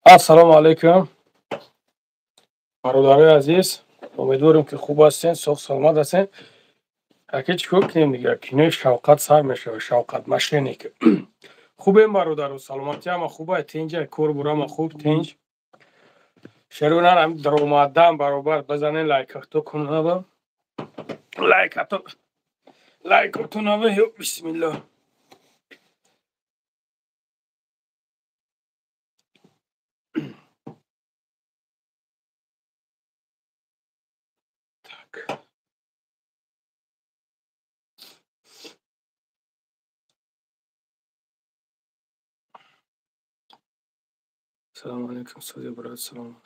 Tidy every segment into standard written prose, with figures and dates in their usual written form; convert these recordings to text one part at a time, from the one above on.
Ассалому алайкум, бародарои азиз, умедворем, ки хуб ҳастен, соғ саломат ҳастен. Аки чӣ кор кунем дигар? Кинои Шавқат сар мешавад, Шавқат мошенник. Хубем, бародаро, саломатӣ ҳама хуба, тинҷа, кор бурама хуб, тинҷ. Шерунар ҳам даромадан баробар бизанен лайкато кунава. Лайкато лайкотунава, ё бисмиллоҳ. Так. Салому алейкум, сози брат, салом.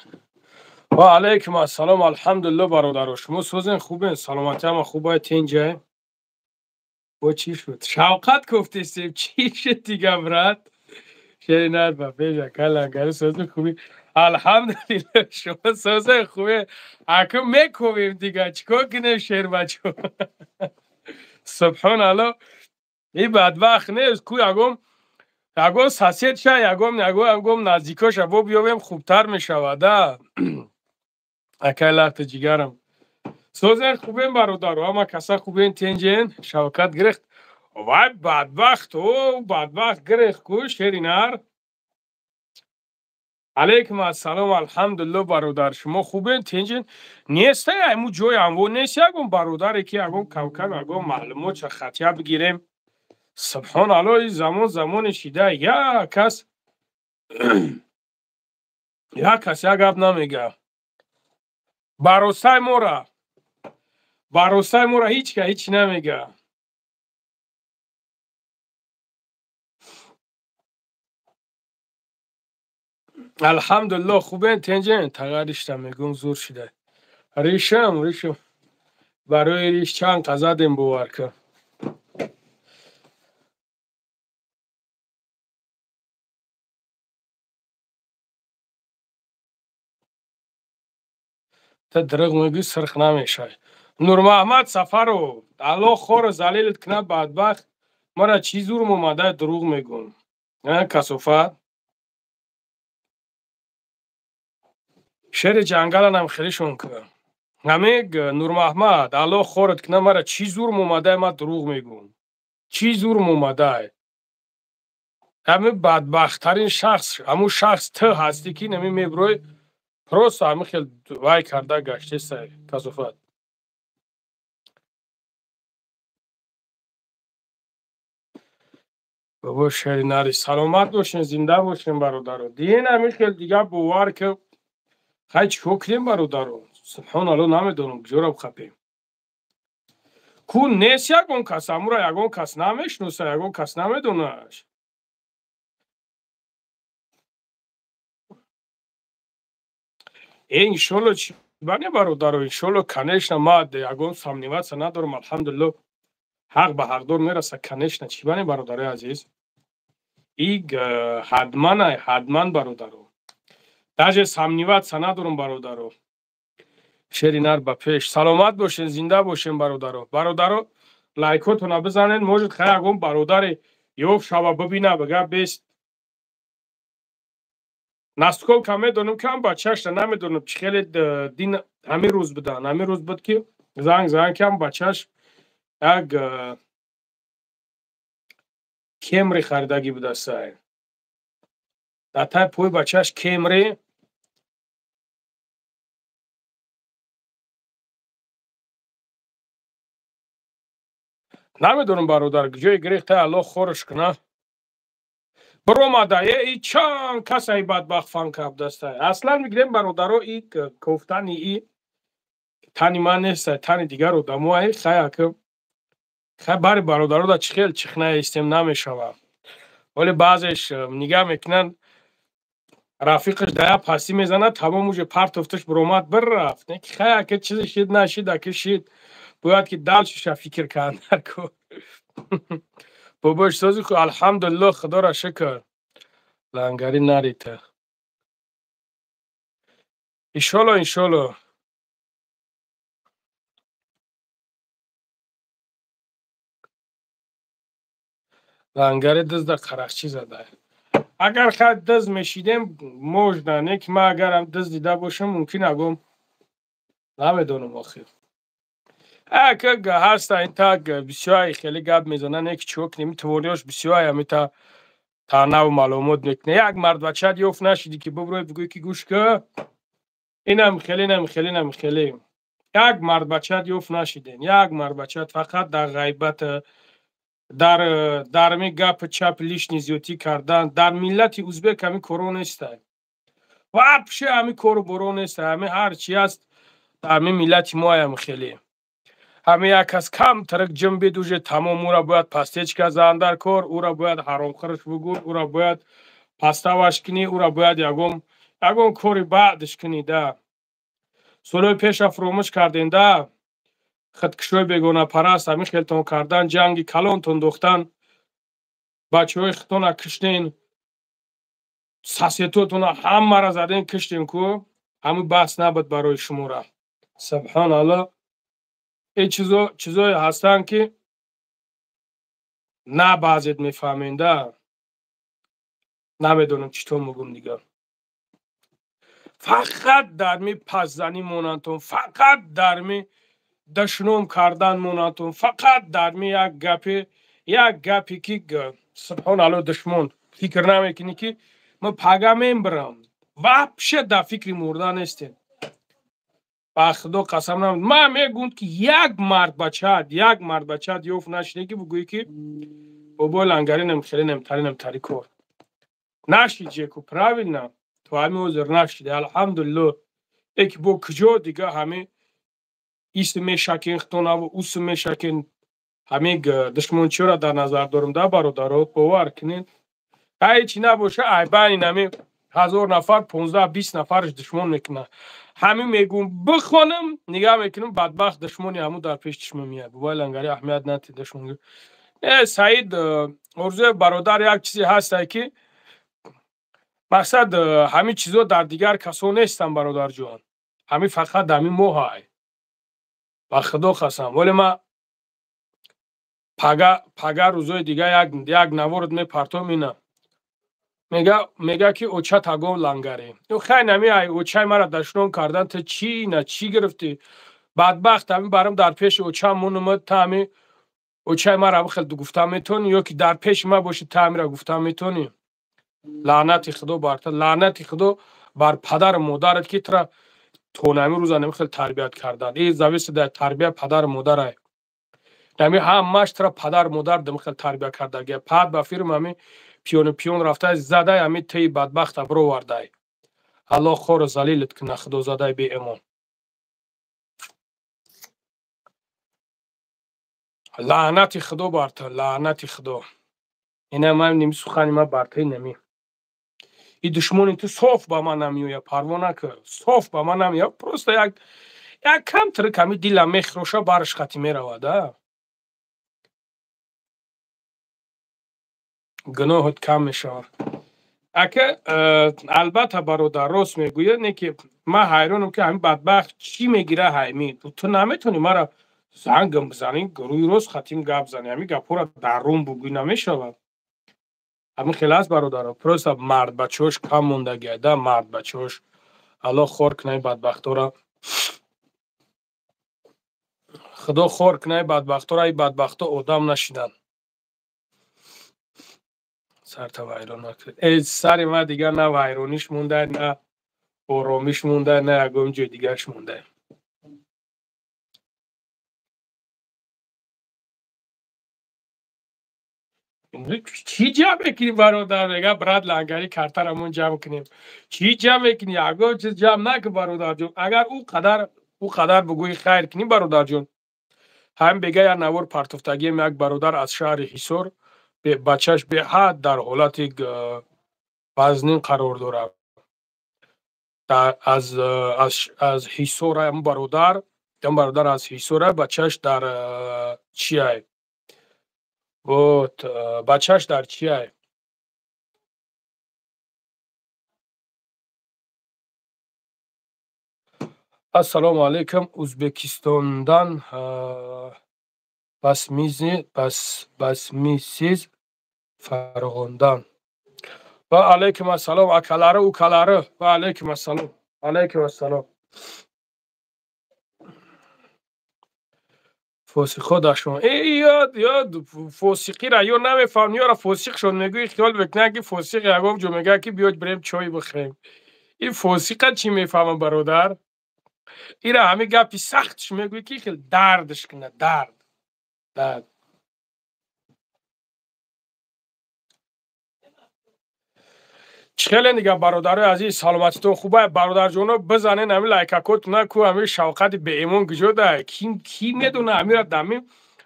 Ва алейкум ассалом, алҳамдулиллоҳ, бародаро. Шумо созен, хубен, саломатӣ ҳама хуба, тинҷа. Бо чӣ шуд? Шавқат гуфтистем, чӣ шуд дига, брат? Шеринар ба пеша калангари сози хуби. Алҳамдулиллоҳ, шумо созен хубе. Аку мекӯбем дига, чӣ кор кунем, шербачо? Субҳоналлоҳ. И бадбахт нест, ку ягон сосед ша, ягон наздикоша бо биёбем, хубтар мешавад, а? Акай лахти ҷигарам. Созен хубен, бародаро, ҳама каса хубен, тенҷен, Шавкат гирехт. Вай бадбахт, о, бадбахт гирехт ку, шеринар. Алейкум ассалом, алҳамдулиллоҳ, бародар. Шумо хубен, тенҷен? Нестай айму ҷои амво нест ягон бародаре ки ягон кавкаб, ягон маълумотша хатия бигирем. Субҳоналлоҳ, ин замон замони шида, як кас як гап намега. Баросаи мора ҳеҷ ка ҳеҷ намега. Алҳамдулиллоҳ, хубен, тенҷен, тага ришта мегӯм зур шида. Ришам барои риш чанд задем, бовар кун. Та дурӯғ мегӯӣ, сирх намешавӣ. Нурмаҳмад Сафаров, Аллоҳ хору залилат кунад, бадбахт. Мара чӣ зурм омада, дурӯғ мегӯм? Касофат. Шери ҷангаланам хелишон кун. Ҳамег Нурмаҳмад, Аллоҳ хорат кунад, мара чӣ зурм омада, ман дурӯғ мегӯм? Чӣ зурм омадай? Ҳамин бадбахттарин шахс, ҳамун шахс ту ҳастӣ, ки нами мебурой, просто ҳамин хел вай карда гаштесай, касофат. Бобо шери нари, саломат бошен, зинда бошен, бародаро. Диен ҳамин хел дига, бовар ки хай чӣ кор кунем, бародаро? Субҳоналлоҳ, намедонам куҷоро бихапем. Ку нест ягон кас, ҳамура ягон кас намешиноса, ягон кас намедонаш. Э, иншолло, чӣ бане, бародаро, иншолло, конечно, ма ягон сомневаться надорам, алҳамдулиллоҳ, ҳақ ба ҳақдор мераса, конечно, чӣ бане, бародарои азиз. И ҳатман, ҳатман, бародаро. Даже сомневаться надорам, бародаро. Шери нар ба пеш. Саломат бошен, зинда бошен, бародаро. Бародаро, лайкотона бизанед, может, хай ягон бародаре ёфт шава, бибина, бага бест. Насколько медонам, ки ҳам бачаашра намедонам, чӣ хеле дин ҳамин рӯз будан. Ҳамин рӯз буд, ки занг зан, ки ҳам бачааш як Кемри харидагӣ будасай. Дар таи пои бачааш Кемри. Намедонам, бародар, ҷои гирехта, Аллоҳ хорш куна. Биромада, е, и чанд касаи бадбахт фан кардастай. Аслан мегирем, бародаро, и кофтани и тани ман нестай, тани дигар одамоай, хай ака хай бари бародаро да чӣ хел чихна истем, намешава. Вале баъзеш нигаҳ мекунанд, рафиқаш да як пастӣ мезанад, тамом, уже партофташ, биромад, бирафт. Не ки хай ака чизе шид, нашид, ака шид. Бояд ки дальше ша фикр кардан ку. Бобош сози ху, алҳамдулиллоҳ, худоро шукр. Лангари нарита. Иншолло, иншолло. Лангари дизда қарақчӣ зада. Агар хай дыз мешидем, можно, не ки ман агарам дыз дида бошам, мумкин агом намедонам охир. Ака ҳаста ин так бисёре хеле гап мезананд, не ки чико кунем, твориёш бисёре ҳамита таънаву маълумот мекунад. Як мардбачат ёфт нашидӣ ки бибурӯй бигӯй ки гӯш ка, инам хеле, инам хеле, инам хеле. Як мардбачат ёфт нашидем, як мардбачат фақат дар ғайбат, дар ҳамин гапи чап лишний зиёдтӣ кардан. Дар миллати узбек ҳамин коро нестай, вообще ҳамин кору боро нестай. Ҳамин ҳар чи ҳаст дар ҳамин миллати моям хеле. Ҳамин як кас кам тарак ҷимбид, уже тамом, ӯра бояд пастечка зан дар кор, ӯра бояд ҳаромхӯрш бугӯр, ӯра бояд паставаш кунӣ, ӯра бояд ягон кори баъдш кунӣ. Да солҳои пеша фуромӯш кардем, да худкушои бегонапараст ҳамин хелтон кардан, ҷанги калонтон дохтан, бачаҳои худтона киштен, сасетотона ҳамаро задем киштем ку, ҳамин баҳс набуд барои шумора. Субҳоналлоҳ, ин чизое ҳастанд ки на баъзет мефаҳмем, да намедонам чӣ тон мегӯм дигар. Фақат дар ми пасзанӣ монандтон, фақат дар ми дашном кардан монандтон, фақат дар ми як гапе, як гапе ки субҳоналлоҳ душмон фикр намекунӣ ки ман пага мембирам, вообще дар фикри мурда нестем. Ба худо қасам, ман мегӯям ки як мардбачат, як мардбачат ёфт нашиде ки бигӯӣ ки бобои лангари нам хеле нам тари нам тари кор нашид жеку, правильно, то ҳамин ҳозир нашиде, алҳамдулиллоҳ. Эки бо куҷо дига ҳамин исм мешакен хитонаву усм мешакен, ҳамин душмончиёро дар назар дорам, да бародаро, бовар кунед, ҳеҷ набоша, айбайни ҳамин 1000 нафар 15-20 нафараш душмон мекунад. Ҳамин мегӯм бихонам, нигаҳ мекунам, бадбахт душмони ҳамун дар пеши чишмам меяд. Бобои лангари аҳамият натид душмон. Не, Саид Орзуев бародар, як чизе ҳастае ки мақсад ҳамин чизо дар дигар касо нестанд, бародарҷон. Ҳамин фақат ҳамин моҳай. Ба худо қасам. Вале ман пага рӯзои дига як наворд мепартом ина. Мега ки оча тагон лангаре. Хай нами ай очаи мара дашном кардан, ту чӣ на чӣ гирифтӣ? Бадбахт ҳамин барам дар пеши очам монумад, та ҳамин очаи мара хел гуфта метонӣ ё ки дар пеши ма бошӣ та ҳамира гуфта метонӣ? Лаънати худо бар ту, лаънати худо бар падару модарат ки тура то нами рӯза нами хел тарбият карданд. Ин зависит дар тарбия падару модарай. Нами ҳамаш тура падару модар дам хел тарбия кардагия. Пад ба фирм ҳамин пиёну пиён рафтай задай ҳамин теи бадбахта бировардай. Аллоҳ хору залилат куна, худозадай беэмон. Лаънати худо бар ту, лаънати худо. Ина ман ними сухани ман бар ту нами. И душмони ту соф ба ман намеояд, парво накун, соф ба ман намеояд, просто як кам тирк ҳамин дилам мехӯроша, бараш хати меравад, а гуноҳат кам мешавад. Ака албатта бародар рост мегӯяд, не ки ман ҳайронам ки ҳамин бадбахт чӣ мегира ҳаймин. Ту наметавонӣ мара зангам бизанӣ, рӯи рост хатим гап занӣ, ҳамин гапҳоро дар рум бугӯй намешавад. Ҳамин хел аст бародаро, просто мардбачаҳош кам мондагиай, да мардбачаҳош. Аллоҳ хор кунай бадбахтора. Худо хор кунай бадбахтора, ин бадбахто одам нашиданд. Сарта вайрон накунед. Э сари ман дигар на вайрониш монда, на оромиш монда, на ягон ҷои дигараш монда. Чӣ ҷамъ мекунӣ бародар? Мега брат лангари картарамон ҷамъ кунем. Чӣ ҷамъ мекунӣ? Ягон чиз ҷамъ накун бародарҷон. Агар ӯ қадар бугӯи хайр кунӣ бародарҷон. Ҳамин бега як навор партофтагием, як бародар аз шаҳри Ҳисор, бачаш беҳад дар ҳолати вазнин қарор дорад. Аз Ҳисора ам бародар аз Ҳисора, бачаш дар чиай? Вот, бачаш дар чиай? Ассалому алайкум, Узбекистондан басмисиз Фарғондан. Ва алайкум ассалом, акалары, укалары. Ва алайкум ассалом. Алайкум ассалом. Фосиқҳо дашон. Э, ёд, ёд, фосиқира ё намефаҳмӣ, ёра фосиқшон мегӯӣ, хиёл мекунад, ки фосиқ ягон ҷо мегӯяд, ки биёед бирем чой бихӯрем. Ин фосиқа чӣ мефаҳмад, бародар? Ира ҳамин гапи сахтш мегӯӣ, ки хел дардш кунад, дард. Дард. Хеле дига, бародарои азиз, саломатитон хуба? Бародарҷоно, бизанен ҳамин лайкакотуна ку. Ҳамин шавқати беэмон куҷода? Ки медона ҳамира?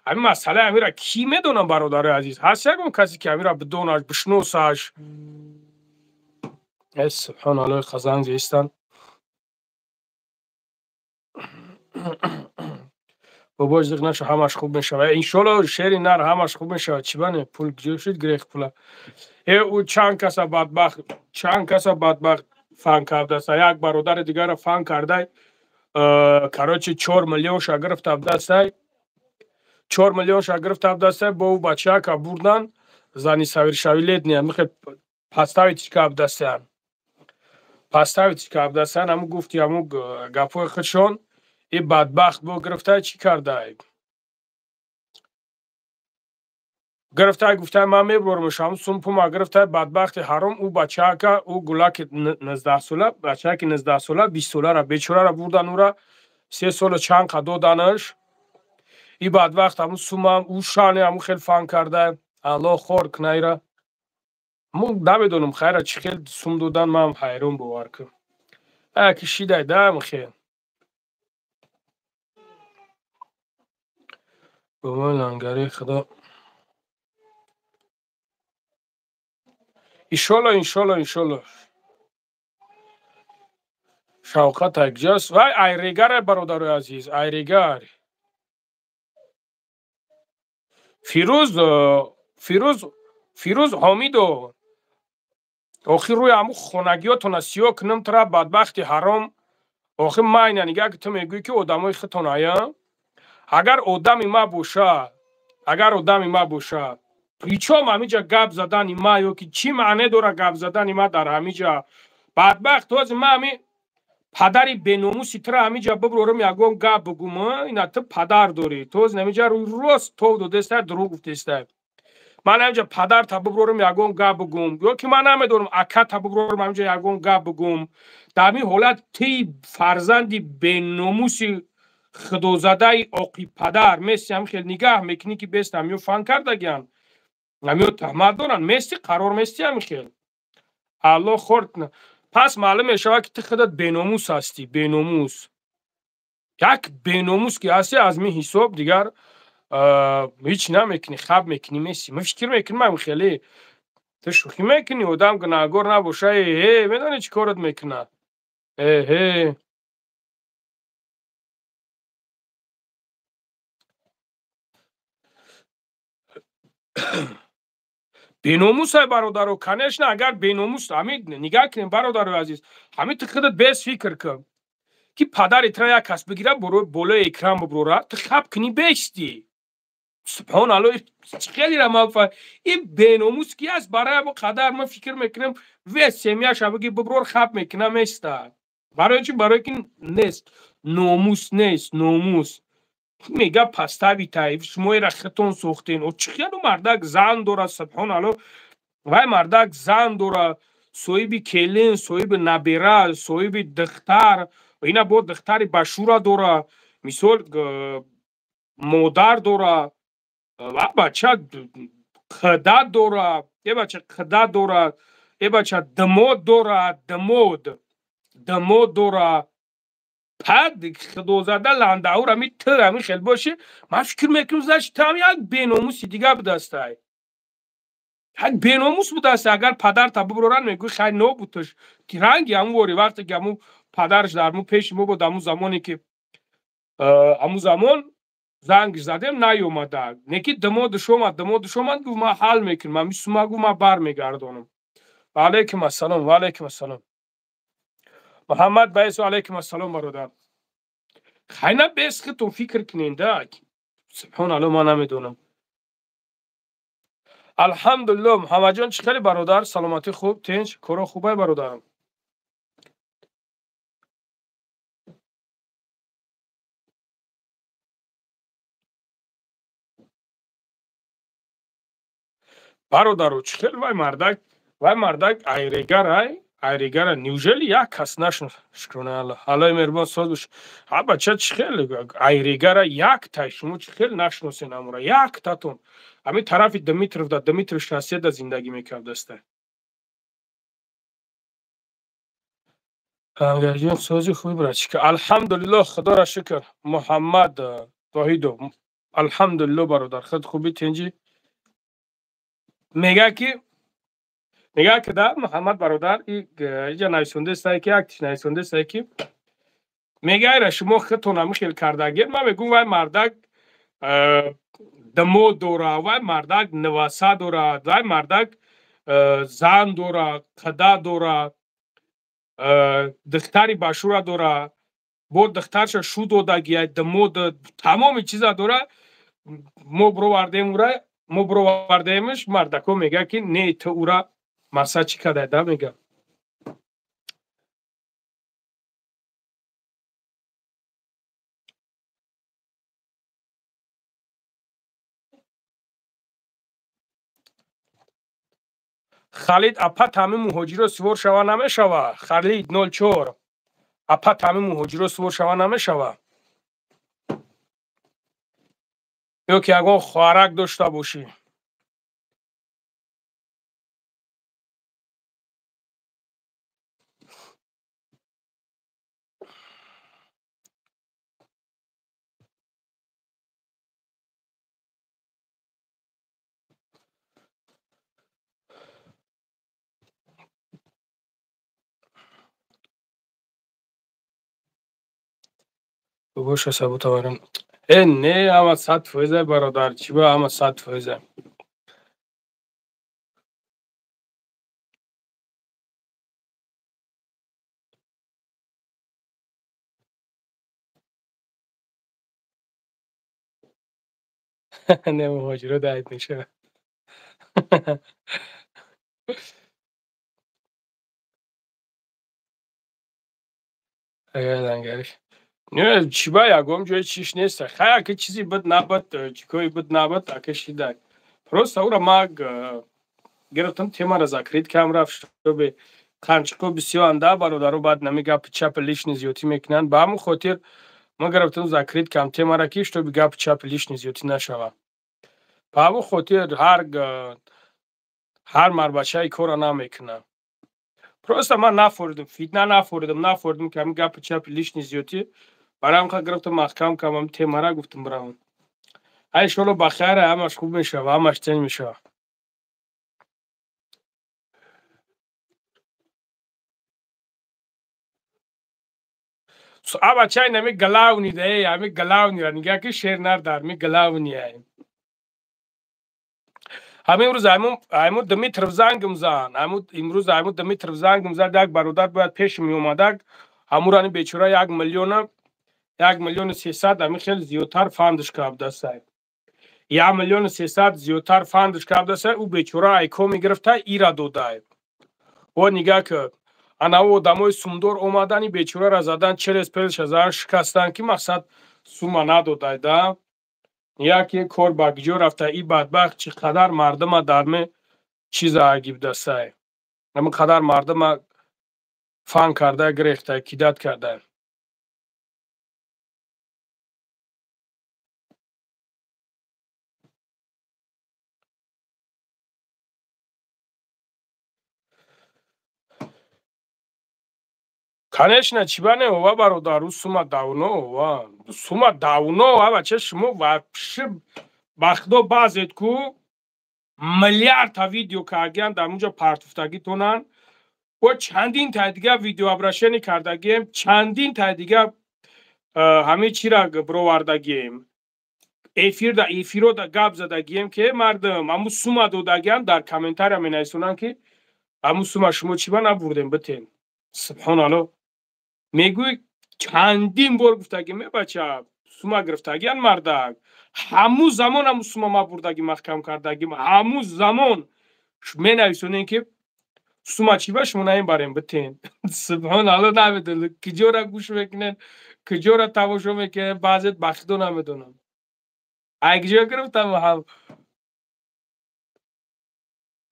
Ҳамин масъалаи ҳамира кӣ медона, бародарои азиз? Ҳаст ягон касе, ки ҳамира бидонаш, бишносаш? Э, субҳоналлоҳ, қазанг зестан. Бобош, зиқ наша, ҳамаш хуб мешавад, иншолло. Шери нар, ҳамаш хуб мешавад. Чӣ бане, пул куҷо шуд, гирех пула? Э, ӯ чанд каса бадбахт, чанд каса бадбахт фан кардааст. Як бародари дигарро фан кардай, короче, 4 миллионша гирифта будастай, 4 миллионша гирифта будастай. Бо ӯ бачака бурдан за несовершеннолетний, михе подставить кардастаян, подставить кардастаян. Ҳамун гуфти, ҳамун гапҳои худшон. И бадбахт бо гирифтай, чӣ кардай? Гирифтай, гуфтай, ман мебурмаш ҳамун сум пума гирифтай. Бадбахти ҳаром, ӯ бачака, ӯ гулаки 19-сола, бачаки 19-сола, 20-солара, бечорара бурдан, ӯра 3 солу чанд қа доданаш. И бадбахт ҳамун сумам ӯ шани ҳамун хел фан карда. Аллоҳ хор куна ира. Мо намедонам, хайра, чӣ хел сум додан, ман ҳайрон, бовар кун. Ки шидай дам хел. Бобои лангари худо. Иншолло, иншолло, иншолло. Шавқат акҷаст. Вай айрегаре, бародарои азиз, айрегар. Фирӯз, Фирӯз, Фирӯз Ҳомидо. Охир рӯи ҳамун хонагиётона сиёҳ кунам тура, бадбахти ҳаром. Охир майна нигаҳ, ки ту мегӯӣ, ки одамои худтон ая. Агар одами ма боша, агар одами ма боша, причём ҳамиҷа гап задани ма ё ки чӣ маъне дора гап задани ма дар ҳамиҷа, бадбахт? Ҳозир ма ҳами падари беномуси тура ҳамиҷа бибурорам, ягон гап бугум, ина ту падар дорӣ, ту ҳозир ҳамиҷа рӯи рост тов додестай, дурӯғ гуфтестай. Ман ҳамиҷа падарта бибурорам, ягон гап бугум, ё ки ман намедонам, аката бибурорам, ҳамиҷа ягон гап бугум, дар ҳамин ҳолат ти фарзанди беномуси худозадаи оқи падар меси, ҳамин хел нигаҳ мекунӣ, ки бест ҳамиё фан кардагиан, ҳамиё туҳмат доранд, мести, қарор мести ҳамин хел. Аллоҳ хор. Пас маълум мешавад, ки ту худат беномус ҳастӣ, беномус, як беномус ки ҳастӣ. Аз мин ҳисоб дигар ҳеҷ намекунӣ, хаб мекунӣ, месӣ. Ман фикр мекунам, ҳамин хеле ту шӯхӣ мекунӣ. Одам гунаҳгор набоша, э, медонӣ чӣ корат мекунад? Эҳе. Беномусай, бародаро, конечно. Агар беномус, ҳамин нигаҳ кунем, бародарои азиз, ҳамин ту худат бес фикр кун, ки падари тура як кас бигира, болои экран бубурора, ту хаб кунӣ, бестӣ. Субҳоналло, хелира ман ин беномус ки аст? Барои ҳамон қадар ман фикр мекунам, вес семьяша биги, бубурор, хаб мекунам, места. Барои чи? Барои ки нест номус, нест номус. Мега подставить, шумоера хитон сохтен. Чӣ хелу мардак зан дорад, субҳоналло, вай мардак зан дорад, соҳиби келин, соҳиби набера, соҳиби духтар, ина бо духтари башура дора, мисол, модар дора ва бача қида дора, е бача қида дора, е бача димод дора, димод, димод дора. Пад худозада ландаур, ами ту ами хел боши, ман фикр мекунам, значит, там як беномуси дига будастай, як беномус будастай. Агар падарта бубуроран, мегӯй, хай, нобуташ ранги ҳамун вори, вақте ки ҳамун падараш дар мо пеши мо буд, ҳамун замоне ки ҳамун замон зангш задем, наёмада, неки димодаш омад, димодаш омад, гуфт, ман ҳал мекунам ҳами сума, гуфт, ман бармегардонам. Ва алайкум ассалом, ва алайкум ассалом, Муҳаммад Баис, алайкум ассалом, бародар. Хайна, бес хитон фикр кунен да. Субҳоналло, ман намедонам. Алҳамдулилло, Муҳаммадҷон, чӣ хеле бародар, саломатӣ хуб, тинч, коро хубай бародарам. Бародаро, чӣ хел вай мардак айрегарай, айрегара неужели як кас нашнос? Шукрона Аллоҳ. Аллоҳи меҳрубон соз бош. Ҳа бача, чӣ хел айрегара яктай шумо чӣ хел нашносен амура? Яктатон. Ҳамин тарафи Дмитров да Дмитров шосседа зиндагӣ мекардаста. Ангарҷон, сози хуби братчика. Алҳамдулилло, худоро шукр. Муҳаммад Воҳидов. Алҳамдулилло бародар, худ хуби, тинҷӣ. Мега ки мега ки да Муҳаммад бародар иҷа нависондестай ки яктиш нависондестай ки мега айра шумо худтон ҳамин хел кардагед. Ман мегӯм, вай мардак димо дора, вай мардак ниваса дора, вай мардак зан дора, қада дора, духтари башура дора, бо духтарша шу додагия, димо тамоми чиза дора. Мо бировардем ура, мо бировардемш, мардако мега ки не, ту ура маса чӣ кадай да мега. Халид апа, тами муҳоҷиро сувор шава намешава. Халид 04 апа, тами муҳоҷиро сувор шава намешава. Ё ки ягон хоҳарак дошта бошӣ. Боша саботаварам. Э, не, ҳама 100% бародар, чӣ ба ҳама 100%. Не, муҳоҷиро даид мешава. Агар лангариш. Не, чӣ ба ягон ҷои чиш нест. Хай, ака, чизе буд набуд, чикое буд набуд, ака шида. Просто ура ма гирифтам, темара закрыть кам рафт, чтобы қанчиқо бисёранда бародаро, баъд нами гапи чапи лишний зиёдтӣ мекунанд. Ба ҳамон хотир ма гирифтам, закрыть кам темара, ки чтобы гапи чапи лишний зиёдтӣ нашава. Ба ҳамон хотир ҳар марбачаи корро намекунам. Просто ман нафоридам, фитна нафоридам, нафоридам ки ҳамин гапи чапи лишний зиёдтӣ. Барои ҳам гирифтам, маҳкам кардам темара, гуфтам биравам. Ай, иншоалло, ба хайр, ҳамаш хуб мешава, ҳамаш тинч мешава. А бачаи нами главный да, эй, ҳами главныйра нигаҳ ки шер нар дар ми главный ай. Ҳамин имрӯз айму Дмитров зангм зан. Айму имрӯз айму Дмитров зангм зад, як бародар бояд пеш меомадак. Ҳамурани бечора 1 миллиона, 1 миллиону 300 ҳамин хел зиёдтар фандш кардасай. 1 миллиону 300 зиёдтар фандш кардасай, ӯ бечора айко мегирифта, ира додай. О, нигаҳ ки анав одамои сумдор омадани бечораро задан, через пелша задан, шикастан, ки мақсад сума надодай да. Яке кор ба куҷо рафта, и бадбахт чӣ қадар мардума дарме чиза агибдасай. Ҳамин қадар мардума фан карда гирехта, кидать карда. Конечно, чӣ ба не, ова бародар, ӯ сума давно, ова сума давно, ава бача, шумо вообще ба худо баъзет ку миллиардта видео кардагиам дар онҷо партуфтагитонанд. Бо чандин тай дига видеообращение кардагием, чандин тай дига ҳамин чира бировардагием. Эфирда эфирода гап задагием, ки мардум ҳамун сума додагиам, дар комментария менависонанд, ки ҳамун сума шумо чӣ ба набурдем битен. Субҳоналло, мегӯй, чандин бор гуфтагим, е бача, Сума гирифтагиян мардак. Ҳамун замон ҳамун сума ма бурдаги маҳкам кардагим. Ҳамун замон менависонем, ки сума чӣ ба шумо наимбарем битен. Субҳоналло, намедонам киҷора гӯш мекунен, киҷора тамошо мекунен, баъзет ба худо намедонам. Ай киҷо гирифтам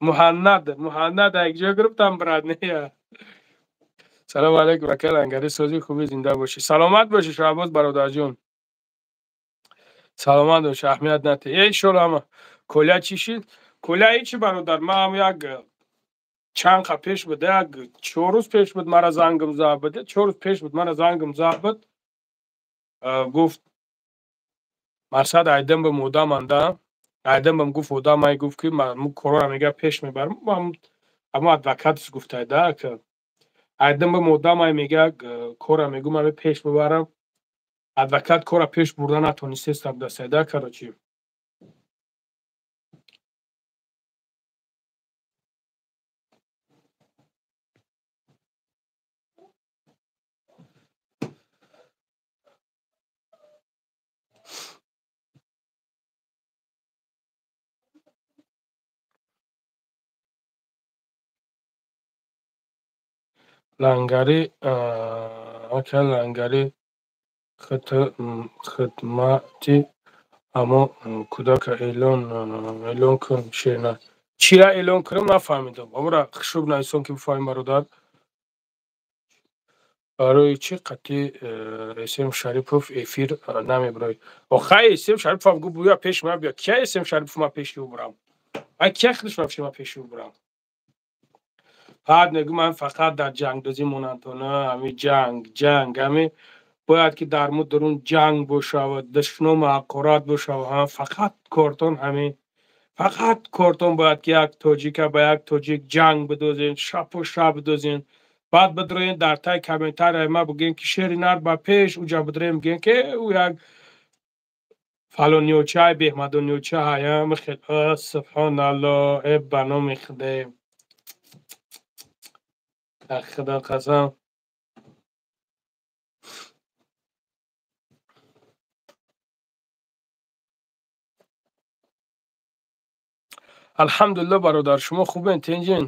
Муҳаннад, Муҳаннад ай киҷо гирифтам, брат, не. Салому алайкум, ака Лангари, сози хуби, зинда бошӣ. Саломат бошӣ, Шаҳбоз бародарҷон. Саломат бошӣ, аҳамият натӣ. Э, иншолло ҳама. Коля чӣ шид? Коля ҳечи, бародар, ман ҳам як чанд қа пеш буд, як 4 рӯз пеш буд, мара зангам зад буд, 4 рӯз пеш буд, мара зангам зад буд. Гуфт, мақсад айдам бим одаманда, айдам бим гуфт, одамай гуфт, ки корора мега пеш мебарам. Ҳамо адвокатш гуфтайда, айдам бим одамай мега кора мегум ами пеш бибарам. Адвокат кора пеш бурда натонистест абдасайда, короче. Лангари, ака Лангари, хидмати ҳамо кӯдака эълон кун, шерна. Чира эълон кунам, нафаҳмидам. Амора хушрӯб нависон, ки бифаҳмем, бародар. Барои чӣ қатъи Эсем Шарипов эфир намебироӣ? Охай, Эсем Шариповам гуфт, буя пеши ман биё. Кия Эсем Шарипов ман пеши ӯ бурам? Ай кия худаш вообще ман пеши ӯ бурам? Баъд мегӯ, ман фақат дар ҷангдозӣ монандтона, ҳами ҷанг, ҷанг, ҳами бояд ки дар мо дурун ҷанг бошавад, душному ҳақорат бошавад, ҳа, фақат кортон ҳами, фақат кортон бояд ки як тоҷика ба як тоҷик ҷанг бидозен, шапу шаб бидозен. Баъд бидроен дар таи комментарияи ма бигӯен, ки шери нар ба пеш, уҷа бидроем бигӯен, ки ӯ як фалониёчаи беҳмадониёча ҳая михел. Субҳоналло, э ба номи Худо, Худо қасам. Алҳамдулилло, бародар, шумо хубен, тинҷин?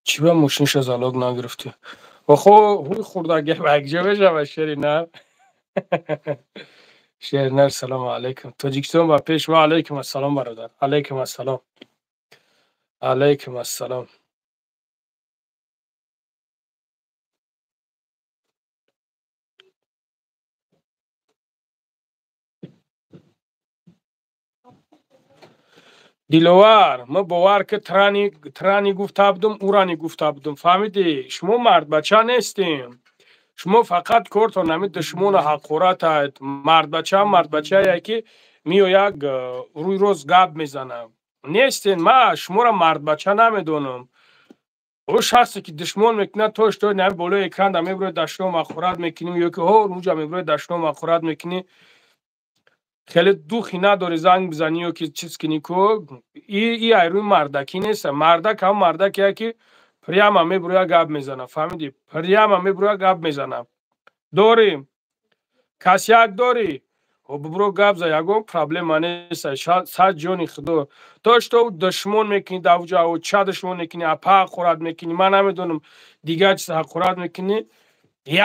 Чӣ ба мошиниша залог нагирифтӣ? Охо, ҳуй хурдаги ба якҷо мешавад, шери нар. Шери нар, салому алайкум. Тоҷикистон ба пеш. Ва алайкум ассалом, бародар. Алайкум ассалом. Алайкум ассалом. Диловар, ма бовар ки трани гуфта будум, урани гуфта будум. Фаҳмидӣ? Шумо мардбача нестем. Шумо фақат кортон ҳами душмону ҳақоратад. Мардбача мардбачае ки меояд рӯй рост гап мезанад. Нестен, ма шуморо мардбача намедонам. Ӯ шахсе ки душмон мекунад, то что нами болои экран да мебирояд, дашном ҳақорат мекунӣ, ё ки ҳо унҷа мебирояд, дашном ҳақорат мекунӣ, хеле духи надорӣ занг бизанӣ ё ки чиз кунӣ ку, и ай рӯи мардакӣ нест. Мардак ҳам мардакие ки прямо мебирояд, гап мезанад. Фаҳмидӣ? Прямо мебирояд, гап мезанад. Дорӣ касяк, дорӣ, бибиро гап за, ягон проблема нест, сад ҷони худо. То что душмон мекунӣ, давҷа ча душмон мекунӣ, апа ҳақорат мекунӣ, ман намедонам, дигар чиз ҳақорат мекунӣ,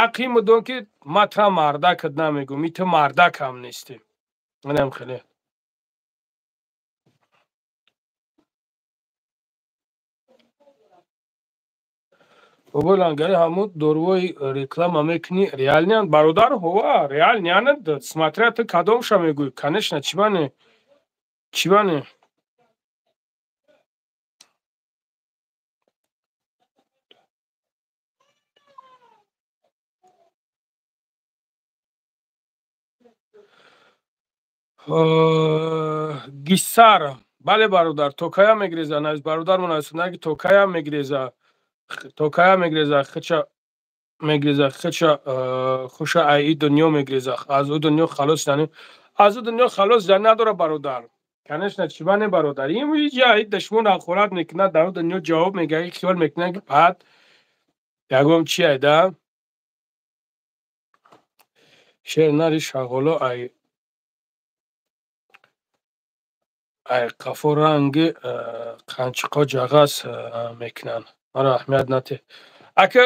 яқин бидон, ки ман тра мардакат намегӯм, и ту мардакам нестӣ. Манам хеле. Бобои Лангари, ҳамун доруҳои реклама мекунӣ, реальный анд, бародар? Ҳова, реальный анд, смотря ту кадомша мегӯӣ, конечно, чӣ бане? Чӣ бане? Гиссар, бале, бародар, то кая мегреза? Навис, бародармон нависонда, ки то кая мегреза. То кая мегреза, хича мегреза, хича хуша ай дунё мегреза. Аз ӯ дунё халос шудани, аз ӯ дунё халос шудан надора, бародар. Конечно, чиба не, бародар. Ин иҷа и душмон ҳақорат мекунад, дар ӯ дунё ҷавоб мега, хиёл мекунад, ки баъд ягон чи айда. Шер нари шағоло ай қафо ранги қанчиқо ҷағаз мекунанд. Маро аҳамият натеҳ. Ака,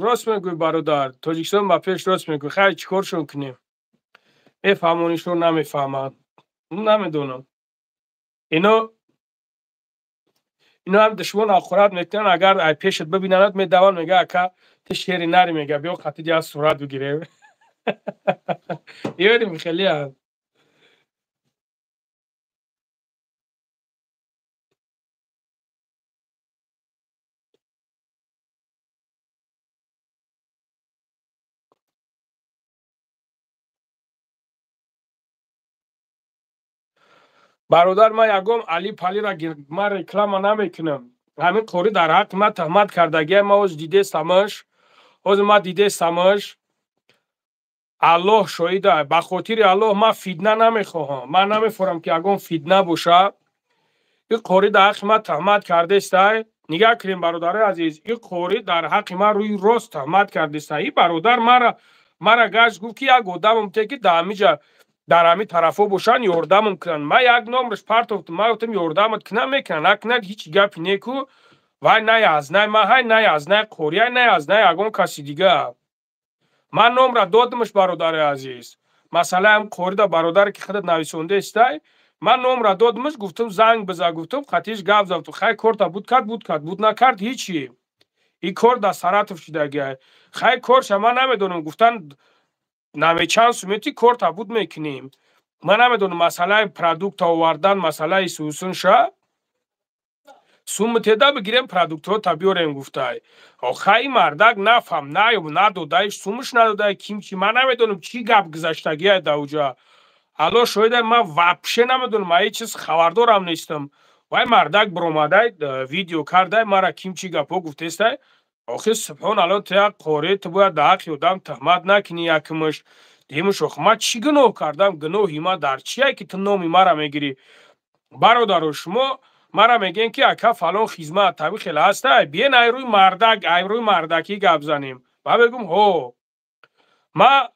рост мегӯй, бародар, Тоҷикистон ба пеш, рост мегӯй. Хайр, чӣ коршон кунем? Мефаҳмонишон, намефаҳманд. Намедонам. Ино ҳам душмон ҳақорат мекунанд, агар ай пешат бибинанад, медаванд, мега: «Ака, ту шери нари», мега, «биё қатиди аз сурат бигирем». Ёрим хелеам. Бародар, ман ягон али палира ман реклама намекунам. Ҳамин қори дар ҳаққи ман туҳмат кардагия, ман ҳозир дидестамаш, ҳозир ман дидестамаш. Аллоҳ шоҳида, ба хотири Аллоҳ, ман фитна намехоҳам. Ман намефорам, ки ягон фитна боша. Ин қори дар ҳаққи ман туҳмат кардестай. Нигаҳ кунем, бародарои азиз, ин қори дар ҳаққи ман рӯи рост туҳмат кардестай. Ин бародар мара гашт, гуфт, ки як одамам те, ки дар ҳамиҷа, дар ҳамин тарафҳо бошанд, ёрдамам кунанд. Ман як номраш партофтам, ман гуфтам: «Ёрдамат кунам, мекунанд, накунад, ҳеҷ гапи неку». Вай най аз най ман ҳай, най аз най қорияй, най аз най ягон каси дига. Ман номра додамаш, бародари азиз. Масъалаам қорида, бародаре ки худат нависондаистай, ман номра додамаш, гуфтам: «Занг биза», гуфтам, қатиш гап зафтам. Хай, корта буд кард, буд кард, буд накард, ҳичи. Ин кор дар Саратов шудагиай. Хай, корша ман намедонам, гуфтан намечанд сумети корта буд мекунем. Ман намедонам, масъалаи продукта овардан, масъалаи сусунша сумтеда бигирем, продуктҳота биёрем, гуфтай. Охай, мардак нафаҳм, наёб, надодай, сумаш надодай, ким чи, ман намедонам, чӣ гап гузаштагиай дар уҷа. Алло шоҳида, ман вообще намедонам, ман ҳеҷ чиз хабардорам нестам. Вай мардак биромадай, видео кардай, мара ким чӣ гапҳо гуфтестай. Охи, субҳон Алло, ту як қорӣ, ту бояд дар ҳаққи одам туҳмат накунӣ, якумаш. Дуюмаш, ох, ман чӣ гуноҳ кардам? Гуноҳи ман дар чие, ки ту номи мара мегирӣ? Бародаро, шумо мара мегӯем, ки ака, фалон хизмат таби хеле ҳастай, биен ай рӯи мардак, ай рӯи мардакӣ гап занем. Ба мегӯм: ҳо, ма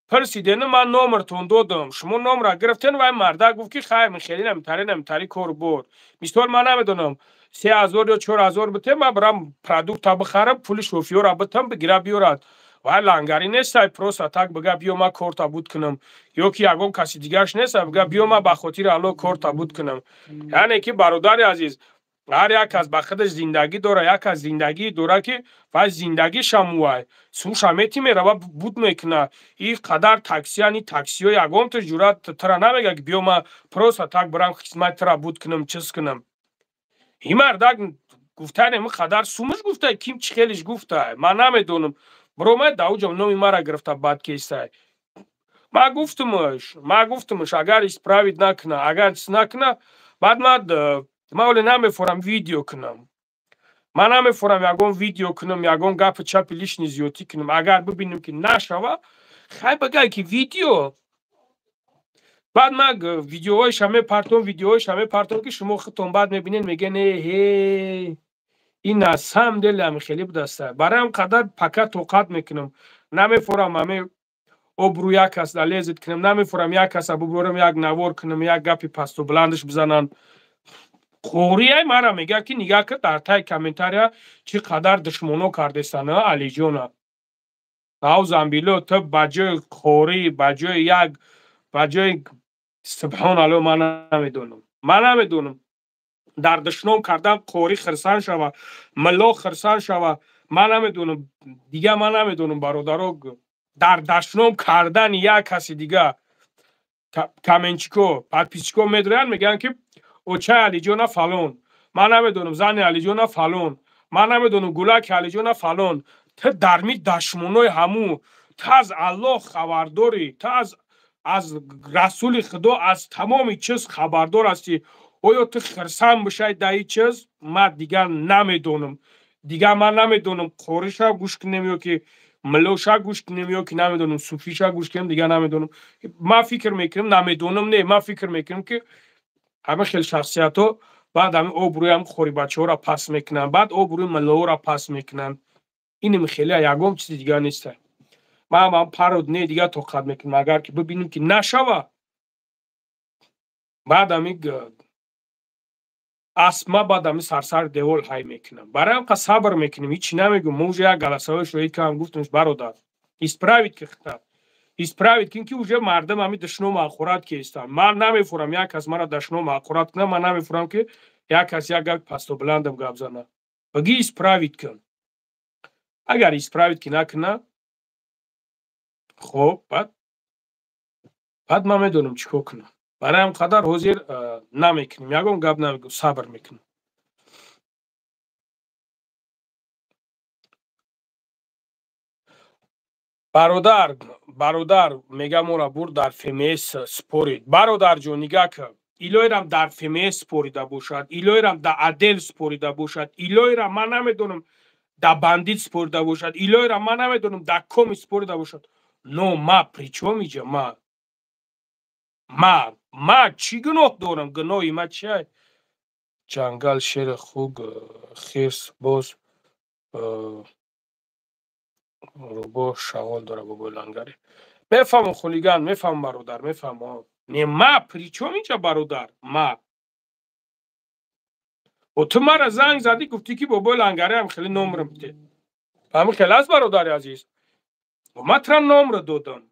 пурсидену ман номертон додам, шумо номра гирифтен. Вай мардак гуфт, ки хайр, хеле намитари, намитари кор буд. Мисол, ман намедонам, 3000 ё 4000 битем, ман бирам продукта бихарам, пули шофёра битам, бигира, биёрад. Вай лангарӣ нестай, просто так бига: «Биё, ман корта буд кунам», ё ки ягон каси дигараш нестай, бига: «Биё, ман ба хотири Аллоҳ корта буд кунам». Яъне ки, бародари азиз, ҳар як кас ба худаш зиндагӣ дора, як кас зиндагӣ дора, ки вай зиндагишам вай сумша мети, мерава, буд мекуна. И қадар таксияни таксиҳо ягонта ҷуръат тра намега, ки биё, ман просто так бирам, хизмати тра буд кунам, чиз кунам. Ин мардак гуфтан, ин қадар сумаш гуфтай, ким чӣ хелиш гуфтай, ман намедонам. Биромад дар уҷа, номи мара гирифта, бад кестай. Ман гуфтумаш, агар исправить накуна, агар чиз накуна, баъд ман оле намефорам видео кунам, ман намефорам ягон видео кунам, ягон гапи чапи лишний зиёдтӣ кунам. Агар бибинем, ки нашава, хай, бигай, ки видео, баъд ман видеоҳоиша мепартом, видеоҳоиша мепартом, ки шумо худтон баъд мебинед, мегӯен: «Э, ин на самом деле ҳами хеле будаста». Барои ҳам қадар пока тоқат мекунам. Намефорам ҳаме обрӯ як кас лезет кунам, намефорам як каса буборам, як навор кунам, як гапи пасту баландаш бизананд. Қорияй мара мега, ки нигаҳ кар, дар таи комментария чӣ қадар душмоно кардестана Алиҷона. Аузамбилло, ту ба ҷои қорӣ, ба ҷои як, ба ҷои, субҳон Алло, ман намедонам, ман намедонам, дар душном кардан қорӣ хирсан шава, милло хирсан шава, ман намедонам дига, ман намедонам, бародаро. Дар дашном кардани як каси дига каменчико, подписчико медроянд, мегӯянд, ки очаи Алиҷона фалон, ман намедонам, зани Алиҷона фалон, ман намедонам, гулаки Алиҷона фалон. Ту дар ми дашмонои ҳамун, ту аз Аллоҳ хабардорӣ, ту аз расули Худо, аз тамоми чиз хабардор ҳастӣ. Оё ту хирсан бишай дар ин чиз? Ман дигар намедонам. Дигар ман намедонам қориша гӯш кунем ё ки милоша гӯш кунем ё ки намедонам суфиша гӯш кунем, дигар намедонам. Ман фикр мекунам, намедонам, не, ман фикр мекунам, ки ҳама хел шахсиятҳо баъд ҳами обрӯи ҳам қорибачаҳоро паст мекунанд, баъд обрӯи миллоҳоро паст мекунанд. Инам хеле ягон чизи дигар нест. Ман ҳам пару дне дигар тоқат мекунам, агар ки бибинем ки нашава, баъд ҳами асма, баъд ҳами сарсари девол ҳай мекунам. Барои ҳам қа сабр мекунем, ҳичи намегӯм. Мо уже як галасавои шоҳид кардам, гуфтамш бародар, исправить ки хита, исправить кин, ки уже мардам ҳами дашном ҳақорат кестанд. Ман намефурам як кас мара дашном ҳақорат кунам, ман намефурам ки як кас як гап пасту баландам гап зана. Баги исправить кун. Агар исправить ки накуна, хоб, баъд ман медонам чӣ кор кунам. Барои ҳам қадар ҳозир намекунем, ягон гап намегӯм, сабр мекунам. Бародар, бародар, мега моро бурд дар ФМС спорид. Бародарҷон, нигаҳ кун, илоирам дар ФМС спорида бошад, илоирам дар отдел спорида бошад, илоирам ман намедонам дар бандит спорида бошад, илоирам ман намедонам дар коми спорида бошад, но ма при чём иҷа? Ма чӣ гуноҳ дорам? Гуноҳи ма чия? Ҷангал шери хук, хирс, боз, рӯбоҳ, шағол дора. Бобои Лангарӣ, мефаҳмам, хулиган, мефаҳмам, бародар, мефаҳмам. Не, ма при чём инҷа, бародар? Ма о ту мара занг задӣ, гуфтӣ ки бобои Лангариам хеле номрам бите. Ҳамин хел аст, бародари азиз. Ма тра номро додам,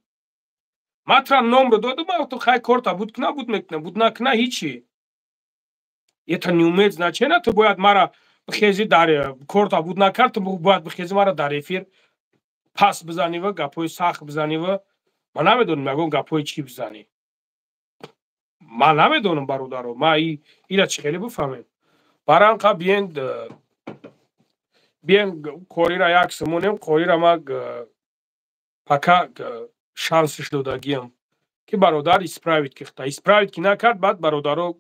ма тра номро додам. Ма гуфтам, хай, корта буд куна, буд мекуна, буд накуна, ҳичи, это не имеет значения. Ту бояд мара бихези дар корта буд накард, ту бояд бихези мара дар эфир пас бизанива, гапҳои сахт бизанива, ман намедонам, ягон гапҳои чӣ бизанӣ, ман намедонам, бародаро. Ма ира чӣ хеле бифаҳмем? Барои биен, биен, корира як сумонем. Корира ма пока шансиш додагиам, ки бародар исправить ки хта, исправить ки накард, баъд бародаро,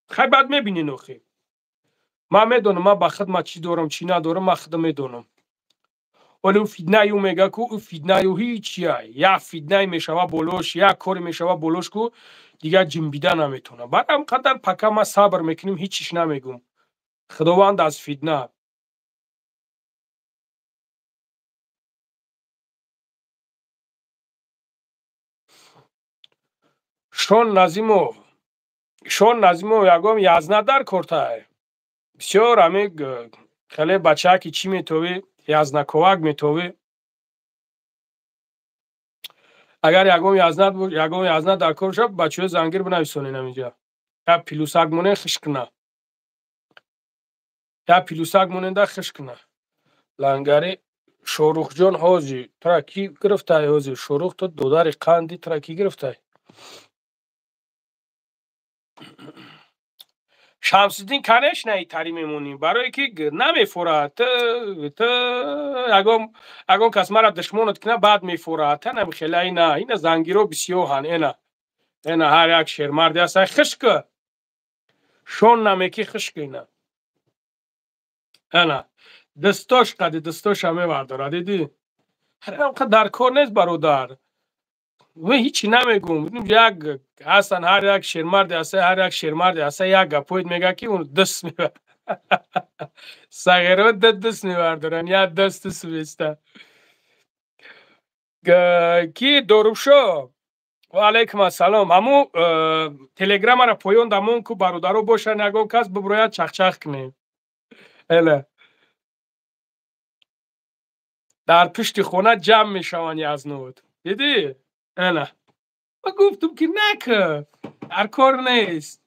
хай, баъд мебинен. Охи ман медонам, ман ба худ ма чӣ дорам, чӣ надорам, ман худам медонам. Вале ӯ фитнаю мега ку, ӯ фитнаю ҳичия, як фитнае мешава болош, як коре мешава болош ку, дигар ҷимбида наметавона. Баъд ҳам қадар пока ма сабр мекунем, ҳичиш намегӯм. Худованд аз фитна. Шон Назимов, Шон Назимов, ягон язна дар кортай бисёр ҳами хеле бачааки чӣ метовӣ, язнаковак метовӣ. Агар ягон язна, ягон язна дар кор шав, бачаҳои зангир бинависонед ҳаминҷа, я плюсак монед, хиш куна, я плюсак монеда, хиш куна. Лангари Шорухҷон, ҳози тура кӣ гирифтай? Ҳози Шорух, ту додари қанди, тура кӣ гирифтай? Шамсиддин, конечно, итари мемонӣ, барое ки намефорад. Ту ягон кас мара душмонат кина, баъд мефорад. Та намихела, ина ина зангиро бисёҳан, ена ена ҳар як шермарде аст. Хишка шон намеки, хишка, ина ана дастош қади дастоша мевардора, дидӣ? Ҳар дар кор нест, бародар, ҳичи намегӯм. Як ҳастан, ҳар як шермарде ҳаста, ҳар як шермарде ҳаста, як гапоид мега, ки он даст мебар, сағиро даст мебардоран, як дасту сувеста ки. Дорубшо, ва алайкум ассалом. Ҳаму телеграмара поён дамон ку, бародаро бошанд, ягон кас биброяд, чахчах кунем. Эла дар пушти хона ҷамъ мешаванд язнуд, дидӣ? Ана ма гуфтум, ки нака, дар кор нест.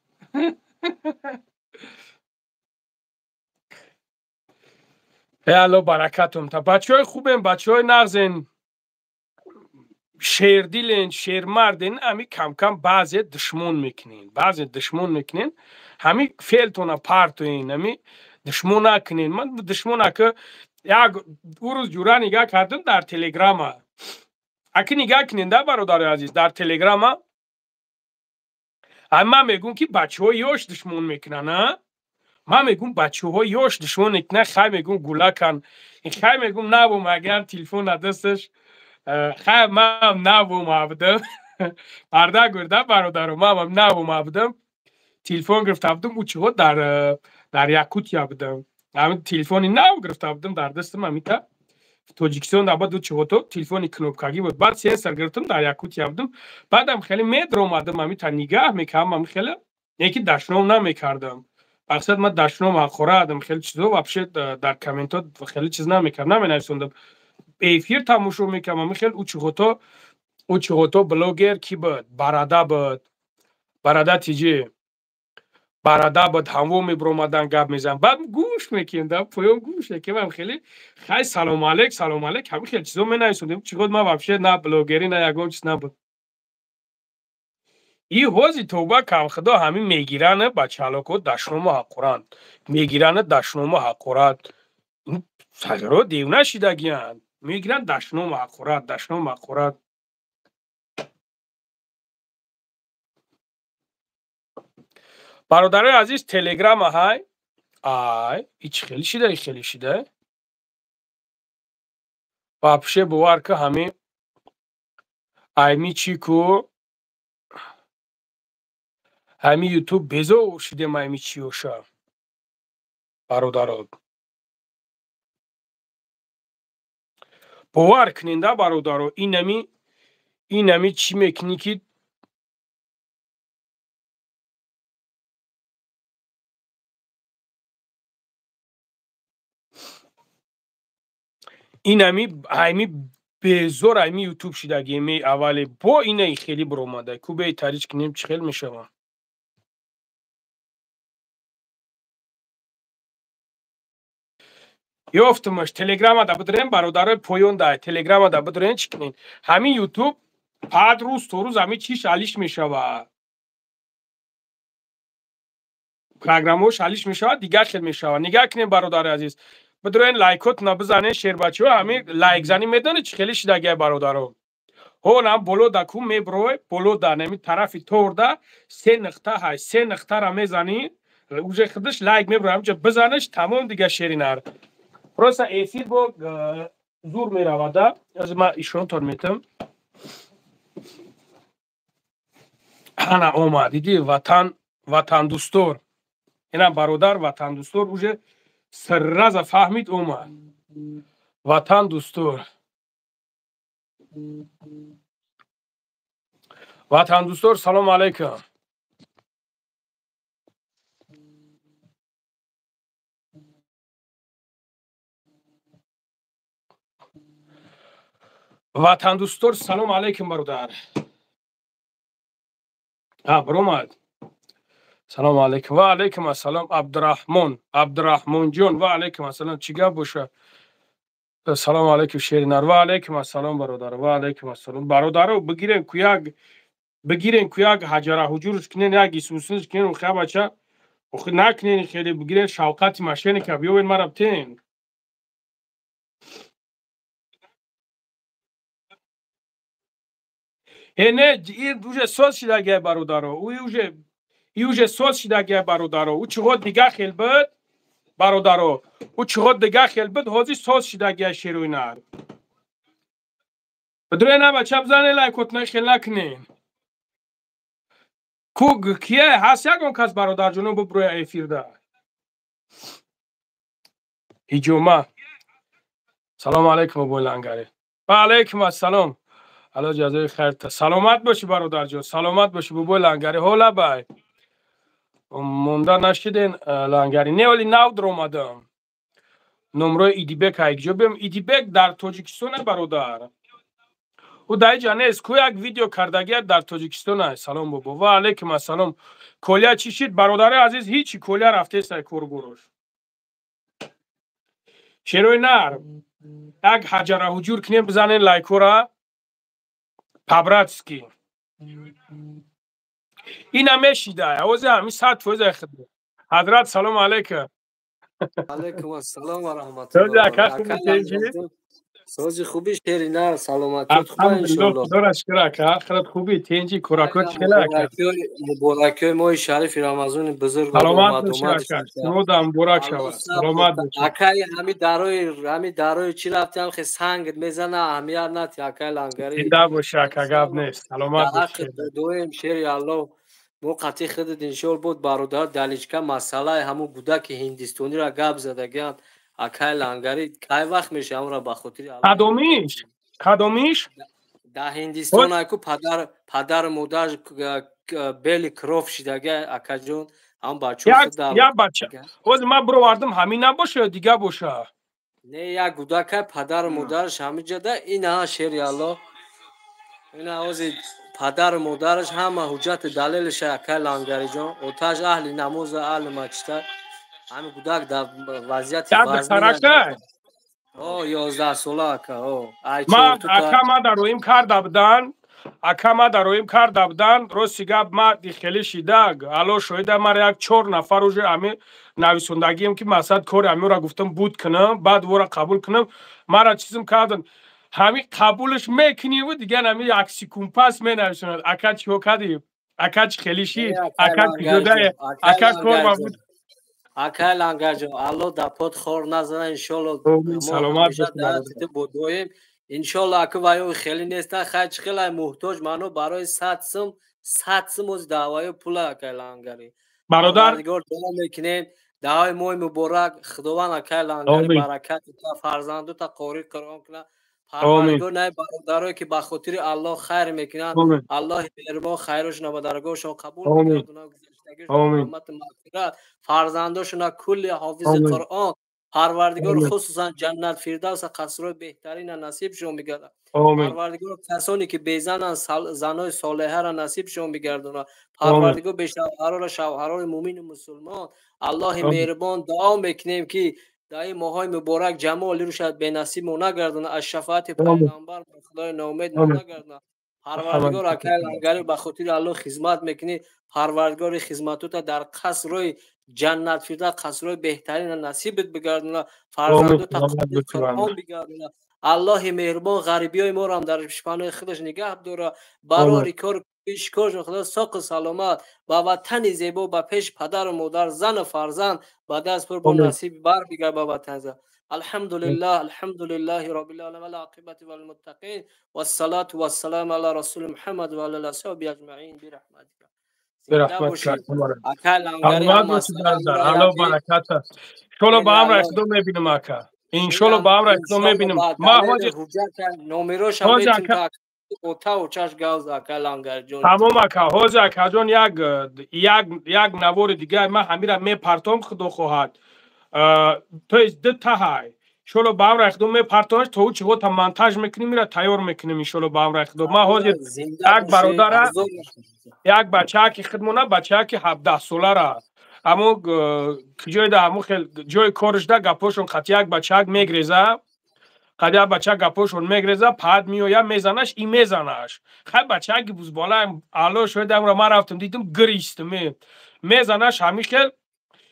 Э, Алло баракатум та. Бачаҳои хубен, бачаҳои нағзен, шердилен, шермарден. Ами камкам баъзе душмон мекунен, баъзе душмон мекунен. Ҳами феълтона партоен, ами душмон накунен. Ман душмон ака як ӯ рӯз ҷура нигаҳ кардам дар телеграма. Аки нигаҳ кунен да, бародари азиз, дар телеграма ман мегӯм, ки бачаҳои ёш душмон мекунанд, а Ман мегум, бачаҳо ёш душмон на, хай мегум, гулакан, хай мегум, набум, агар телефон надасташ, хай ман набум абдам парда гурда. Бародаро, ман набум абдам, телефон гирифта будам, учиҳо дар Якутия будам, ҳамин телефони нав гирифта будам дар дастам, ҳамита Тоҷикистон баъд учиҳото телефони кнопкагӣ буд, баъд сенсор гирифтам, дар Якутия будам, баъдам хеле медромадам, ҳамита нигаҳ мекардам, ҳами хеле яки дашном намекардам. Мақсад, ман дашном ҳақорадам, хеле чизо вообще дар комментҳо хеле чиз намекардам, наменависондам, эфир тамошо мекардам. Ҳами хел учиҳото блогер ки буд? Барада буд, Барада тиҷи, Барада буд, ҳамво мебиромадан, гап мезанам, баъд гӯш мекунем, да поён гӯш мекунем, хеле хай, салому алейк, салому алейк, ҳами хел чизо менависондем. Чиғот ман вообще на блогерӣ, на ягон чиз набуд. И ҳози тоба кам, худо, ҳамин мегиранд бачалоко, дашному ҳақоранд, мегиранд, дашному ҳақорат, сағиро девна шидагиянд, мегиранд, дашному ҳақорат, дашному ҳақорат. Бародарои азиз, Телеграма ҳай, ай ич хеле шида, хеле шида вообще, бовар ка, ҳамин айми чӣ ку, ҳами Ютуб безор шидем, айми чиёша. Бародаро, бовар куненда, бародаро, инами чӣ мекунӣ ки инами айми безор, айми Ютуб шидагиме. Аввале бо инаи хеле биромада ку, беи тарич кунем, чӣ хел мешавам? Ёфтумаш, Телеграмада бидурем, бародарои, поён да Телеграмада бидурем, чӣ кунем? Ҳамин Ютуб пад рӯз то рӯз ҳамин чиш алиш мешавад, программаош алиш мешавад, дигар хел мешавад. Нигаҳ кунем, бародари азиз, бидурен, лайкотона бизанен, шербачиҳо. Ҳамин лайкзанӣ медонед чӣ хеле шидагиай, бародаро? Ҳо, нам боло да ку меброй, боло да нами тарафи торда се нуқта ҳай, се нуқтара мезанӣ, уже худаш лайк меброй, ҳамҷа бизанеш, тамом дига. Шеринар, просто эфир бо зур меравада. Аз ман ишонтон метам, ана омад, диди, ватан, ватандӯстор, ина бародар ватандӯстор уже сразу фаҳмид, омад. Ватандӯстор, ватандӯстор, салому алайкум. Ватандӯстор, салому алайкум, бародар. Биромад. Салому алайкум. Ва алайкум ассалом, Абдураҳмон, Абдураҳмонҷон, ва алайкум ассалом. Чӣ гап боша? Салому алайкум, шеринар. Ва алайкум ассалом, бародар, ва алайкум ассалом. Бародаро, бигирен ку як, бигирен ку як ҳаҷара ҳуҷурш кунен, як исусинш кунен. Охи бача, охи накунен хеле, бигирен шавқати мошенника биёвен, мара бтен. Э, не, уже соз шидагия, бародаро, уи уже и уже соз шидагия, бародаро. Ӯ чиғо дига хел буд, бародаро, ӯ чиғо дига хел буд, ҳозир соз шидагия. Шеруйнар, бидурена, бача, бизане лайкотна, хел накунен ку. Кие ҳаст, ягон кас, бародарҷоно, буброя эфирда? Ҳиҷома. Салому алайкум, обои Лангаре. Ва алайкум ассалом, алло ҷазои хайрта, саломат бошӣ, бародарҷон, саломат бошӣ, бобои Лангари. Ҳола бай монда нашиден, Лангари? Не, оли нав даромадам. Номрои Идибек айкҷо бем? Идибек дар Тоҷикистона, бародар, ӯ дар иҷа нест ку, як видео кардагият, дар Тоҷикистона. Салом, бобо. Ва алайкум ассалом. Колия чӣ шид, бародари азиз? Ҳичи, Колия рафтесай корбурош. Шерои нар, як ҳаҷара ҳуҷур кунем, бизанен лайкора по-братски. Ина мешида овози ҳамин 100% хид. Ҳазрат, салому алайкум. Алайкум ассалом ва раҳматуллоҳ. Сози хуби, шерина, саломатиёт хуба, иншолло. Худоро шукр, ака, хелат хуби, тинҷи, кӯракот чӣ хела, ака? Муборакиҳои моҳи шарифи Рамазони бузург. Саломат бошӣ, ака, шумодам муборак шавад, саломат бошӣ. Акаи, ҳами дарои чӣ рафтиам, хе сангт мезана, аҳамият нати, акаи Лангарӣ. Зинда бошӣ, ака, гап нест, саломат бошӣ. Дуоем, шери Аллоҳ, мо қатъи худат, иншоалло, буд бародар даличка масъалаи ҳамун гудаки ҳиндистонира гап задагианд, акай Лангарӣ, кай вақт меша ҳамра ба хотири Кадомиш, кадомиш? Да Ҳиндистон айку падару модар бели кроф шидаги, акаҷон, ҳам бачо. Як бача ҳозир ман бировардам, ҳамин набоша ё дига боша? Не, як гудака, падару модараш ҳамиҷада инаҳа, шери Аллоҳ, ина ҳозир падару модараш ҳама ҳуҷҷати далелиша, акай Лангариҷон, оташ аҳли намоза, аҳли мачита. Ҳами гудак дар вазъияти 11 сола, ака. Ман, ака, ма дар роим карда будан, ака, ма дар роим карда будан. Рости гап, ма хеле шида, Алло шоҳида, мара як чор нафар уже ами нависондагием, ки мақсад кори амиро гуфтам буд кунам, баъд вора қабул кунам. Мара чизм кардан, ҳами қабулш мекуниву дигар ами як секунд пас менависонад: «Ака, чико кардӣ? Ака, чӣ хеле шид? Ака, куҷодае? Ака, кор ма буд». Акай Лангарҷон, Алло дар под хор назана, иншолло. Саломат. Бодоем, иншолло, ака, ваё хеле неста, хай, чӣ хелай муҳтоҷ мано барои 100 сум, 100 сум ози даъваё пула, акай Лангарӣ. Бародар. Дуо мекунем даъвои моҳи муборак, Худованд, акай Лангари, баракати фарзандута қори Қуръон кунад. Парвардигор, най бародарое ки ба хотири Аллоҳ хайр мекунанд, Аллоҳи меҳрубон хайрошона ба даргоҳшон қабул мегардонад, фарзандошона кулли ҳофизи Қуръон, Парвардигор, хусусан ҷаннат фирдавса, қасрҳои беҳтарина насибшон бигардад. Парвардигор, касоне ки безананд, занои солеҳаро насибшон бигардонад. Парвардигор, бешавҳароро шавҳарои мумину мусулмон. Аллоҳи меҳрубон, дуо мекунем, ки дар ин моҳҳои муборак ҷамоли рӯшад бенасиб мо нагардонад, аз шафоати пайғамбар Худои ноумед мо нагардонад. Парвардигор, акай Лангарӣ, ба хотири Аллоҳ хизмат мекунӣ, Парвардигори хизматута дар қасрҳои ҷаннат фирдавс, қасрҳои беҳтарина насибат бигардонад, фарзандута Қуръон бигардонад. Аллоҳи меҳрубон ғарибиҳои моро ҳам дар паноҳи худаш нигаҳ дорад. Барори кор ишкоршон Худо соқу саломат ба ватани зебо, ба пеши падару модар, зану фарзанд ба даст пур бо насиб барбигард ба ватан. الحمد لله، الحمد لله رب العالمين، والعاقبة للمتقين، والصلاة والسلام على رسول محمد وعلى آله وصحبه أجمعين برحمتك. برحمتك. Алло баракат. Иншолло, ба амра худо мебинам, ака, иншолло, ба амра худо мебинам. Ма ҳоҷи номероша Тамом, ака, ҳозир, акаҷон, як навори дигар ман ҳамира мепартом, худо хоҳад, то есть ду таҳай, иншолло, ба амраи худо мепартомаш, то ӯ чиҳота монтаж мекунем, ира тайёр мекунем, иншолло, ба амраи худо. Ман ҳозир як бародара, як бачааки хидмона, бачааки 17-солара, ҳамо ҷойда, ҳамо хел ҷои коришда гапошон қати як бачаак мегреза, қад як бача гапошон мегреза, пад меоя, мезанаш и мезанаш. Хай, бачааки бузбола, Алло шоҳид, амро ман рафтам, дидам, гиристм. Мезанаш, ҳамин хел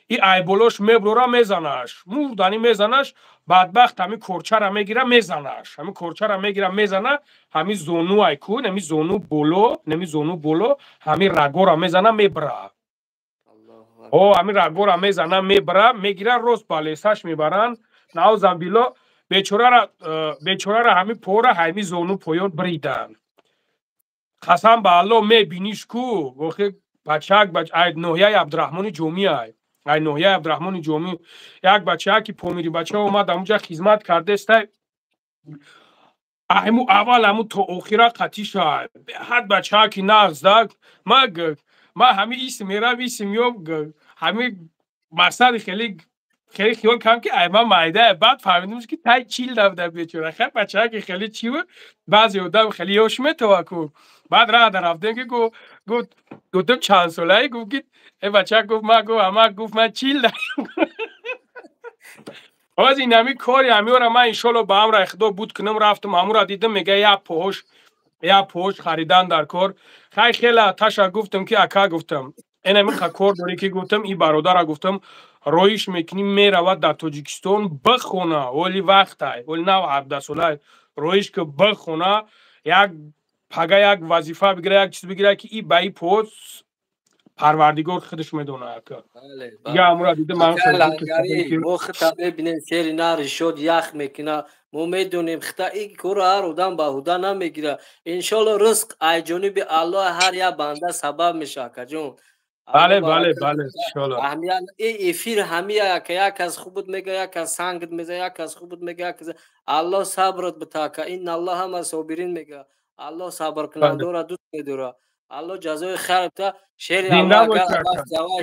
и айболош меброра, мезанаш, мурдани мезанаш. Бадбахт ҳамин корчара мегира, мезанаш, ҳамин корчара мегира, мезана, ҳамин зону айку, нами зону боло, нами зону боло, ҳамин рагора мезана, мебра. О, ҳамин рагора мезана, мебра, мегира, рост ба лесаш мебаранд. Наузан било, бечорара, бечорара ҳамин пора, ҳамин зону поён бридан. Қасам ба Алло, мебиниш ку охи бачак, ай ноҳияи Абдураҳмони Ҷомӣ, ай ноҳияи Абдураҳмони Ҷомӣ, як бачаки помири бача омад, ҳамуҷа хизмат кардестай, айму аввал ҳаму то охира қатиша ҳад бачаки нағз да. Ма ҳами исм мерам, исм ёб, ҳами мақсади хеле хеле хиёл кардам, ки ай ман майда, баъд фаҳмидам, ки тай чил набуда бечора. Хай, бачаки хеле чӣ буд, баъзе одам хеле ёш метова ку. Баъд раҳда рафтем, ки гуфт, гуфтам: «Чанд солаи?» Гуфт, ки э бача гуфт, ма гуфт, ама гуфт, ман чил. Ҳозир ин ҳами кори ҳамиёра ман, иншолло, ба амраи худо буд кунам. Рафтам, ҳамура дидам, мега, як поҳош харидан дар кор. Хай, хела таша гуфтам, ки ака, гуфтам, энамиқа кор дорӣ, ки гуфтам, и бародара гуфтам. Роиш мекунӣ, меравад дар Тоҷикистон бихона, оли вақтай, оли нав 17 солай, роиш ки бихона, як пага як вазифа бигира, як чиз бигира, ки и ба и поз Парвардигор худаш медонад. Дига амура дида ман мо хита мебинем, шери нар шод ях мекуна. Мо медонем хита и кора ҳар одам ба ҳуда намегира. Иншолло ризқ ай ҷониби Аллоҳ, ҳар як банда сабаб меша, акаҷон. Бале, бале, бале, иншолло. Аҳамият и эфир ҳамия, яка як кас хубут мега, як кас сангит меза, як кас хубут мега, як кас. Аллоҳ сабрат бита, ака. Инналлоҳа ма собирин мега. Аллоҳ сабркунандора дӯст медора. Аллоҳ ҷазои хайр бита. Шери Зинда бош, ака.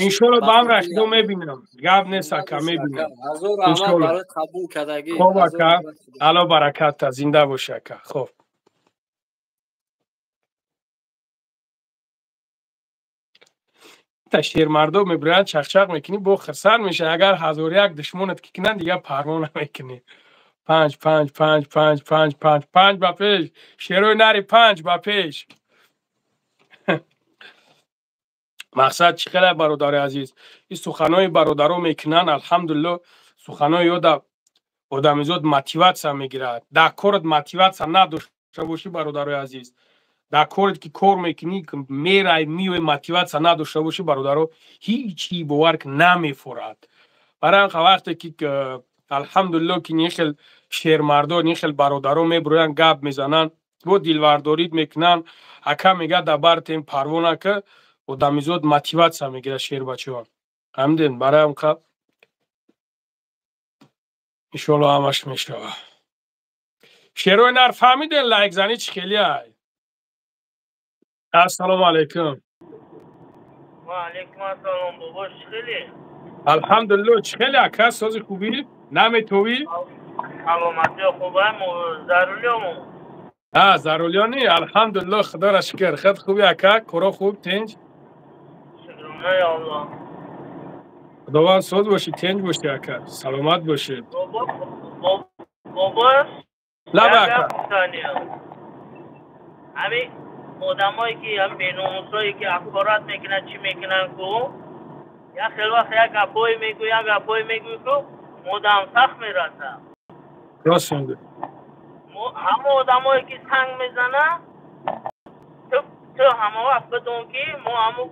Иншолло ба ҳам рашидо мебинам. Гап нест, ака, мебинам. Ҳазор раҳмат барои қабул кардагӣ. Хоб, ака, Алло баракатта, зинда бош, ака. Хоб. Та шермардо мебироянд, чақчақ мекунӣ, бо хирсанд мешавӣ. Агар ҳазору як душмонат ки кунанд, дигар парво намекунӣ. Панҷ, панҷ, панҷ, панҷ, панҷ, панҷ, панҷ ба пеш. Шерои нари панҷ ба пеш. Мақсад чӣ хеле, бародари азиз, ин суханои бародаро мекунанд, алҳамдулилло, суханои ёда одамизод мотиватсия мегирад. Дар корат мотиватсия надошта бошӣ, бародарои азиз, дар корет ки кор мекунӣ, мерай, миёй, мотиватсия надошта бошӣ, бародаро, ҳеҷ бовар намефорад. Барои ҳам вақте ки алҳамдулилло ки ин хел шермардо, ин хел бародаро мебироянд, гап мезананд, бо дилвардорид мекунанд, ака мега дар бартем парво нака, одамизод мотиватсия мегирад шербачаҳо. Ҳамден барои ҳам иншоалло ҳамаш мешавад. Шерои нар фаҳмиден лайк занӣ чӣ хеле ай? Ассалому алайкум. Ва алайкум ассалом, бобо, чӣ хеле? Алҳамдулилло, чӣ хеле, ака, сози хубӣ? Наметовӣ? Саломатӣ хубам, зарулиёму. А, зарулиёни? Алҳамдулилло, худоро шукр. Худ хубӣ, ака? Коро хуб, тинҷ? Шукронаи Аллоҳ. Худованд соз бошӣ, тинҷ бошӣ, ака. Саломат бошед. Бобо, лаба, ака. Ҳамин одамое ки ҳамин беномусое ки ахборат мекунанд, чӣ мекунанд ку, як хел вақт як гапҳое мегӯй, як гапҳое мегӯй ку, модам сахт мерасад. Рост мегӯй. Ҳама одамое ки санг мезананд, ту ҳама вақт бидон ки мо ҳаму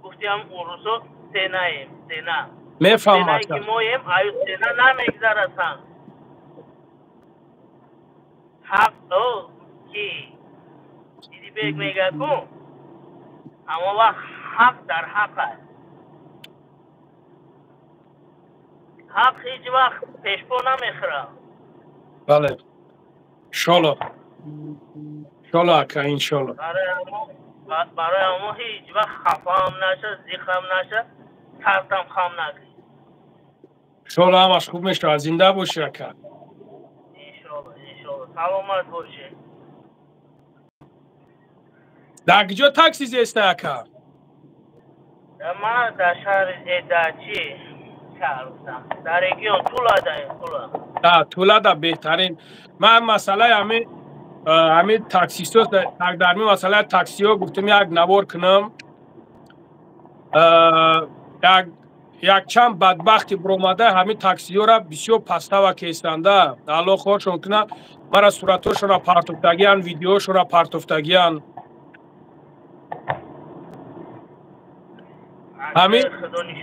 гуфтиам урусо сенаем, сена. Мефаҳмам, ки моем, аю сена намегзарад санг. Ҳақ ки Идибек мега ку, ҳама вақт ҳақ дар ҳақ аст. Ҳақ ҳеҷ вақт пешпо намехӯрад. Бале. Иншолло. Иншолло, ака, иншолло. Барои ҳамо ҳеҷ вақт хафаам наша, зиқам наша, сартам хам накунӣ. Иншолло ҳамаш хуб мешавад. Зинда бошӣ, ака. Иншолло, иншолло. Саломат бошӣ. Дар куҷо такси зеста, ака? Ман дар шаҳри дар чи шаҳр гуфтам? Дар регион Тула, дар Тула. Тулада беҳтарин. Ман масъалаи ҳамин таксистҳо, дар ҳамин масъалаи таксиҳо гуфтам як навор кунам. Якчанд бадбахти биромада ҳамин таксиҳоро бисёр пастава кестанда. Аллоҳ хоршон кунад, мара суратҳошонро партофтагиян, видеошонро партофтагиян.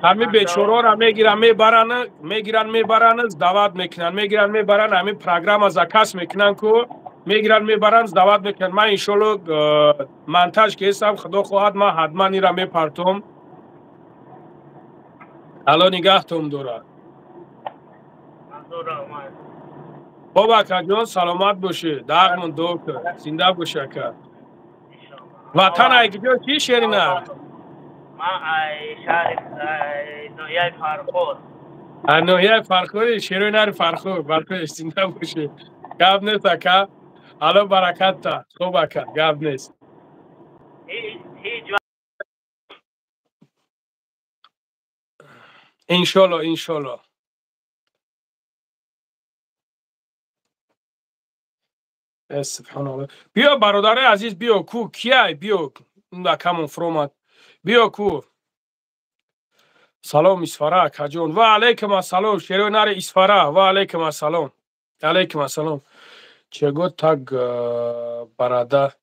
Ҳамин бечораҳоро мегиранд, мебаранд, мегиранд, мебаранд, даъват мекунанд, мегиранд, мебаранд, ҳамин программа заказ мекунанд ку, мегиранд, мебаранд, даъват мекунанд. Ман иншолло монтаж ки ҳестам, худо хоҳад, ман ҳатман инро мепартом. Алло нигаҳтон дорад. Хоб, акаҷон, саломат бошед, дағмон дуо кун, зинда бошӣ, ака. Ватан ай куҷо чӣ, шерина? Ман ай шаҳри ноҳияи Фархор. Ноҳияи Фархори, шерои нари Фархор, барпеш, зинда бошӣ. Гап нест, ака. Алло баракатта. Хоб, ака, гап нест. Ҳеҷ Иншолло, иншолло. Субҳаналлоҳ. Биё, бародари азиз, биё ку, кияй, биё, акамон фуромад. Биё ку. Салом Исфара акаҷон. Ва алайкум ассалом шерои нари Исфара. Ва алайкум ассалом. Алайкум ассалом. Чего так борода?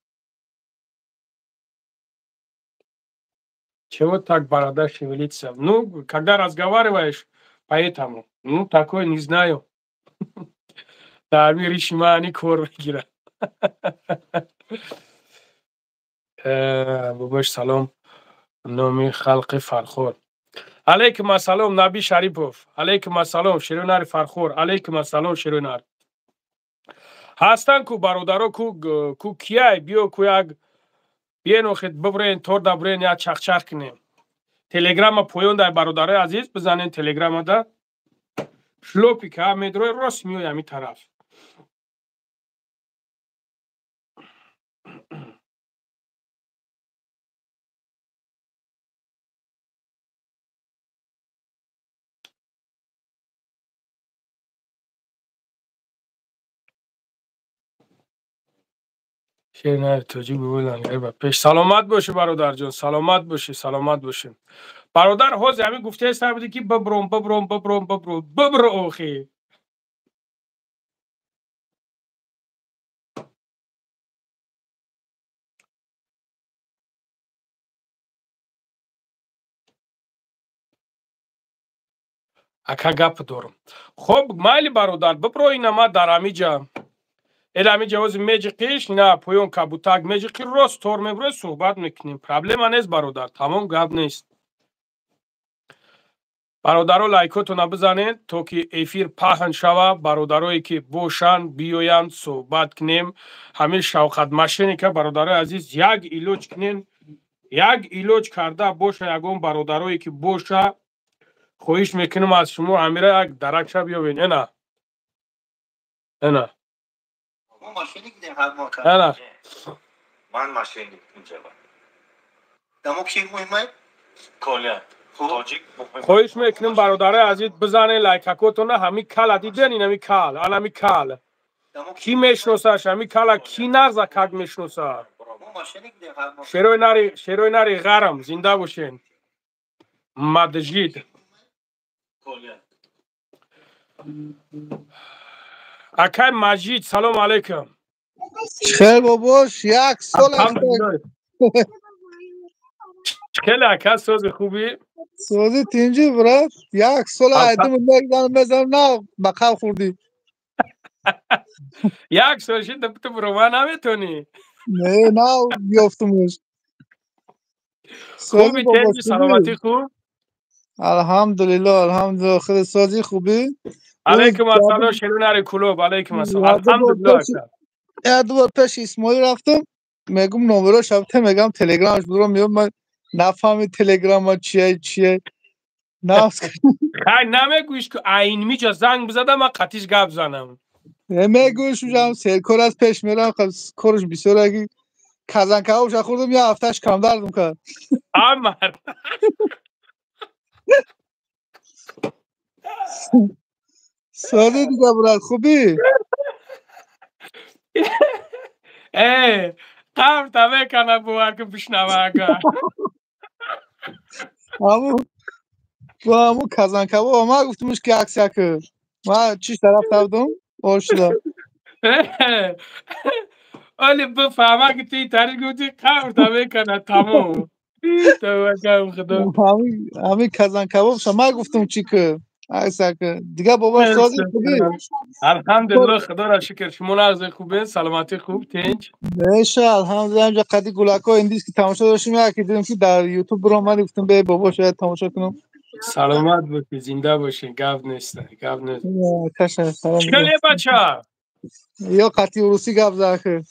Чего так борода шевелится? Ну, когда разговариваешь, поэтому. Ну, такое не знаю. Да, миришмани кор мегира. Бобош салом. Номи халқи Фархор. Алейкум ассалом Наби Шарипов. Алейкум ассалом Ширунари Фархор. Алейкум ассалом Ширунар. Ҳастан ку бародаро ку кияй биё ку як биен охид бибрен тор дабрен як чахчах кунем. Телеграма поён дай бародарои азиз бизанен телеграмада. Шлопика медрои рост миёй ҳамин тараф. Шер тоҷик пеш. Саломат бошӣ бародарҷон, саломат бошӣ, саломат бошӣ. Бародар ҳозир ҳамин гуфтаеста буди ки бибром, бибром, бибром, бибром, бибро охи. Ака гап дорам. Хоб майли бародар, бибро ина ма дар ҳамиҷа. Элами ҷавози меҷиқиш, на поён кабутак меҷиқи рост тор мебуред, суҳбат мекунем. Проблема нест бародар, тамом гап нест. Бародаро лайкотона бизанед, то ки эфир паҳн шава, бародарое ки бошанд, биёянд, суҳбат кунем. Ҳамин шавқат мошенника бародарои азиз як илоҷ кунен, як илоҷ карда боша ягон бародарое ки боша, хоҳиш мекунам аз шумо ҳамира як даракша биёбен. Ена. Ена. Ана. Ман мошенник инҷа. Дамо ки муҳимай? Коля. Тоҷик. Хоҳиш мекунем бародарои азиз бизанед лайкакотона, ҳамин кала диден, ин ҳамин кал, ан ҳамин кал. Ки мешиносаш ҳамин кала, ки нағза как мешиноса? Шерои нари ғарм, зинда бошен. Маджид. Акай Маҷид, салом алейкум. Хел бобош, як сол хеле ака, сози хуби? Сози тинҷи брат, як сол айдим мезанам на ба қав хӯрдӣ. Як сол шид ту брома наметонӣ? Не, на ёфтумуш. Хуби тинҷи, саломатӣ хуб? Алҳамдулиллоҳ, алҳамдулиллоҳ, худи сози хубӣ? Алейкум ассалом шерунари клуб, алейкум ассалом. Алҳамдулиллоҳ. Я ду бор пеши Исмоил рафтам, мегум номеро шабте, мегам телеграмаш будам, меём ман нафаҳми телеграма чие чие. Хай намегӯиш ки айнмиҷа занг бизада ман қатиш гап занам. Мегӯиш ужам серкор аз пеш мерам, корш бисёр аги казанкаоша хӯрдам, я ҳафташ камдардум кард. Амар. Сози дига брат, хубӣ? Э, қабр мекана бовар ки бишнава ака. Ҳаму бо ҳаму казанкабоб ман гуфтумш ки аксия ки. Ман чиш тараф табдум? Ошда. Оли бифаҳма ки ту тари гуфти қабр мекана тамом. Таваккал худо. Ҳамин казанкабоб ша ман гуфтум чӣ ки. Аксия ки. Дига бобо сози хубӣ? Алҳамдулиллоҳ, худоро шукр. Шумо нағз хубед, саломатӣ хуб, тинҷ? Неша, алҳамдулиллоҳ, ҳамҷа қади гулакҳо индис ки тамошо доштем, яке дидем ки дар ютуб баромад, гуфтем бе бобо шояд тамошо кунам. Саломат бошед, зинда бошед, гап нест, гап нест. Каша, салом. Чӣ бача? Ё қати русӣ гап зад охир.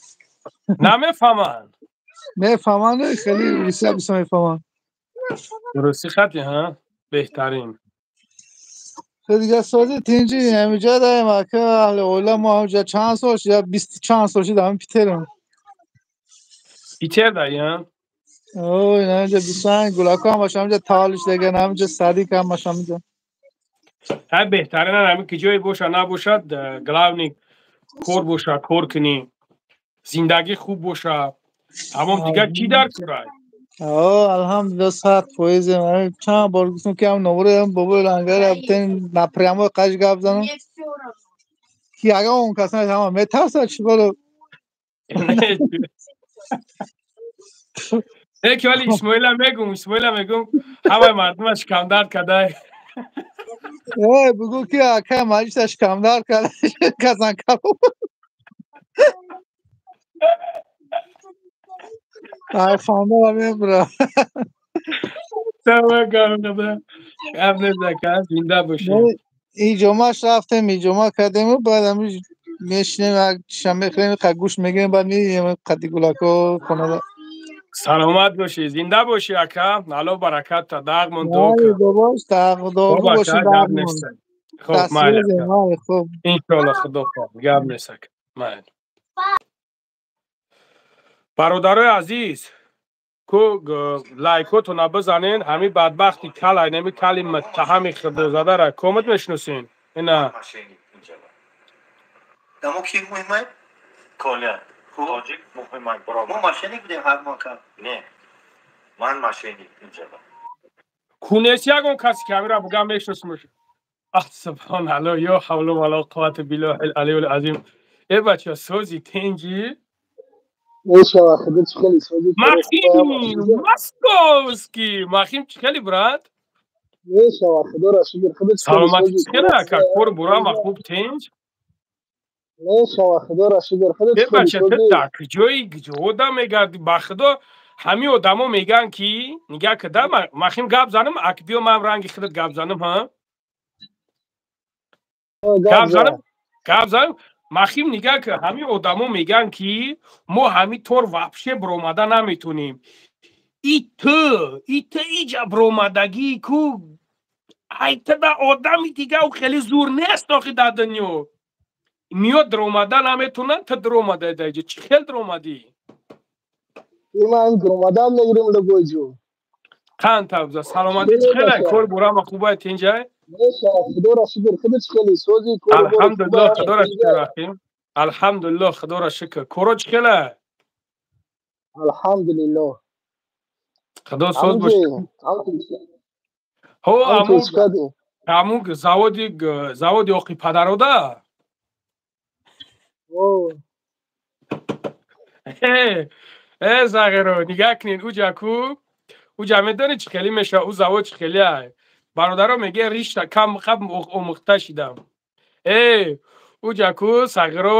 Намефаҳманд. Мефаҳманд, хеле русӣ бисёр мефаҳманд. Русӣ хати, ҳа? Беҳтарин. Дига сози тинҷи ҳамиҷа даем ака аҳли оила мо ҳамиҷа чанд сол шуд, я бист чанд сол шуд ҳамин Питерам. Питер даи, ҳа? Ой, ҳамиҷа бисанг гулако ҳамаш ҳамиҷа таваллуд шудаган, ҳамиҷа садик ҳамаш ҳамиҷа. Ҳа, беҳтарин ҳамин ки ҷое боша набошад, главный кор боша, кор кунӣ, зиндагӣ хуб боша, тамом дигар чӣ дар курай? Алҳамдулилло 100%. Чанд бор гуфтам ки ҳам номро бобои лангар рафтем напрямой қаш гап занам. Ки ягон он кас ҳама метарсад чӣ боло. Не ки вали Исмоила мегум, ҳамаи мардумаш камдард кадай. Э, бугу ки ака маҷлисаш камдард када казан кабоб. Ай хонда мебра. Гап нест, зинда бошед. Иҷомаш рафтем, иҷома кардем, баъд ҳамин мешинем, як шам мехӯрем, гӯшт мегирем, баъд меем қадди гулако хонада. Саломат бошӣ, зинда бошӣ ака, Аллоҳ баракат та, дағмон дуо кун. Бобош, дуо бошӣ, дағмон. Хуб, майли. Хуб. Иншоаллоҳ худо хоҳад, гап нест ака. Майли. Бародарои азиз, ку лайкотона бизанен, ҳамин бадбахти кал, ҳами кали муттаҳами худозадара комат мешиносен? Ина. Дамо ки муҳимай? Коля. Тоҷик муҳимай, баробар. Мо мошенник будем ҳар мака. Не. Ман мошенник инҷа. Кунес ягон каси ки ҳамира бугам мешиносмуш. Ах, субҳоналлоҳ, ё ҳавлу вала қуввата биллаҳил алиюл азим. Э бача, сози тенҷи? Мешава, худо чӣ хеле сози. Махим, московский. Махим чӣ хеле, брат? Мешава, худоро шукр, худо чӣ хеле. Саломатӣ чӣ хеле, ака? Кор бура махуб тенҷ? Мешава, худоро шукр, худо чӣ хеле. Бача, ту дар куҷои куҷода мегардӣ? Ба худо ҳамин одамо мегӯянд ки нигаҳ када махим гап занам, ак биё ман ранги худат гап занам, ҳа? Гап занам, гап занам. Махим нигаҳ ки ҳамин одамо мегӯянд ки мо ҳамин тор вообще биромада наметонем. И ту, и ту иҷа биромадагӣ ку айтада одами дига ӯ хеле зур нест охи дар дунё. Миёд даромада наметонанд, ту даромадаи дар иҷа. Чӣ хел даромадӣ? Ман даромадан мегирем лабои ҷо. Қанд табза, саломатӣ чӣ хеле? Кор бурама хубай тинҷай? Худоро шукр, худо чӣ хеле сози кор. Алҳамдулиллоҳ, худоро шукр рахим. Алҳамдулиллоҳ, худоро шукр. Коро чӣ хеле? Алҳамдулиллоҳ. Худо соз бошад. Ҳо, аму заводи оқи падарода? Э, Зағиро, нигаҳ кунед, уҷа ку, уҷа медонӣ чӣ хеле мешавад, ӯ завод чӣ хеле ай. Бародаро мегӯяд ришта кам қаб омӯхта шидам. Э, уҷа ку Сағиро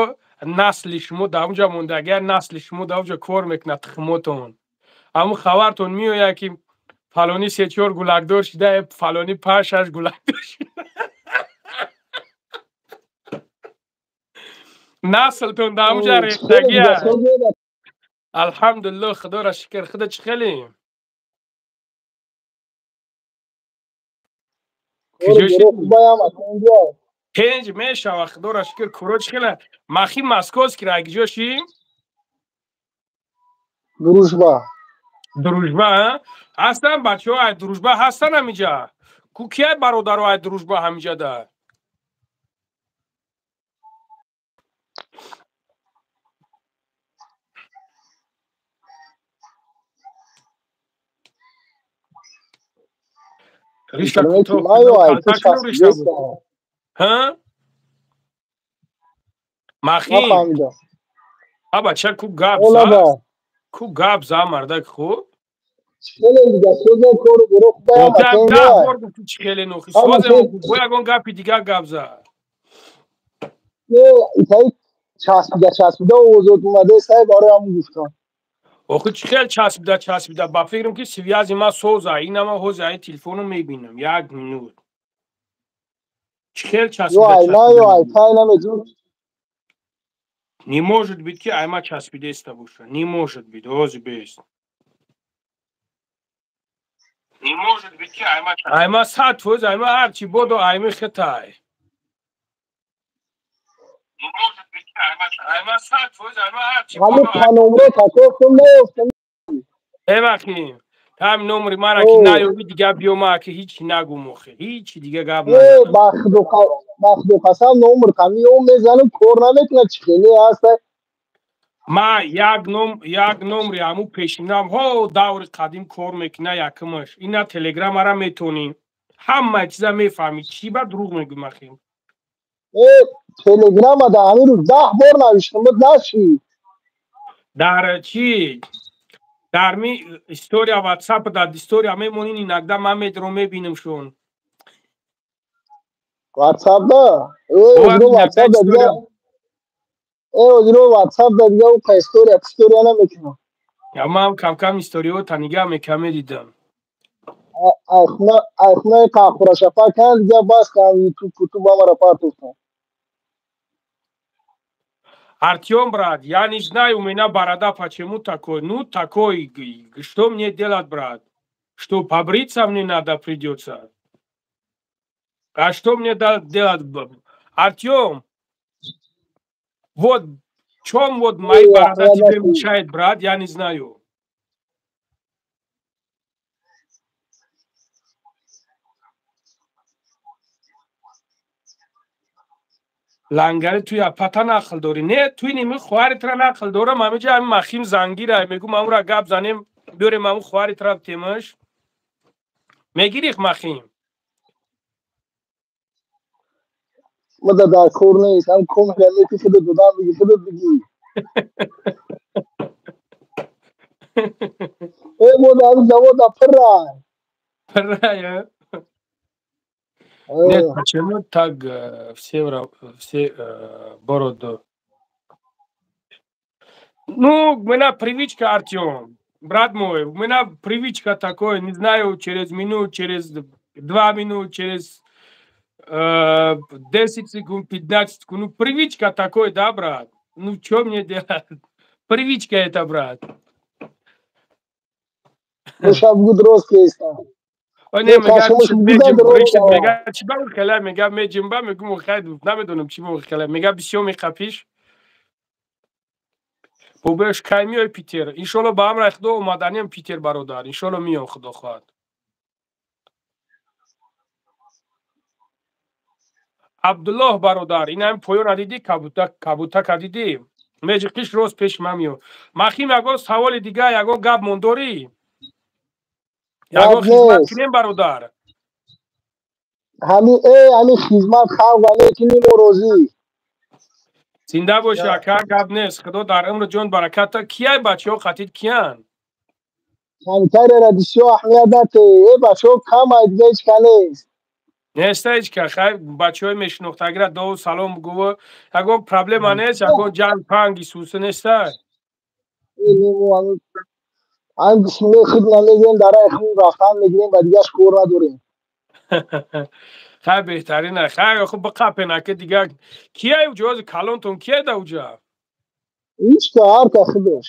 насли шумо дар унҷа мондагия, насли шумо дар унҷа кор мекунад тухмотон. Ҳамун хабартон меояд ки фалонӣ се-чор гулакдор шида, фалонӣ панҷ-шаш гулакдор шида. Наслтон дар унҷа рехтагия. Алҳамдулиллоҳ, худоро шукр. Худо чӣ хеле? Тенҷ мешава, худоро шукр. Куро чӣ хеле? Махи московский ра киҷо ши? Дружба. Дружба, ҳастан бачаҳо ай Дружба ҳастан ҳамиҷа? Ку кияй бародаро ай Дружба ҳамиҷада? Ришта кӯтоҳ ришта буд. Ҳа? Махим. А бача ку гап за? Ку гап за мардак хуб? Хеле дига созе кору буро хуб. Даҳ бор гуфтӣ чӣ хеле нохи. Созе бо ягон гапи дига гап за. Не, итаи часпида часпида овозот омада сай барои ҳамун гуфтам. Охи чӣ хел часпида часпида? Ба фикрам ки связи ма соза. Инама ҳозир ай телефону мебинам. Як минут. Чӣ хел часпида? Ё ай на, ё ай тай намедонам. Не может быть ки ай ма часпидеста боша. Не может быть. Ҳозир бест. Не может быть ки ай ма ай ма 100% ай ма ҳарчи бодо ай ми хитай. Не может быть ки ай ма ай ма 100% ай ма ҳарчи бодо. Ҳамин номро такофтум наёфтам. Э вақим. Ҳам номри мара ки наёбӣ дига биё ма ки ҳичи нагум охе. Ҳичи дига гап назанам. Ба худо қасам номр қами ё мезанам кор намекунад чӣ хеле ҳаст. Ма як номри ҳаму пешинам ҳо даври қадим кор мекуна якумаш. Ина телеграмара метонӣ. Ҳама чиза мефаҳмӣ. Чӣ ба дурӯғ мегӯй махим? Э, телеграма да ҳамин рӯз 10 бор навиштам, буд нашид. Дар чӣ? Дар ми история WhatsApp дар история мемонин, иногда ман медро мебинам шон. WhatsApp да? Э, WhatsApp да дига. Э, озиро WhatsApp да дига уқа история, история намекунам. Я ман кам-кам историҳо танига мекам медидам. Айхунаи қахурашафа кан дига бас кан YouTube кутуб амара партофтам. Артем, брат, я не знаю, у меня борода почему такой. Ну, такой, что мне делать, брат? Что, побриться мне надо придется? А что мне делать? Артем, вот в чем вот моя борода тебе мешает, брат, я не знаю. Лангари туи апата нақл дорӣ? Не, туи ними хоҳаритра нақл дорам. Ҳамиҷа ҳами махим зангира мегӯм, амура гап занем, биёрем аму хоҳаритра темаш. Мегирих махим? Мада дар кор нест, ҳам комера мети худат додам биги, худат биги. Э, мо дар завода пиррай. Пиррай, а? Нет, почему так все бороду? Ну, у меня привычка, Артем, брат мой, у меня привычка такой, не знаю, через минуту, через 2 минуты, через 10 секунд, 15 секунд. Ну, привычка такой, да, брат? Ну, что мне делать? Привычка это, брат. Ну, шаб гудроски есть. Не, мега чӣ ба хела, мега меҷимба, мегум хай намедонам чӣ ба хела, мега бисёр меқапиш. Бобеш кай миёй Питер? Иншолло ба амраи Худо омаданиам Питер, бародар. Иншолло миём, Худо хоҳад. Абдуллоҳ бародар, ин ҳами поёна дидӣ, кабутака дидӣ? Меҷиқиш рост пеш ман миём. Махим, ягон саволи дига, ягон гап мондорӣ? Ягон хизмат кунем, бародар? Ҳами хизмат халқ мекунем, мо розӣ. Зинда бошӣ, ака, гап нест. Худо дар умру ҷон бараката. Кияй бачаҳо қатид киян? Камтарера бисёр аҳамият дате. Э, бачаҳо камай, дига ҳеҷ ка нест. Неста ҳеҷ ка. Хай, бачаҳои мешинохтагира дов салом бугӯ. Ягон проблема нест, ягон ҷанг панги суса неста? Ам бисмиллоҳи худ намегӯем, дар рай хун рафтан мегирем, ба дигаш кор надорем. Хай, беҳтарина. Хай, хуб биқапен, ака, дига кияй уҷо? Ҳозир калонтон кияй да уҷа? Ҳеҷ ка, ҳар ка худаш.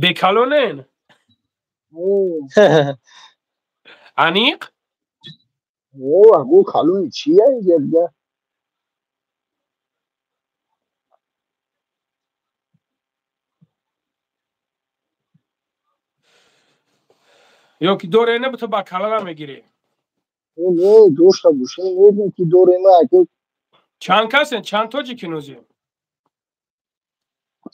Бекалонен? Аниқ? О, гу калони чия инҷа дига? Ё ки доре не, ту ба калала мегирӣ? Не, дошта бошем, мегӯем ки дорем, ака. Чанд касен? Чанд тоҷики нозӣ?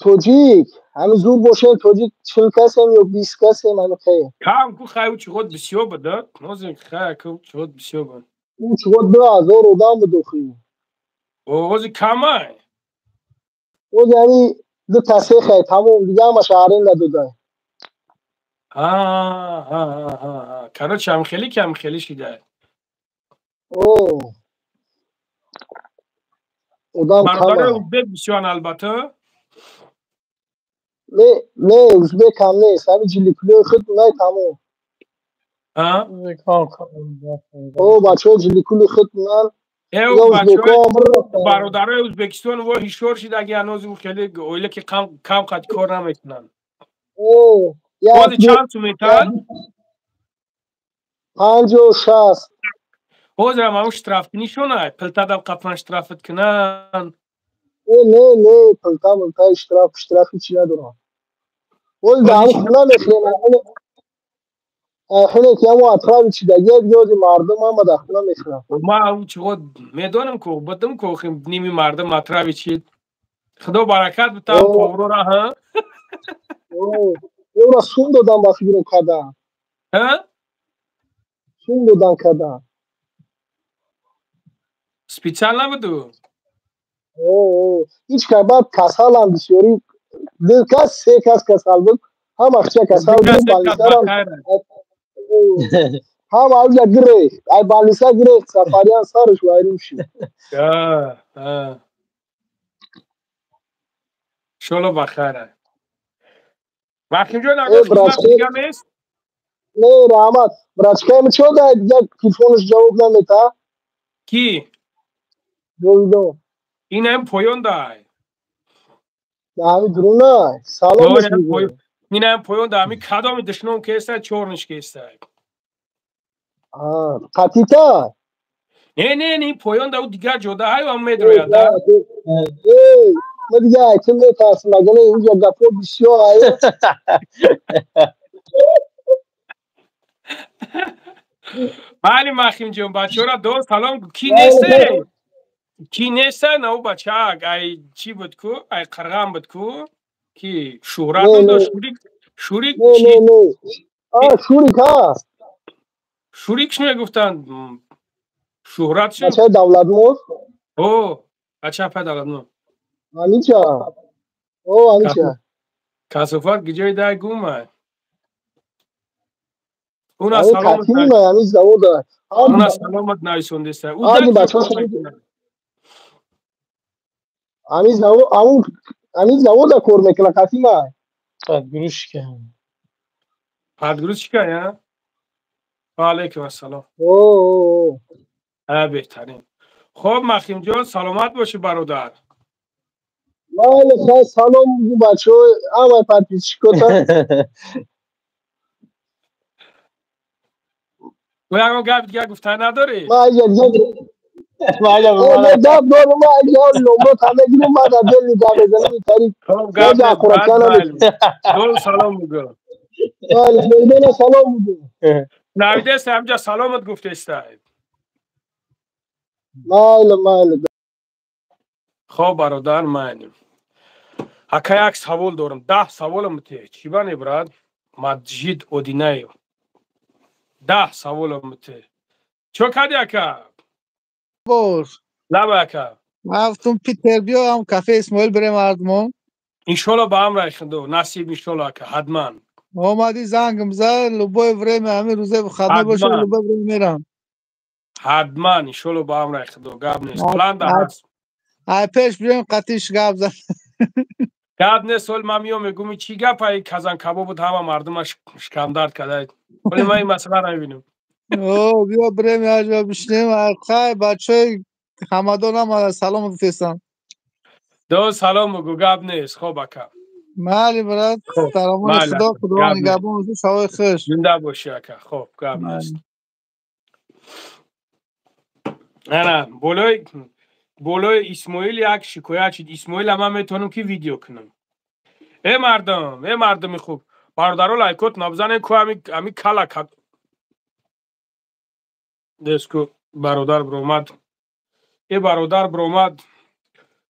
Тоҷик, ҳами зур бошем, тоҷик 40 касем ё 20 касем, ҳами хе. Кам ку хай, чиғот бисёр буд, да? Нозӣ хай, ку чиғот бисёр буд. У чиғот 2000 одам буд охи. Ози камай? Ози ҳами ду та се хай, тамом, дига ҳамаш аренда додай. Короче, ҳамхелӣ ки ҳамхелӣ шида. О. Одам бародари узбек бисёран, албатта? Не, не, узбек ҳам нест, ҳами ҷиликулиҳои худ най, тамом. О, бачаҳо ҷиликули худ ман. Э, бародарои Узбекистон во ҳишор шидаги, ҳанӯз хеле оила ки кам қад кор намекунанд. О, бози чанд сум метан? 50-60. Ҳозирам ҳамун штраф нишонай, пилтадам қафан штрафат кунанд. Э, не, не, пилта милта штраф штрафи чӣ надорам. Оз дар ҳамун хона мехӯрем, хеле ки ҳамун атрофи чидаги ёди мардум ҳама дар хона мехӯрам. Ман чиғот медонам ку, будам ку, ними мардум атрофи чи. Худо баракат битам поврора, ҳа? Ӯра сум додан ба фикрум кардам. Ҳа? Сум додан кардам. Специал набуду? Ҳеҷ кас баъд касалам бисёрӣ ду кас се кас касал буд. Ҳама хча касал буд, балисарам. Ҳама авҷа гирехт. Ай балиса гирехт, Сафарян сараш вайрон шуд. Иншолло ба хайр. Махимҷон, агар хизмат дига нест? Не, раҳмат. Братчикаем чо дай як телефонаш ҷавоб намета? Ки? Ҷовидон. Инам поён дай. Ҳами дурунай. Салом. Инам поён дай. Ҳами кадоми душном кестай, чорниш кестай. Қатита? Не, не, не, поён да, ӯ дигар ҷода ҳай ам медрояд. Ма дига айтим метарсим, агар не инҷа гапҳо бисёр ай. Бале, Махимҷон, бачаҳоро до салом. Ки несте? Ки несте? На ӯ бачаак, ай чӣ буд ку? Ай қирған буд ку? Ки шӯҳрат дошт? Шурик, Шурик чӣ? Шурик ҳаст. Шурик чӣ мегуфтанд? Шӯҳрат шуд? Бачаи Давлатмур? О, бача апаи Давлатмур. Анича. О, анича. Касофат гиҷои дай гумай. Уна саломат. Ами завода. Уна саломат нависондеста. Ами бачаҳо ами завод, ами завода кор мекунад қатимай. Подгрузчика. Подгрузчика, я? Ва алайкум ассалом. О. А беҳтарин. Хоб Махимҷон, саломат бошӣ бародар. Бале, хай салом бачаҳо, ҳамаи подписчикота. Ту ягон гап дигар гуфта надорӣ? Ман гап дорам, ман номро мегирам, ман дар дил нигоҳ мезанам, ин тариқ. Салом бугӯ. Бале, меҳмона салом бугӯ. Навидеста ҳамҷа саломат гуфтестай. Майли, майли. Хоб бародар, майли. Ака як савол дорам, 10 саволам те. Чӣ бане брат? Маджид Одинаев. 10 саволам те. Чо кади ака? Бош. Лаба ака. Рафтум Питер биёам кафе Исмоил бирем ардмон. Иншолло ба амраи худо, насиб иншолло ака, ҳатман. Омадӣ зангм зад, любое время ҳамин рӯзе выходной боша, любое время мерам. Ҳатман иншолло ба амраи худо, гап нест. План да ҳаст. Ай пеш биёем қатиш гап зан. Гап нест, сол ман миём мегӯм чӣ гап ай казан кабоб буд, ҳама мардума шикамдард карда. Вале ман ин масъала намебинам. О, биё бирем як ҷо бишинем. Хай бачаҳои Ҳамадон ҳам салом гуфтестам. До салом бугӯ, гап нест. Хоб ака. Майли брат, саломони худо, худо нигаҳбон, шавои хуш. Зинда бошӣ ака. Хоб, гап нест. Ана, болои Исмоил як шикоят шуд. Исмоила ман метавонам ки видео кунам. Э мардум, э мардуми хуб, бародаро лайкот набзанед ку ами кала деску бародар биромад. Э бародар биромад.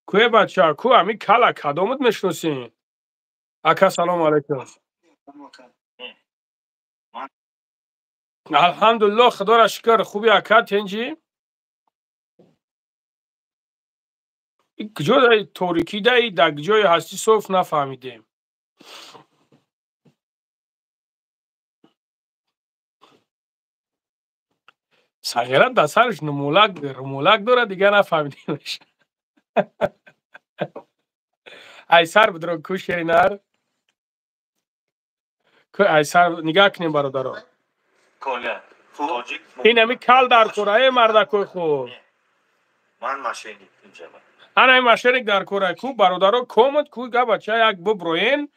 Ку э бача, ку ами кала кадомат мешиносӣ? Ака салом алайкум. Алҳамдулиллоҳ, худоро шукр, хуби ака, тенҷи? Куҷо торикӣ даи, дар ҷое ҳастӣ соф нафаҳмидем. Сағира дар сараш румолак дорад, дигар нафаҳмидемаш. Ай сар бидро ку шеринар. Ку ай сар нигоҳ кунем бародаро. Ин ами кал дар кора, э мардакои хуб. Ман мошенник инҷа. Ана ин мошенник дар кора ку бародаро комад ку га бача як буброен.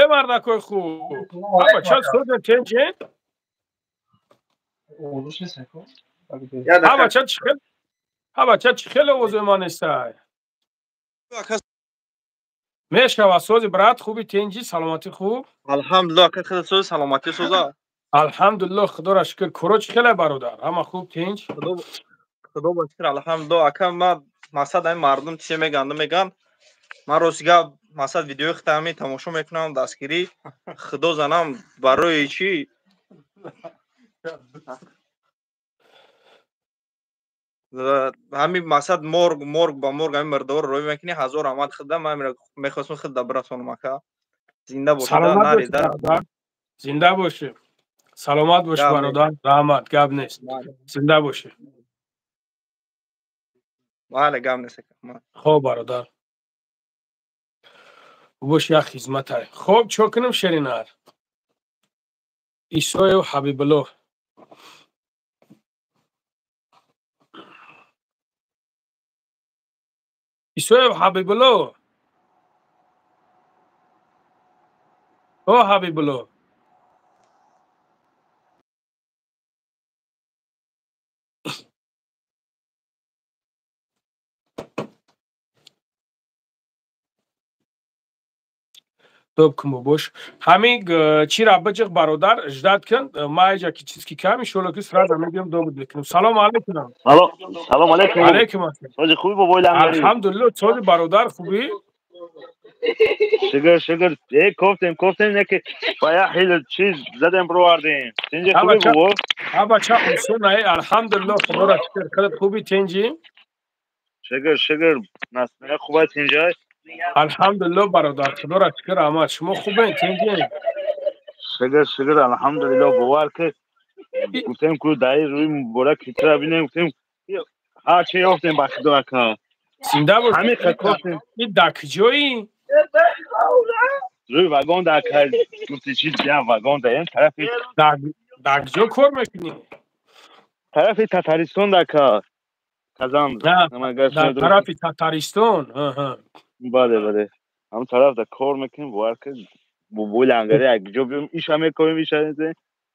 Э мардакои хуб. Бача соза ченчен? Ҳа бача чӣ хел? Ҳа бача чӣ хел овози ман нестай? Мешава сози брат, хуби тенҷи, саломатӣ хуб? Алҳамдулиллоҳ, ака хеле сози саломатӣ соза. Алҳамдулиллоҳ, худоро шукр. Коро чӣ хеле бародар? Ҳама хуб тенҷ? Худо ба шукр, алҳамдулиллоҳ. Ака, ман мақсад ҳамин мардум чизе мегӯянд, мегӯянд. Ман рости гап мақсад видеои худта ҳамин тамошо мекунам, дастгирӣ. Худо занам барои чӣ? Ҳамин мақсад морг, морг ба морг ҳамин мурдаҳоро роҳӣ мекунӣ, ҳазор раҳмат худда. Ман мехостам худда бирасонам, ака. Зинда бошӣ. Саломат бошӣ, бародар. Зинда бошӣ. Саломат бошӣ, бародар. Раҳмат, гап нест. Зинда бошӣ. Бале, гап нест. Хоб, бародар. Бош як хизматай. Хоб, чо кунем, Шеринар? Исоев Ҳабибулло. Исоев Ҳабибулло. О, Ҳабибулло. Тоб кун бош. Ҳамин чира биҷиқ, бародар, ждать кун. Ма иҷа ки чиз ки кам, иншоалло ки сразу мегӯям, добуд мекунем. Салом алейкум. Салом алейкум. Алейкум ассалом. Сози хуби, бобои Лангари? Алҳамдулилло, сози, бародар, хубӣ? Шукр, шукр. Э, кофтем, кофтем, не ки ба як ҳил чиз задем, бировардем. Тинҷи, хуби, бобо? Ҳа, бача, усон ай, алҳамдулилло, худоро шукр. Худат хуби, тинҷи? Шукр, шукр. Насмия хуба, тинҷай? Алҳамдулилло, бародар, худоро шукр, раҳмат. Шумо хубен, тинҷи? Шукр, шукр, алҳамдулилло. Бовар ки гуфтем ку даи рӯи муборак фитра бинем, гуфтем ҳар чи ёфтем, ба худо, ака. Зинда бош. Ҳамин қа кофтем. И дар куҷоӣ? Рӯи вагон да, ака, гуфти чи я вагон да ем тарафи. Дар куҷо кор мекунӣ? Тарафи Татаристон да, ака. Казан. Дар тарафи Татаристон. Бале, бале. Ҳам тараф да кор мекунем, бовар ки бобои Лангари як ҷо биём, иша мекунем, иша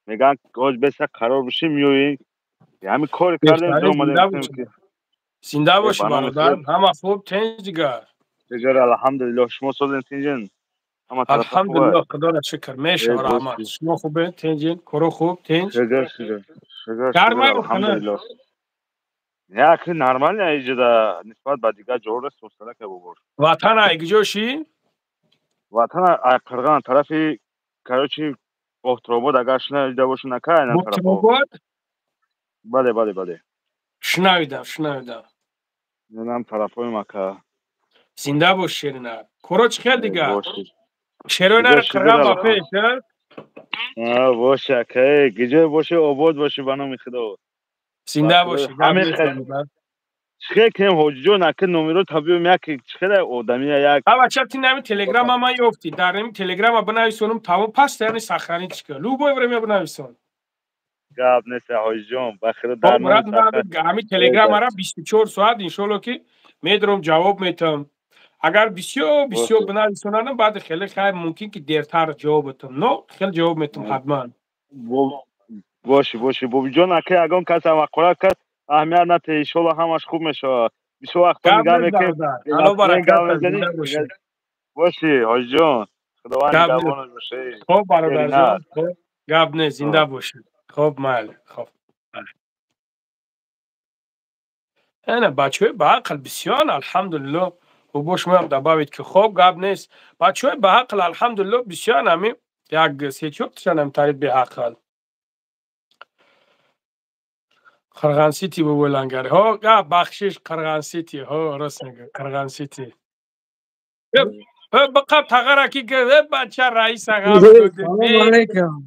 мегӯянд, ҳоҷ беса қарор бишем, меоем. Ҳамин кор кардем, омадем. Зинда бошӣ, бародар. Ҳама хуб, тинҷ дигар? Дигар алҳамдулиллоҳ, шумо созен, тинҷин? Алҳамдулиллоҳ, худоро шукр, мешава, раҳмат. Шумо хубе, тинҷин? Коро хуб, тинҷ? Шукр, шукр, шукр. Гармай? Алҳамдулиллоҳ. Як нормально иҷода нисбат ба дигар ҷоҳо состарака, бобор. Ватан ай куҷо ши? Ватан ай Қирған тарафи, короче, Бохтуробод, агар шунавида бошӣ, нака, айнан тараф. Бале, бале, бале. Шунавидам, шунавидам. Нам тарафҳои мака. Зинда бош, Шеринар. Коро чӣ хел дигар? Шеронар Қирған ба пеш. Боше, ака, гиҷое бошӣ, обод бошӣ, ба номи Худо. Зинда бошӣ. Чихел кунем, ҳоҷиҷон, ака, номеро табиём, як чихел одамия як. А, бача, ти нами телеграма ма ёфтӣ. Дар нами телеграма бинависонум, тамом, постоянно сохранить кун. Любое время бинависон. Гап нест, ҳоҷиҷон, ба худо, дар ҳамин телеграмара 24 соат, иншоалло ки медорам, ҷавоб метам. Агар бисёр бисёр бинависонанам, баъд хеле хайр, мумкин ки дертар ҷавоб метам, но хеле ҷавоб метам ҳатман. Боши, боши, бобиҷон, ака, ягон кас ҳақорат кард, аҳамият натеҳ, иншоалло ҳамаш хуб мешавад. Бисёр вақто нигоҳ мекунем. Боши, ҳоҷиҷон, худованд нигаҳбонат боша. Хоб, бародарҷон, гап нест, зинда бошед. Хоб, майли, хоб. Ана бачаҳои баақл бисёран, алҳамдулилло. Бош, моям добавить ки. Хоб, гап нест. Бачаҳои баақл, алҳамдулилло, бисёран, ҳамин як се-чорташан тари беақл. Қирған Сити, бобои Лангари. Ҳо, бахшиш, Қирған Сити. Ҳо, рост мегӯ, Қирған Сити. Биқаб тағара ки бача раиса ғам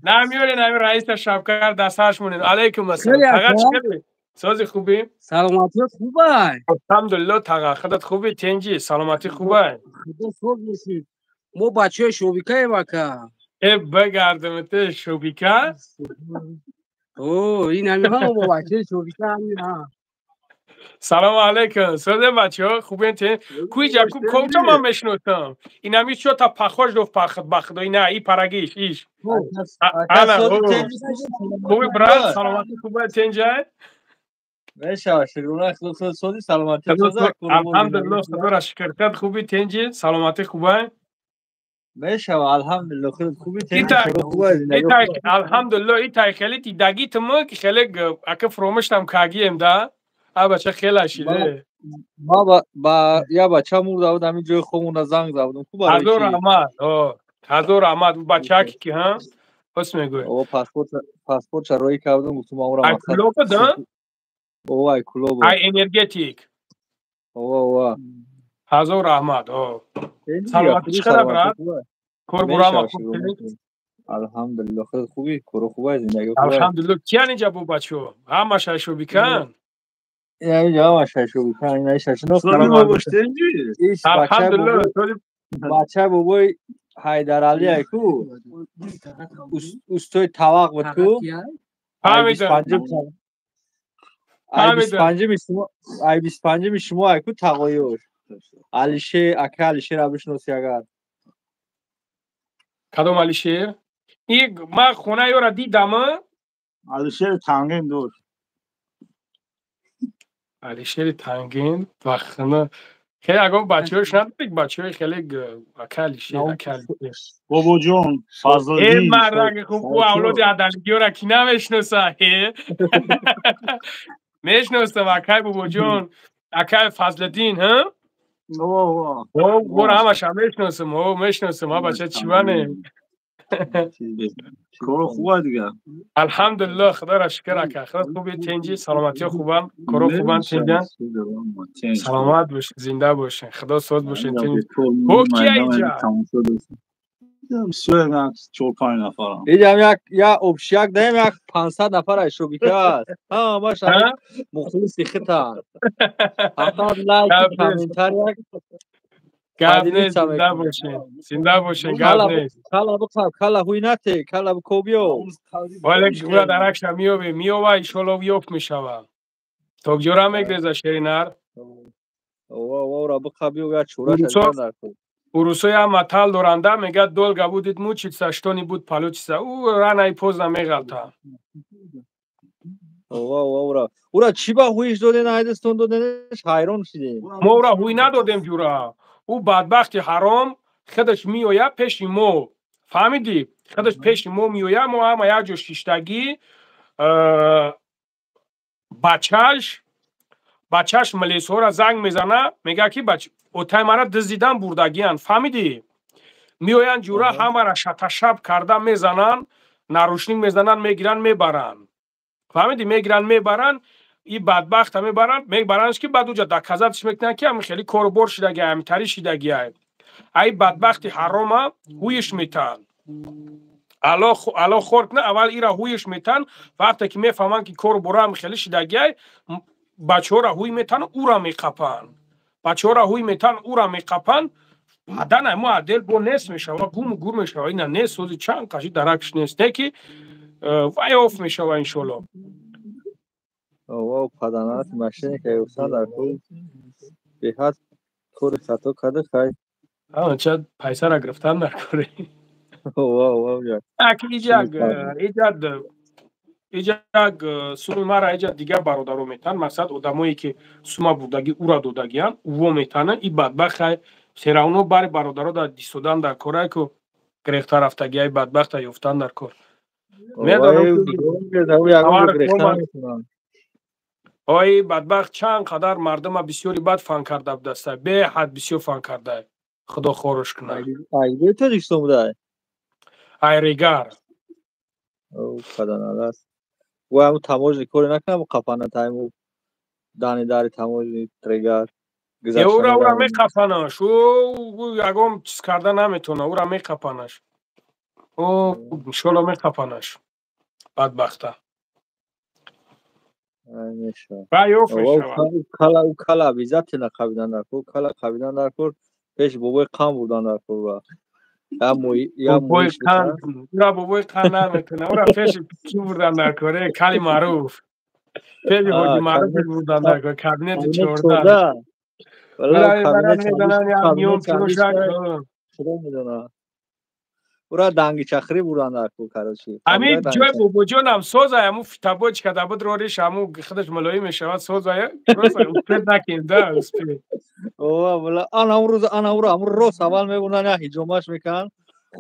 намеёрен, ҳамин раиса шабкар дасташ монем. Алейкум ассалом. Таға, чӣ кардӣ? Сози, хубӣ? Саломатият хубай? Алҳамдулилло, таға, худат хубӣ, тинҷӣ, саломатӣ хубай? Худо соз бошед. Мо бачаҳои шобикаем, ака. Э, бигардамите, шобика? О, ин ҳамин ҳама мо бачаҳои шобика ҳамин ҳа. Салому алейкум. Созе, бачаҳо, хубен, те? Куиҷа ку комча ман мешиносам. Инами чо та пахош доф пахт бахдо ина и парагиш иш. Ана хуби, брат, саломатӣ хубай, тинҷай? Мешава, шукрона, худо сози, саломатӣ. Алҳамдулилло, худоро шукр. Худат хуби, тинҷи, саломатӣ хубай? Мешава, алҳамдулилло, худат хуби, тинҷи? Алҳамдулилло, итай хеле дидагитмо ки хеле ака фуромӯштам кагием да. А бача хела шиде. Ма ба я бача мурда буд, ҳамин ҷои хобмонда занг зада будам. Хуб барои Ҳазор раҳмат. Ҳазор раҳмат бачаки ки ҳа? Ҳос мегӯй. О, паспорт роӣ кардам, гуфтам ма ора Ай кулоб буд, ҳа? О, ай кулоб. Ай энергетик. О, о. Ҳазор раҳмат. О. Саломатӣ чӣ қадар брат? Кор бурама хуб? Алҳамдулилло, хеле хубӣ, коро хубай, зиндагӣ хубай. Алҳамдулилло. Киян инҷа бо бачаҳо? Ҳамааш айшобикан? Инҷа ҳамааш айшобикан, ин айшашино. Алҳамдулилло. Бача бобои Ҳайдаралӣ айку. Устои тавақ буд ку. Фаҳмидам. Ай 25-ми шумо айку тағоёш. Алишер, ака Алишерро бишноси агар. Кадом Алишер? И ман хонаи ёро дидам. Алишери Тангин дур. Алишери Тангин ва хона хеле агар бачаҳош надоред, бачаҳои хеле ака Алишер, ака Алишер. Бобоҷон, Фазлиддин. Э мардаки хуб, ӯ авлоди адалигиёра ки намешноса? Мешносам, акай Бобоҷон, акай Фазлиддин, ҳа? О, ҳамаша мешносам, о, мешносам, а бача чиване. Коро хуба дигар. Алҳамдулилло, худоро шукр ака. Худо хуби, тинҷи, саломатиҳо хубанд, коро хубанд, тинҷан. Саломат бошед, зинда бошед, худо соз бошед. Ҳо кия инҷа? Чор-панҷ нафарам. Иҷам як я общак даем, як 500 нафар айшобика аст. Ҳамаш мухлиси хитанд. Фақат лайк, комментария. Гап нест, зинда бошед, зинда бошед, гап нест. Кала бихаб, кала ҳуй нате, кала бикобиё. Вале гура даракша меёбе, меёва, иншолло ёфт мешава. То куҷора мегреза шеринар? Ова, ора бихабиё, як чораша дар кун. Урусои ҳам матал доранда, мегӯяд: долго будет мучиться, что-нибудь получится. Ӯ рано и поздно меғалта. Ова, ова, ура. Ура чӣ ба ҳуиш доден, айдастон доденеш, ҳайрон шидем. Мо ура ҳуй надодем, ҷура. Ӯ бадбахти ҳаром худаш меояд пеши мо. Фаҳмидӣ? Худаш пеши мо меояд, мо ҳама як ҷо шиштагӣ, бачаш милисҳоро занг мезана, мегӯяд ки отай мара дуздидан бурдагиянд. Фаҳмидӣ? Меоянд ҷура, ҳамаро шаташаб карда мезананд, наручник мезананд, мегиранд, мебаранд. Фаҳмидӣ? Мегиранд, мебаранд, и бадбахта мебаранд, мебарандш ки баъд уҷа доказать ш мекунанд ки ҳамин хеле корубор шидагия, ҳаминтари шидагия. Ай бадбахти ҳарома ҳуиш метаҳанд. Алло хор куна, аввал ира ҳуиш метаҳанд, вақте ки мефаҳманд ки корубора ҳамин хеле шидагиай, бачаҳоро ҳуй метаҳанд, ура меқапанд. Бачаҳоро ҳуй метаҳанд, ура меқапанд. Баъдан мо отдел бо нест мешава, гуму гур мешава, ина нест, сози чанд қаши даракш нест, не ки вай оф мешава иншолло. Ова, паданат машине ки гуфтан дар кул беҳад кори хато карда, хай. Ча пайсара гирифтан дар кори. Ова, ова. Аки иҷак иҷад иҷак суми мара иҷа дигар бародаро метаҳанд, мақсад одамое ки сума бурдагӣ ура додагиянд, уво метаҳанд, и бадбахт хай всё равно бари бародаро дар дистодан дар корае ку гирехта рафтагиай бадбахта ёфтан дар кор. Медонам ой бадбахт чанд қадар мардума бисёри бад фан карда будаста, беҳад бисёр фан карда, худо хорош кунад. Айгои Тоҷикистон буда? Айрегар. Паданаласт. Ӯ ҳамун таможни коре накунам, қафана тайму дани дари таможни трегар. Ура меқафанаш, ӯ ягон чиз карда наметавона, ура меқафанаш. Ӯ иншолло меқафанаш бадбахта. Кала обязательно қабидан дар кор, кала қабидан дар кор, пеш бобои қанд бурдан дар кор ва. Бобои қанд, ура бобои қанд наметавона, ура пеши ки бурдан дар кор, кали маъруф. Пеши ҳоҷи маъруф бурдан дар кор, кабинети 14. Ура мебаранд, мезананд, як миён фурӯшак. Худо медонад. Ура данги чахрӣ бурдан дар кор, короче. Ҳамин ҷои бобоҷонам созай, ҳамун фитобочка карда буд рориш, ҳамун худаш мулоим мешавад, созай. Просто успеть накем, да, успеть. Ова, вала, ана он рӯз, ана ура, ҳамун рост аввал мебурдан, як ҳиҷомаш мекунанд.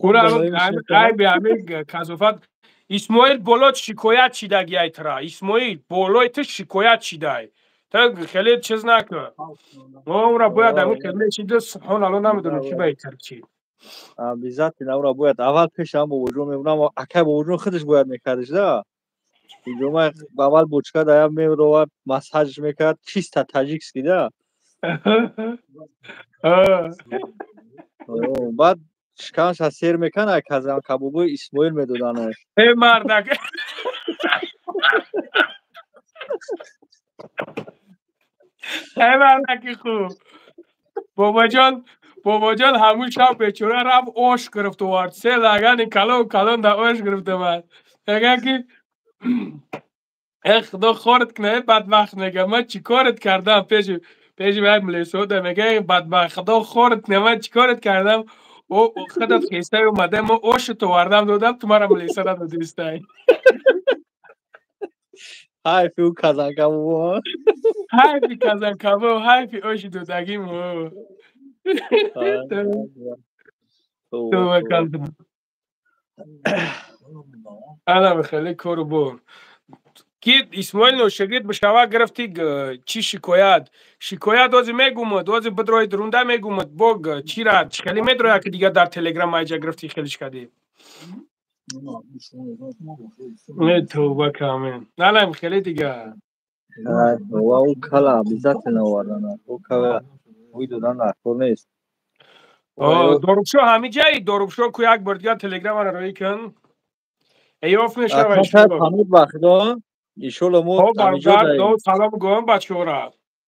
Ура, айби ҳамин касофат. Исмоил болот шикоят шидаги ай тра. Исмоил болои ту шикоят шидай. Та хеле чиз накун. Ӯра бояд ҳамин хел мешида, субҳон Аллоҳ, намедонам чӣ ба тарчи. Обязательно ӯра бояд аввал пеш ҳам бобоҷон мебурам, акай бобоҷон худаш бояд мекардиш да. Инҷо ман аввал бочка даям меровард, массаж мекард, чисто таҷикский да. Баъд шикамаша сер мекард, ай казан кабобои Исмоил медоданаш. Э мардак. Э мардаки хуб. Бобоҷон ҳамун шаб бечора рафт ош гирифт овард. Се лагани калон калон да ош гирифт омад. Мегӯяд ки э худо хорат кунад, э бадбахт, мегӯяд ман чӣ корат кардам пеши пеши як милисода, мегӯяд бадбахт, худо хорат кунад, ман чӣ корат кардам? О худат хеста омада, ман ошат овардам додам, ту мара милиса надодистай. Ҳайфи ӯ казанкабобо. Ҳайфи казанкабоб, ҳайфи оши додагим. Ана хеле кору бор. Ки Исмоил ношагирд бишава гирифти чӣ шикоят? Шикоят ози мегумад, ози бидрои дурунда мегумад, бог чира хеле медроя ки дигар дар телеграм айҷа гирифти хелиш кадӣ. Не тавба камен. Налам хеле дигар. Ва ӯ кала обязательно овардан. Ӯ кала ӯй додан дар кор нест. Дорубшо ҳамиҷаи Дорубшо ку як бор дигар телеграмаро роӣ кун. Эёф мешава. Ҳамид ба худо иншолло мо ҳамиҷо даем. Салом гӯям бачаҳора.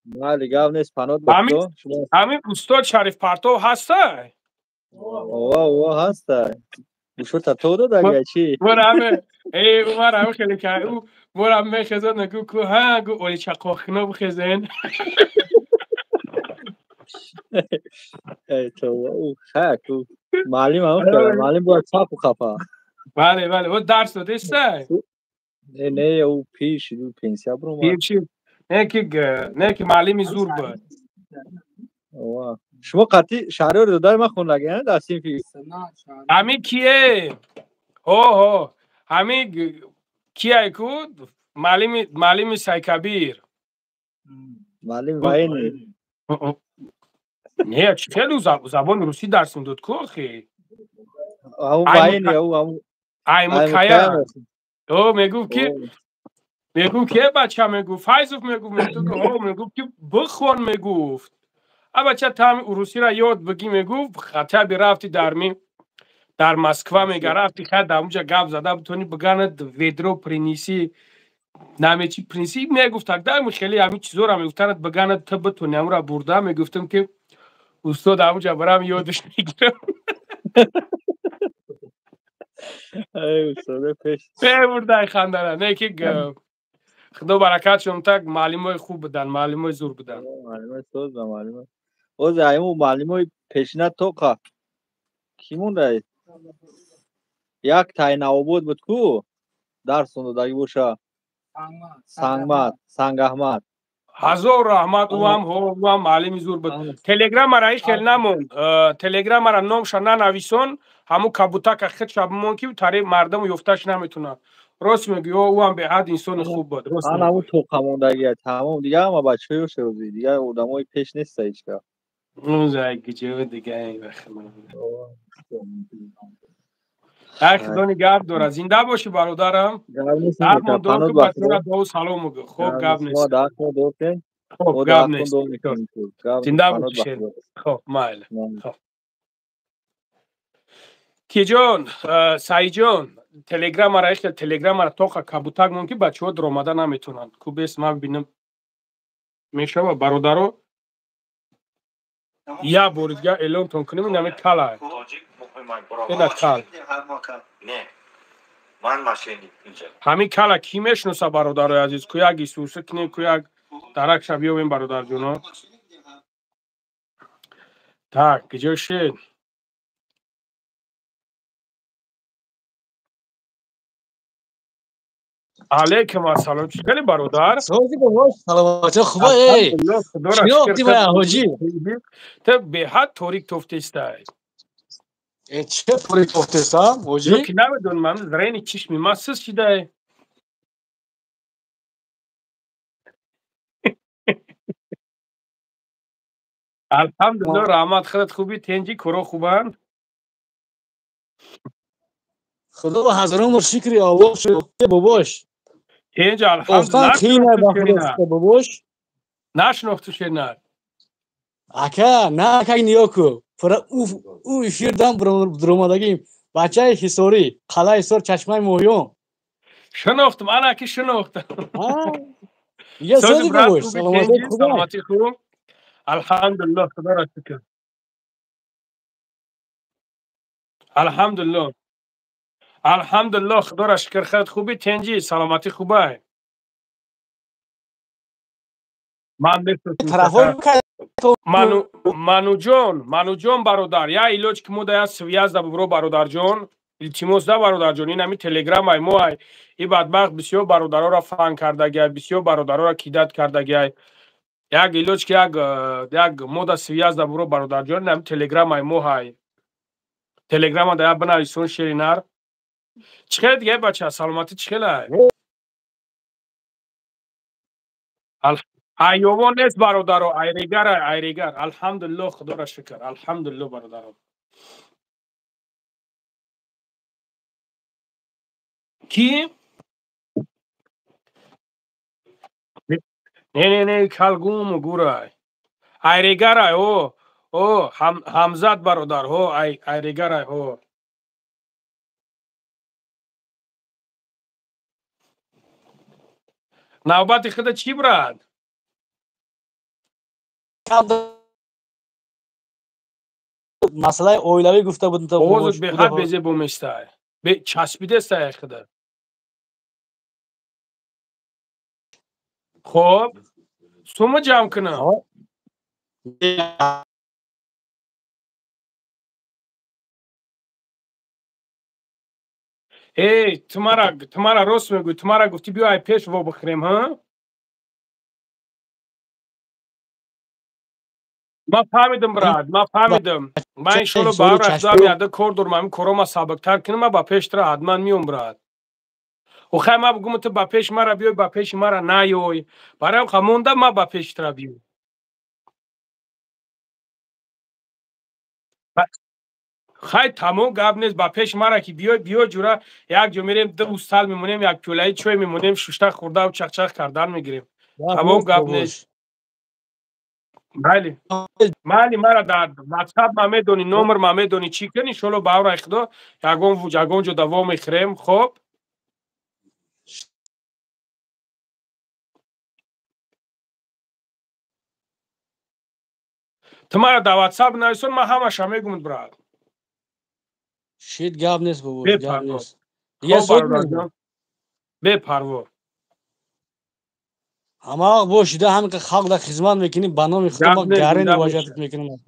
Бале, гап нест, паноҳ ба худо. Ҳамин устод Шариф Партов ҳастай? Ова, ова ҳастай. Гӯшо тато додага чӣ? Мора ҳаме, э умар ҳаме хеле ка ӯ мора мехезад нагу ку ҳа гу оли чақоқино бихезен. Эй тавба, ӯ хак ӯ муаллим ҳам хела, муаллим бояд чапу хафа. Бале, бале, ӯ дарс додистай? Не, не, ӯ пир шид, ӯ пенсия баромад. Пир шид. Не ки не ки муаллими зур буд. Ова. Шумо қатъи Шаҳриёри додари ман хондагӣ дар синфи? Ҳамин кие? Ҳо, ҳо. Ҳамин кияй ку? Муаллими Сайкабир. Муаллими военный. Не, хеле забони русӣ дарс медод ку охи? Ҳамун военный, ҳамун Аймукая. О, мегуфт ки мегуфт ки бача мегуфт, Файзов мегуфт, мегуфт, ҳо, мегуфт ки бихон мегуфт. А бача там русиро ёд бигӣ мегуфт, хотя бы рафти дар Москва мега рафти хай дар онҷа гап зада битонӣ биганад ведро принеси намечи принеси мегуфт тогда хеле ҳамин чизоро мегуфтанад биганад ту битонӣ ҳамонро бурда мегуфтам ки устод ҳамонҷа барам ёдаш мегирам. Мебурдай хандара. Не ки худо баракатшон так муаллимои хуб буданд, муаллимои зур буданд. Муаллимои соз ва муаллимои. Ози айму муаллимои пешина тоқа кӣ мондай? Як Тайнаобод буд ку дарсон додагӣ боша. Сангмад, Сангаҳмад. Ҳазор раҳмат, ӯ ҳам ҳо, ӯ ҳам муаллими зур буд. Телеграмара ин хел намонд. Телеграмара номша нанависон, ҳамун кабутака худша бимон ки тари мардуму ёфташ наметунад. Рост мегӯӣ, ӯ ҳам беҳад инсони хуб буд. Рост Ана ҳамун тоқа мондагия, тамом дигар ҳама бачаҳои шози, дигар одамои пеш неста ҳеҷ кас. Ай худо нигаҳ дорад. Зинда бошӣ бародарам. Дармон дор ки бачаҳоро дуо салом бигӯ. Хуб гап нест. Хуб гап нест. Зинда бошӣ. Хуб майли. Хуб. Киҷон, Саидҷон, телеграмара ихел телеграмара тоқа кабутак мон ки бачаҳо даромада наметавонанд. Ку бес ман бинам мешава бародаро як бори дигар эълонтон кунем инами кала. Ина кал. Ҳамин кала кӣ мешиноса бародарои азиз? Ку як исуса кунем, ку як даракша биёбем бародарҷоно. Так, киҷо шед? Алейкум ассалом. Чӣ хеле бародар? Саломатӣ хуба эй. Шинохтӣ мая ҳоҷӣ? Ту беҳад торик тофтестай. Э чӣ торик тофтестам ҳоҷӣ? Ки намедонам, ман зрени чишми ман сиз шидай. Алҳамдулилло, раҳмат. Худат хубӣ, тенҷӣ, коро хубанд? Худо ба ҳазорон бор шукри Аллоҳ шуд, бобош. Тенҷ, алҳамдулилло. Хеле бобош. Нашинохту шенар. Ака, на ака ниё ку. Пура у эфир дам дуромадагим. Бачаи Ҳисорӣ, қалаи Ҳисор, чашмаи моҳиён. Шинохтам, ана ки шинохтам. Я сози бобош, саломатӣ хуб. Саломатӣ хуб. Алҳамдулилло, худоро шукр. Алҳамдулилло. Алҳамдулилло, худоро шукр. Худат хубӣ, тенҷӣ, саломатӣ хубай. Ман Мануҷон, Мануҷон бародар, я илоҷ ки мо да я связь да бубро бародарҷон, илтимос да бародарҷон, ин ҳами телеграмай мо ай, и бадбахт бисёр бародароро фан кардагиай, бисёр бародароро кидат кардагиай. Як илоҷ ки як мо да связь да бубро бародарҷон, ин ҳами телеграмай мо ҳай. Телеграма да я бинависон шеринар. Чӣ хел дига бача, саломатӣ чӣ хелай? Айёвон нест бародаро, айрегар, айрегар. Алҳамдулилло, худоро шукр. Алҳамдулилло бародаро. Ки? Не, не, не, калгуму гурай. Айрегарай, о, о, ҳамзат бародар, ҳо, айрегарай, ҳо. Навбати худа чӣ брат? Масъалаи оилавӣ гуфта будем. Овозат беҳад безебо местай. Часпидестай худа. Хоб, сума ҷамъ кунам. Эй, ту мара рост мегӯӣ, ту мара гуфтӣ биё ай пеш во бихӯрем, ҳа? Ман фаҳмидам, брат, ман фаҳмидам. Ман иншолло ба ҳар рафтам яда кор дорам, ҳамин корома сабуктар кунам, ман ба пеш тра ҳатман миём, брат. Охай ман бигӯм ту ба пеш мара биёй, ба пеши мара наёй. Барои ҳам монда ман ба пеши тра биёй. Хай тамом гап нест, ба пеш мара ки биёй, биё ҷура, як ҷо мерем, ду устал мемонем, як пиёлаи чой мемонем, шушта хӯрдаву чақчақ кардан мегирем. Тамом гап нест. Майли. Майли, мара дар WhatsApp ма медонӣ, номер ма медонӣ, чӣ кунӣ, иншолло ба авраи худо ягон ҷо даво мехӯрем, хоб. Ту мара дар WhatsApp нависон, ман ҳамаша мегӯм, брат. Шит гап нест бобо, гап нест. Бепарво. Ҳама вақт бошида ҳамин халқ дар хизмат мекунӣ, ба номи худо ма гарин муроҷиатат мекунам.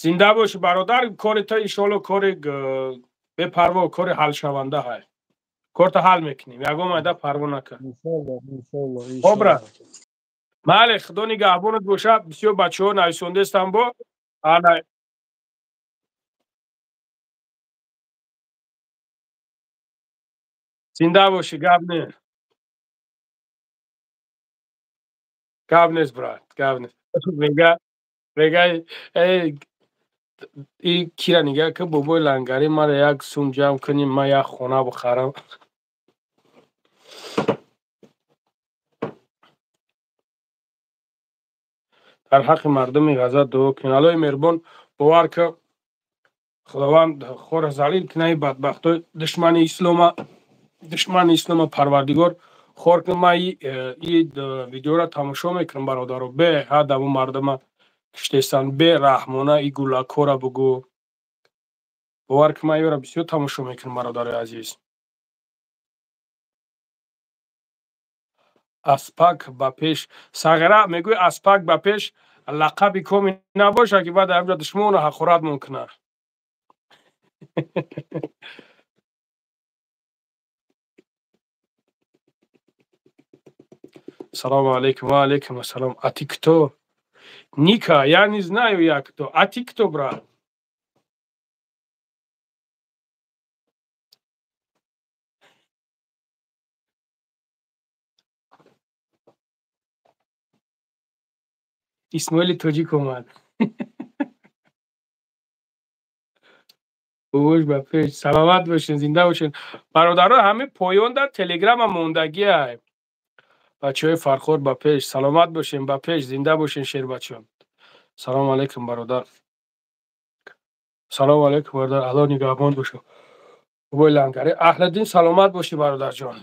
Зинда бошӣ бародар, кори ту иншоалло кори бепарво, кори ҳалшаванда ҳай. Корта ҳал мекунем, ягон майда парво накун. Хоб брат. Майли, худо нигаҳбонат бошад, бисёр бачаҳо нависондаестанд бо. Ана зинда бошӣ, гап нест. Гап нест, брат, гап нест. Мега, эй, и кира нигаҳ ки бобои лангарӣ мара як сум ҷамъ кунӣ, ман як хона бихарам. Дар ҳаққи мардуми Ғаза дуо кунед. Аллоҳи меҳрубон, бовар ки Худованд хора залил кунад ин бадбахтои душмани ислома, душмани ислома Парвардигор хор кунад. Ман ин видеоро тамошо мекунам, бародаро. Беҳад ҳамун мардума киштестанд, бераҳмона ин гулакҳоро бугӯ. Бовар ки ман инро бисёр тамошо мекунам, бародарои азиз. Аспак ба пеш сағира мегӯй, аспак ба пеш лақаби коми набошад ки баъд ҳамҷо душмонро ҳақорат мумкина. Салому алейкум, ва алейкум ассалом. А ты кто? Ника, я не знаю, я кто. А ты кто, брат? Исмоили тоҷик омад. Бобош ба пеш, саломат бошин, зинда бошин. Бародаро, ҳамин поён дар телеграма мондагиай. Бачаҳои Фархор ба пеш, саломат бошин, ба пеш, зинда бошин, шербачо. Салому алайкум, бародар. Салому алайкум, бародар. Аллоҳ нигаҳбон боша. Бобои Лангари. Аҳлиддин, саломат бошӣ, бародарҷон.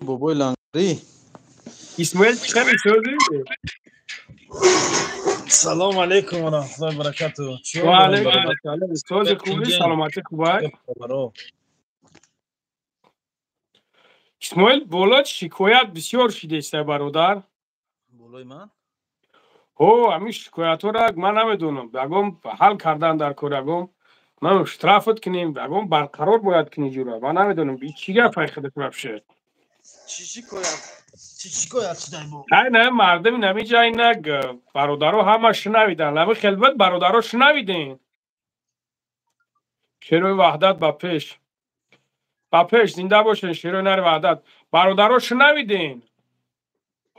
Бобои Лангари. Исмоил, чӣ хеле шудӣ? Салом алейкум ва раҳматуллоҳи ва баракатуҳ. Ва алейкум ассалом. Сози хубӣ, саломатӣ хубай? Исмоил, боло шикоят бисёр шидеста, бародар. Болои ман? Ҳо, ҳамин шикоятҳоро ман намедонам. Ягон ҳал кардан дар кор, ягон ман штрафат кунем, ягон барқарор бояд кунӣ ҷура. Ман намедонам, чӣ гапай худат вообще? Чӣ шикоят? Чӣ шикоят шудай бо? Ай, на мардум намиҷа ина бародаро ҳама шунавидан. Лаби хелбат бародаро шунавиден. Шерои Ваҳдат ба пеш. Ба пеш, зинда бошен, шерои нари Ваҳдат. Бародаро шунавиден.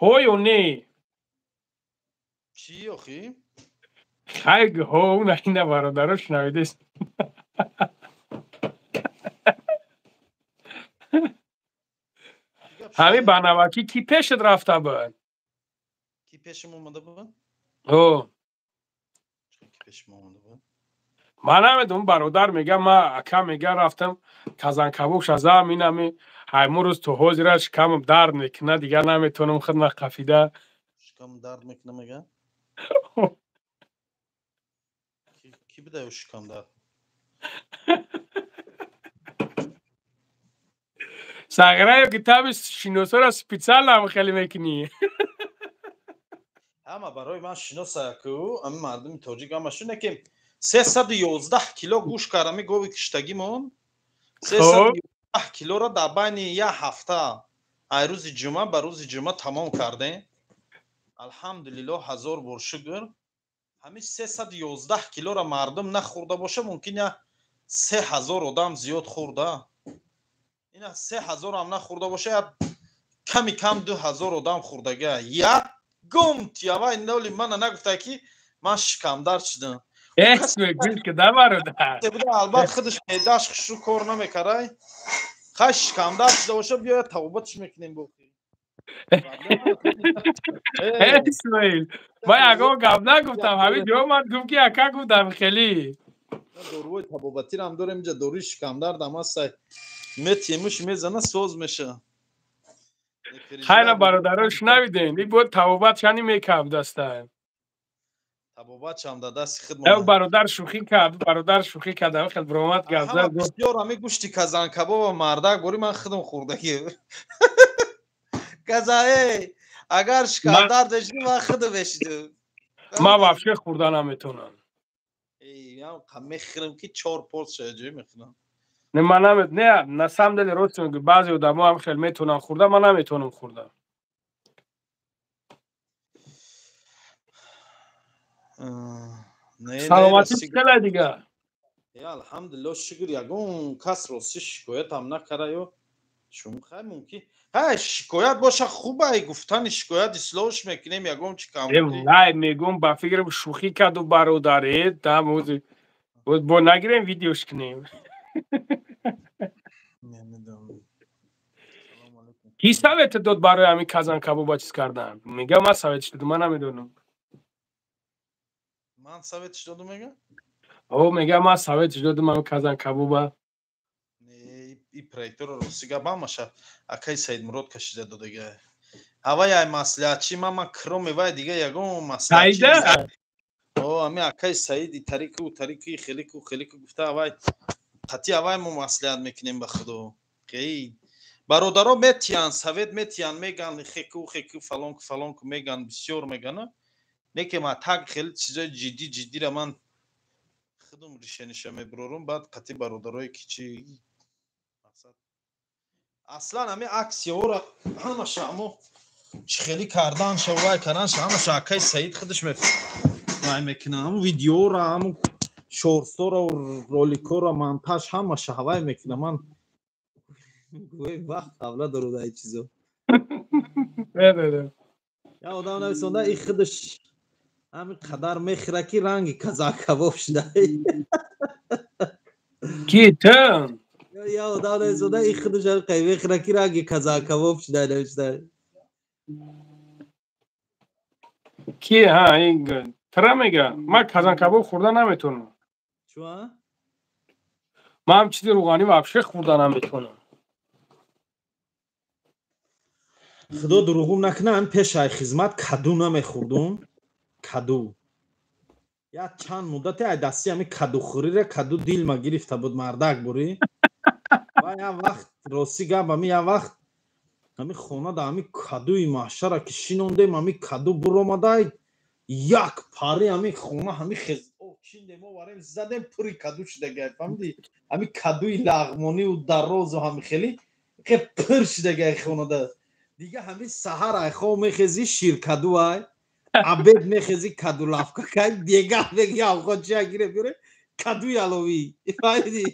Ҳо ё не? Чӣ охи? Хай, ҳо, на ина бародаро шунавидест. Ҳамин ба навакӣ ки пешат рафта буд? Ки пешам омада буд? Ҳо. Ки пешам омада буд? Ман намедонам, бародар мега, ман ака мега рафтам казанкабоб шазам, инами ҳаймун рӯз то ҳозира шикамам дард мекунад, дигар наметавонам худма қафида. Шикам дард мекунад мега? Ки буда ё шикам дард? Сағираю китоби шиносоро специально хеле мекунӣ. Ҳама барои ман шиноса ку, ами мардуми тоҷик ҳама шуне ки 311 кило гӯш карами гови киштагимон, 311 килоро дар байни як ҳафта, ай рӯзи ҷумъа ба рӯзи ҷумъа тамом кардем. Алҳамдулиллоҳ, ҳазор бор шукр. Ҳамин 311 килоро мардум нахӯрда боша, мумкин я 3000 одам зиёд хӯрда. Ина 3000 ҳам нахӯрда боша, я ками кам 2000 одам хӯрдага. Як гум тиявай ноли мана нагуфта ки ман шикамдард шудам. Гӯш кида, бародар. Албат худаш меъдаш хушрӯ кор намекарай. Хай, шикамдард шуда боша, биёя тавбатш мекунем бохи. Исмоил, ман ягон гап нагуфтам, ҳамин ҷо омад гуфт ки ака гуфтам хеле. Доруҳои табобатиро ҳам дорем инҷа, доруи шикамдард ҳам ҳастай. Метемуш мезана, соз меша. Хайра, бародаро, шунавиден, ин бо табобат чани мекард даста. Табобат чам дар дасти худ. Бародар шӯхӣ кард, бародар шӯхӣ кард, ҳамин хел баромад гап зад. Бисёр ҳами гӯшти казанкабоба мардак бори ман худам хӯрдагӣ. Каза, эй, агар шикамдард бешидӣ, ман худам бешидам. Ман вообще хӯрда наметавонам. Эй, мехӯрам ки чор порция ҷой мехӯрам. Не, ман намет, не, на самом деле рост мегӯ, баъзе одамо ҳам хел метавонанд хӯрда, ман наметавонам хӯрда. Саломатӣ чӣ дига? Алҳамдулиллоҳ, шукр, ягон кас рости шикоятам накарда ё шум. Хай, мумкин ҳай шикоят боша, хубай, гуфтани шикоят ислоҳш мекунем, ягон чи кам. Най, мегӯм, ба фикрам шӯхӣ карду бародар, дам бо нагирем, видеош кунем. Ки совет дод барои ҳамин казанкабоба чиз кардан? Мега ман советш додум, ман намедонам. Ман советш додум мега? О, мега ман советш додум ҳамин казанкабоба. И проекторро рости гап ҳамаша акаи Саидмурод кашида додага. Ҳавай ай маслиҳатчи ман кроме вай дига ягон маслиҳатчи. О, ҳами акаи Саид и тарику тарику хелику хелику гуфта, ҳавай қатъи ҳавай мо маслиҳат мекунем ба худо. Эй, бародаро метиҳанд, совет метиҳанд, меган хеку хеку фалонку фалонку меган, бисёр мегана. Не ки ман так хеле чизои ҷиддӣ ҷиддиро ман худум решениша мебурорум, баъд қатъи бародарое ки чи мақсад аслан ҳами аксияҳоро ҳамаша ҳамо чӣ хелӣ кардан шавай кардан ҳамаша акаи Саид худаш вай мекунад, ҳамун видеоро, ҳамун шортсоро, роликҳоро, монтаж ҳамаша ҳавай мекунад. Ман вақт ҳавла дорад ай чизо. Я одам нависонда и худаш ҳамин қадар мехӯра ки ранги казакабоб шуда. Ки ту? Я одам нависонда и худаш ҳамин мехӯра ки ранги казакабоб шуда навишта. Ки ҳа ин тра мега? Ман казанкабоб хӯрда наметавонам. Чуа? Ман ҳам чизи рӯғанӣ вообще хӯрда наметавонам. Худо дурӯғум накунам, пеш ай хизмат каду намехӯрдум. Каду. Я чанд муддате ай дасти ҳами кадухӯрира каду дилма гирифта буд мардак бурӣ. Ва як вақт рости гап ҳами як вақт ҳами хона да ҳами кадуи маҳшара ки шинондем ҳами каду буромадай як пари ҳами хона ҳами хез чиндем оварем задем пури каду шудагай фаҳмидӣ? Ҳами кадуи лағмониву дарозу ҳами хеле хе пур шудагай хонада. Дига ҳами саҳар ай хоб мехези ширкаду ай обед мехези каду лавка кай бега беги авхо чия гире биёре кадуи аловӣ фаҳмидӣ?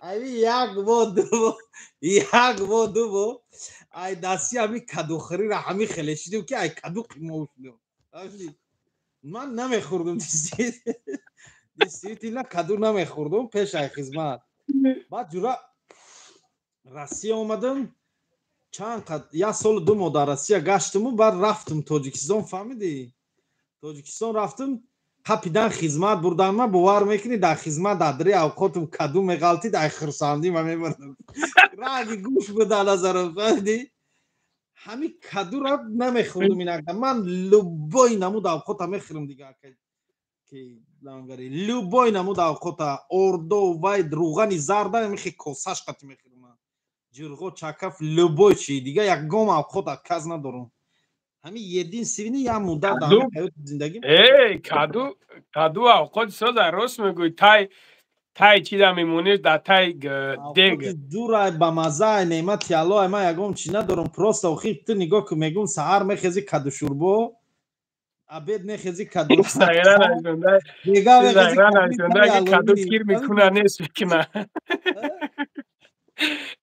Ами як бо ду як бо ду бо ай дасти ҳами кадухӯрира ҳами хеле шидем ки ай каду қимов шудем. Фаҳмидӣ? Ман намехӯрдум действительно каду намехӯрдум пеш ай хизмат. Баъд ҷура Россия омадам чанд қад як солу ду моҳ дар Россия гаштиму баъд рафтум Тоҷикистон фаҳмидӣ? Тоҷикистон рафтум қапидан хизмат бурдан ман бовар мекунӣ дар хизмат дар дари авқотум каду меғалтид ай хурсандӣ ма мебурдам. Ранги гӯш буда назарам фаҳмидӣ? Ҳами кадура намехӯрдум инакда. Ман любой намуд авқота мехӯрам дига ки лангари любой намуд авқота ордо вай рӯғани зарда мехе косаш қати мехӯрам. Ҷирғо чакаф любой чи дига ягон авқот отказ надорам. Ҳами единственный як муддат дар ҳаёти зиндагим. Эй, каду каду авқот соза рост мегӯй тай тай чида мемонӣ дар тай дег. Дурай ба маззаи неъмати Аллоҳ ман ягон чи надорам. Просто охир ту нигоҳ кун мегӯм саҳар мехези каду шӯрбо, обед мехези каду каду кир мекуна нест мекуна.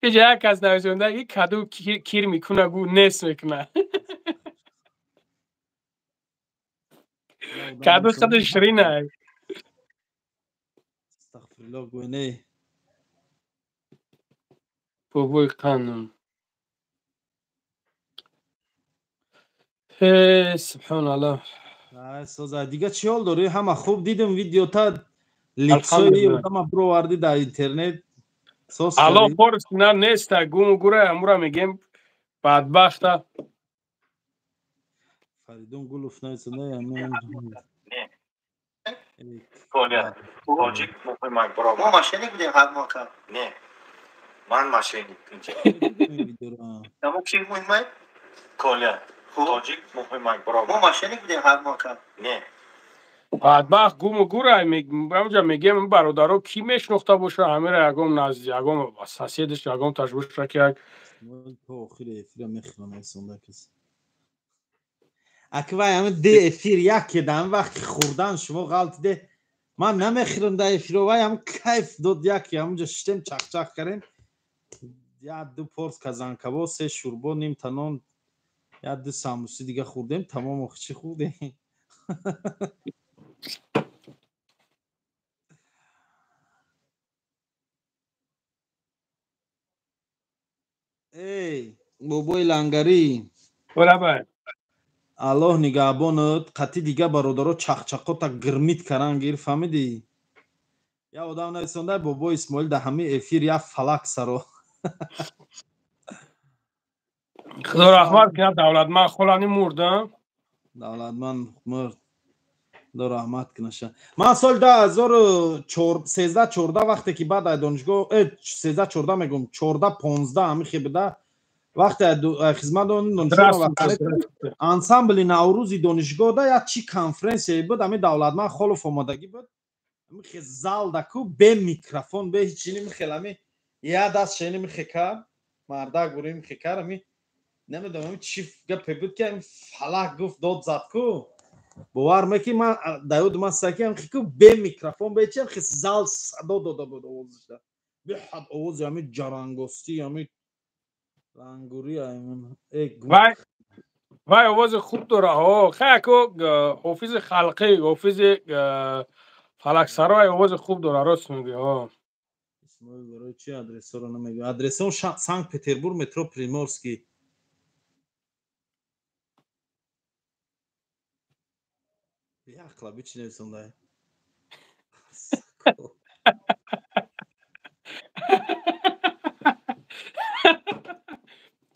Иҷа як кас нависонда ки каду кир мекуна гу нест мекуна. Каду худи ширина. Астағфируллоҳ гӯй не. Бобои қанун. Э субҳоналлоҳ. Соза дига чӣ ҳол дорӣ? Ҳама хуб дидим видеота ликсои одама бировардӣ дар интернет. Аллоҳ форс на неста гуму гура амура мегем бадбахта. Фаридун Гулов нависонда ҳамин Тоҷик муҳимай бро. Мо мошенник будем ҳар мока. Не. Ман мошенник. Дамо ки муҳимай? Коля. Тоҷик муҳимай бро. Мо мошенник будем ҳар мока. Не. Бадбахт гуму гура ҳамҷа мегем бародаро ки мешнохта боша ҳамира ягон назди ягон соседаш ягон таш боша ки як то охири эфира мехӯрам нависонда кас. Аки вай ҳамин де эфир яке дар ҳамин вақти хӯрдан шумо ғалтиде ман намехӯрам дар эфиро вай ҳам кайф дод яке ҳамунҷо шиштем чақчақ кардем як ду порс казанкабоб се шӯрбо нимта нон як ду самбуси дига хӯрдем тамом охи чӣ хӯрдем. Эй бобои лангарӣ. Болабай. Аллоҳ нигаҳбонат қатъи дига бародаро чақчақота гирмит каран гир фаҳмидӣ? Як одам нависонда бобои Исмоил дар ҳамин эфир як фалак саро. Худо раҳмат кунад Давлатман холани мурд, Давлатман мурд. Худо раҳмат кунаша. Ман соли 2013-14 вақте ки баъд аз донишгоҳ 13-14 мегӯм 14-15 ҳамин хе буда вақте хизмат донишгоҳ ансамбли Наврӯзи донишгоҳ да як чи конференсияе буд ҳамин Давлатман Холов омадагӣ буд ҳамин хе зал да ку бе микрофон бе ҳичини михел ҳамин як даст шени михе кард мардак бури михе кард ҳамин намедонам ҳамин чи гапе буд ки ҳамин фалак гуфт дод зад ку бовар мекунӣ ман дар ёдум аст ки ҳамин ку бе микрофон бе чи ҳамин хе зал садо дода буд овозашда беҳад овози ҳамин ҷарангостӣ ҳамин лангури вай Вай овози хуб дора. О, хай, ако, ҳофизи халқӣ, ҳофизи фалаксарой овози хуб дора, рост мегӯӣ. О. Исмоил, барои чи адресҳоро намегӯ? Адресҳо: Санкт Петербург, метро Приморский. Беақла бичи нависондай.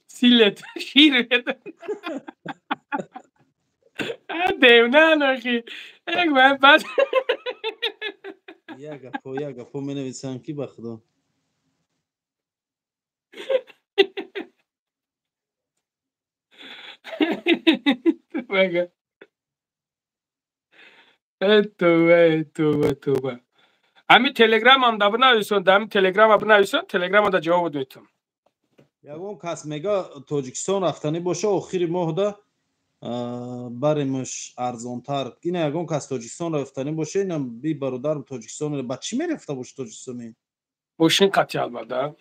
Силет, шир девна нохи. Як ман баъд як гапо, як гапо менависам, ки ба худо. Мага. Тӯба, тӯба, тӯба. Ҳами телеграмам да бинависон, да ҳами телеграма бинависон, телеграма да ҷавобот метам. Ягон кас мега, Тоҷикистон рафтанӣ боша, охири моҳда баремш арзонтар. Ина, ягон кас Тоҷикистон рафтанӣ боша, ина би бародарам Тоҷикистон ба чӣ мерафта боша Тоҷикистони? Мошин қатъи, албатта.